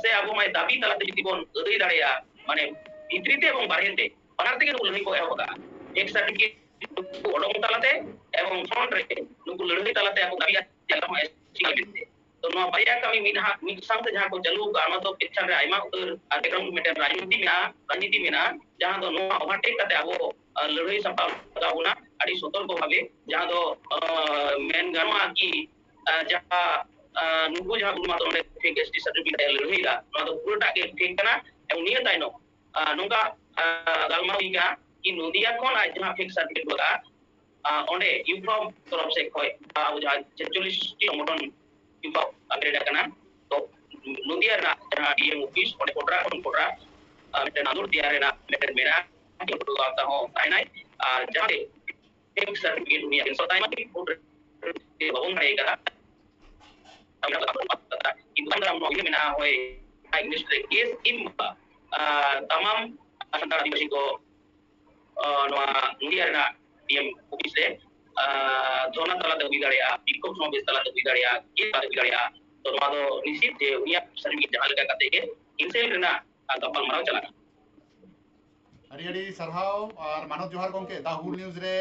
ᱥᱮ ᱟᱵᱚ ᱢᱟᱭ ᱫᱟᱹᱵᱤ ᱛᱟᱞᱟᱛᱮ ᱡᱩᱫᱤ ᱵᱚᱱ ᱟᱹᱫᱟᱹᱭ ᱫᱟᱲᱮᱭᱟᱜᱼᱟ, ᱢᱟᱱᱮ ᱵᱷᱤᱛᱨᱤ ᱛᱮ ᱮᱵᱚᱝ ᱵᱟᱨᱦᱮ ᱛᱮ ᱵᱟᱱᱟᱨ ᱛᱮᱜᱮ ᱱᱩᱠᱩ ᱞᱟᱹᱲᱦᱟᱹᱭ ᱠᱚ ᱮᱦᱚᱵ ᱟᱠᱟᱫᱼᱟ᱾ ᱯᱷᱮᱠ ᱥᱟᱨᱴᱤᱯᱷᱤᱠᱮᱴ ᱱᱩᱠᱩ ᱚᱰᱚᱝ ᱛᱟᱞᱟᱛᱮ ᱮᱵᱚᱝ ᱯᱷᱨᱚᱱᱴ ᱨᱮ ᱱᱩᱠᱩ ᱞᱟᱹᱲᱦᱟᱹᱭ ᱛᱟᱞᱟᱛᱮ ᱟᱠᱚ ᱫᱟᱹᱵᱤᱭᱟ ᱡᱮ ᱟᱞᱮ ᱦᱚᱸ ᱮᱥ ᱴᱤ ᱢᱮᱱᱛᱮ᱾ ᱛᱚ ᱱᱚᱣᱟ ᱵᱟᱨᱭᱟ ᱠᱟᱹᱢᱤ ᱢᱤᱫ ᱦᱟ-, ᱢᱤᱫ ᱥᱟᱶᱛᱮ ᱡᱟᱦᱟᱸ ᱠᱚ ᱪᱟᱹᱞᱩ ᱟᱠᱟᱫᱼᱟ, ᱚᱱᱟ ᱫᱚ ᱯᱮᱪᱷᱟᱱ ᱨᱮ ᱟᱭᱢᱟ ᱩᱛᱟᱹᱨ ᱟᱨ ᱵᱮᱠᱜᱨᱟᱣᱩᱱᱰ ᱢᱤᱫᱴᱮᱱ ᱨᱟᱡᱽᱱᱤᱛᱤ ᱢᱮᱱᱟᱜᱼᱟ, ᱨᱟᱡᱽᱱᱤᱛᱤ ᱢᱮᱱᱟᱜᱼᱟ, ᱡᱟᱦᱟᱸ ᱫᱚ ᱱᱚᱣᱟ ᱳᱵᱷᱟᱨᱴᱮᱠ ᱠᱟᱛᱮ ᱟᱵᱚ, ᱟ, ᱞᱟᱹᱲᱦᱟᱹᱭ ᱥᱟᱯᱲᱟᱣ ᱞᱟᱜᱟᱣ ᱵᱚᱱᱟ᱾ ᱟᱹᱰᱤ ᱥᱚᱛᱚᱨᱠᱚ ᱵᱷᱟᱵᱮ, ᱡᱟᱦᱟᱸ ᱫᱚ, ᱟ, ᱢᱮᱱ ᱜᱟᱱᱚᱜᱼᱟ ᱠᱤ, ᱟ, ᱡᱟᱦᱟᱸ, ᱟ, ᱱᱩᱠᱩ ᱡᱟᱦᱟᱸ ᱜᱩᱞᱢᱟ ᱫᱚ ᱚᱸᱰᱮ ᱯᱷᱮᱠ ᱮᱥ ᱴᱤ ᱥᱟᱨᱴᱤᱯᱷᱤᱠᱮᱴ ᱞᱟᱹᱲᱦᱟᱹᱭ ᱫᱟ, ᱱᱚᱣᱟ ᱫᱚ ᱯᱩᱨᱟᱹᱴᱟᱜ ᱜᱮ ᱯᱷᱮᱠ ᱠᱟᱱᱟ᱾ ᱮᱵᱚᱝ ᱱᱤᱭᱟᱹ ᱛᱟᱭᱱᱚᱢ, ᱟ, ᱱᱚᱝᱠᱟ, ᱟ, ᱜᱟᱞᱢᱟᱨᱟᱣ ᱦᱩᱭ ᱠᱟᱱᱟ ᱠᱤ ᱱᱚᱫᱤᱭᱟ ᱠᱷᱚᱱ ᱟᱡ ᱡᱟᱦᱟᱸ ᱯᱷᱮᱠ ᱥᱟᱨᱴᱤᱯᱷᱤᱠᱮᱴ ᱞᱟᱜᱟᱜᱼᱟ, ᱟ, ᱚᱸᱰᱮ ᱭᱩᱯᱷᱟ ᱛᱚᱨᱚᱯ ᱥᱮᱫ ᱠᱷᱚᱱ, ᱟ, ᱟᱵᱚ ᱡᱟᱦᱟᱸ ᱪᱷᱮᱪᱪᱚᱞᱞᱤᱥ ᱴᱤ ᱥᱚᱝᱜᱚᱴᱷᱚᱱ ᱭᱩᱯᱷᱟ ᱟᱯᱰᱮᱴ ᱟᱠᱟᱱᱟ᱾ ᱛᱚ ᱱᱚᱫᱤᱭᱟ ᱨᱮᱱᱟᱜ ᱡᱟᱦᱟᱸ ᱰᱤ ᱮᱢ ᱚᱯᱷᱤᱥ, ᱚᱸᱰᱮ ᱠᱚᱴᱨᱟ ᱠᱷᱚᱱ ᱠᱚᱴᱨᱟ, ᱟ, ᱢᱤᱫᱴᱮᱱ ᱟᱸᱫᱳᱲ ᱛᱮᱭᱟᱨ ᱨᱮᱱᱟᱜ ᱢᱤᱫᱴᱮᱱ ᱢᱮᱱᱟᱜᱼᱟ, ᱚᱸᱰᱮ ᱫᱚ ᱟᱣᱛᱟ ᱦᱚᱸ ᱛᱟᱦᱮᱱᱟᱭ᱾ ᱟᱨ ᱡᱟᱦᱟᱸ ᱨᱮ ᱯᱷᱮᱠ ᱥᱟᱨᱴᱤᱯᱷᱤᱠᱮᱴ ᱩᱱᱤᱭᱟᱜ ᱠᱮᱱᱥᱮᱞ ᱛᱟᱭᱢᱟ ᱠᱤ ᱠᱳᱨᱴ ᱨᱮ ᱵᱟᱵᱚᱱ ᱫᱟᱲᱮ ᱠᱟᱫᱟ᱾ ᱠᱤᱱᱛᱩ ᱟᱢ ᱫᱚ ᱤᱭᱟᱹ ᱢᱮᱱᱟᱜᱼᱟ, ᱦᱳᱭ, ᱟᱜᱽᱱᱮᱥ ᱨᱮ ᱠᱮᱥ ᱠᱤᱢᱵᱟ, ᱟ, ᱛᱟᱢᱟᱢ ᱥᱟᱱᱛᱟᱲ ᱟᱹᱫᱤᱵᱟᱹᱥᱤ ᱠᱚ, ᱟ, ᱱᱚᱣᱟ ᱱᱚᱫᱤᱭᱟ ᱨᱮᱱᱟᱜ ᱰᱤ ᱮᱢ ᱚᱯᱷᱤᱥ ᱨᱮ, ᱟ, ᱫᱷᱚᱨᱱᱟ ᱛᱟᱞᱟᱛᱮ ᱦᱩᱭ ᱫᱟᱲᱮᱭᱟᱜᱼᱟ, ᱵᱤᱠᱠᱷᱳᱵ ᱥᱚᱢᱟᱵᱮᱥ ᱛᱟᱞᱟᱛᱮ ᱦᱩᱭ ᱫᱟᱲᱮᱭᱟᱜᱼᱟ, ᱠᱮᱥ ᱛᱟᱞᱟᱛᱮ ᱦᱩᱭ ᱫᱟᱲᱮᱭᱟᱜᱼᱟ᱾ ᱛᱚ ᱱᱚᱣᱟ ᱫᱚ ᱱᱤᱥᱪᱤᱛ ᱡᱮ ᱩᱱᱤᱭᱟᱜ ᱥᱟᱨᱴᱤᱯᱷᱤᱠᱮᱴ ᱡᱟᱦᱟᱸ ᱞᱮᱠᱟ ᱠᱟᱛᱮ ᱜᱮ ᱠᱮᱱᱥᱮᱞ ᱨᱮᱱᱟᱜ, ᱟ, ᱜᱟᱯᱟᱞ ᱢᱟᱨᱟᱣ ᱪᱟᱞᱟᱜᱼᱟ᱾ ᱟᱹᱰᱤ ᱟᱹᱰᱤ ᱥᱟᱨᱦᱟᱣ ᱟᱨ ᱢᱟᱱᱚᱛ ᱡᱚᱦᱟᱨ ᱜᱚᱢᱠᱮ, ᱫᱟ ᱦᱩᱞ ᱱᱤᱭᱩᱡᱽ ᱨᱮ,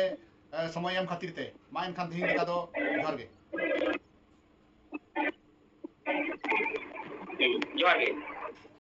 ᱮ, ᱥᱚᱢᱚᱭ ᱮᱢ ᱠᱷᱟᱹᱛᱤᱨ ᱛᱮ᱾ ᱢᱟ ᱮᱱᱠᱷᱟᱱ ᱛᱮᱦᱮᱧ ᱞᱮᱠᱟ ᱫᱚ ᱡᱚᱦᱟᱨ ᱜᱮ᱾ ᱡᱚᱦᱟᱨ ᱜᱮ᱾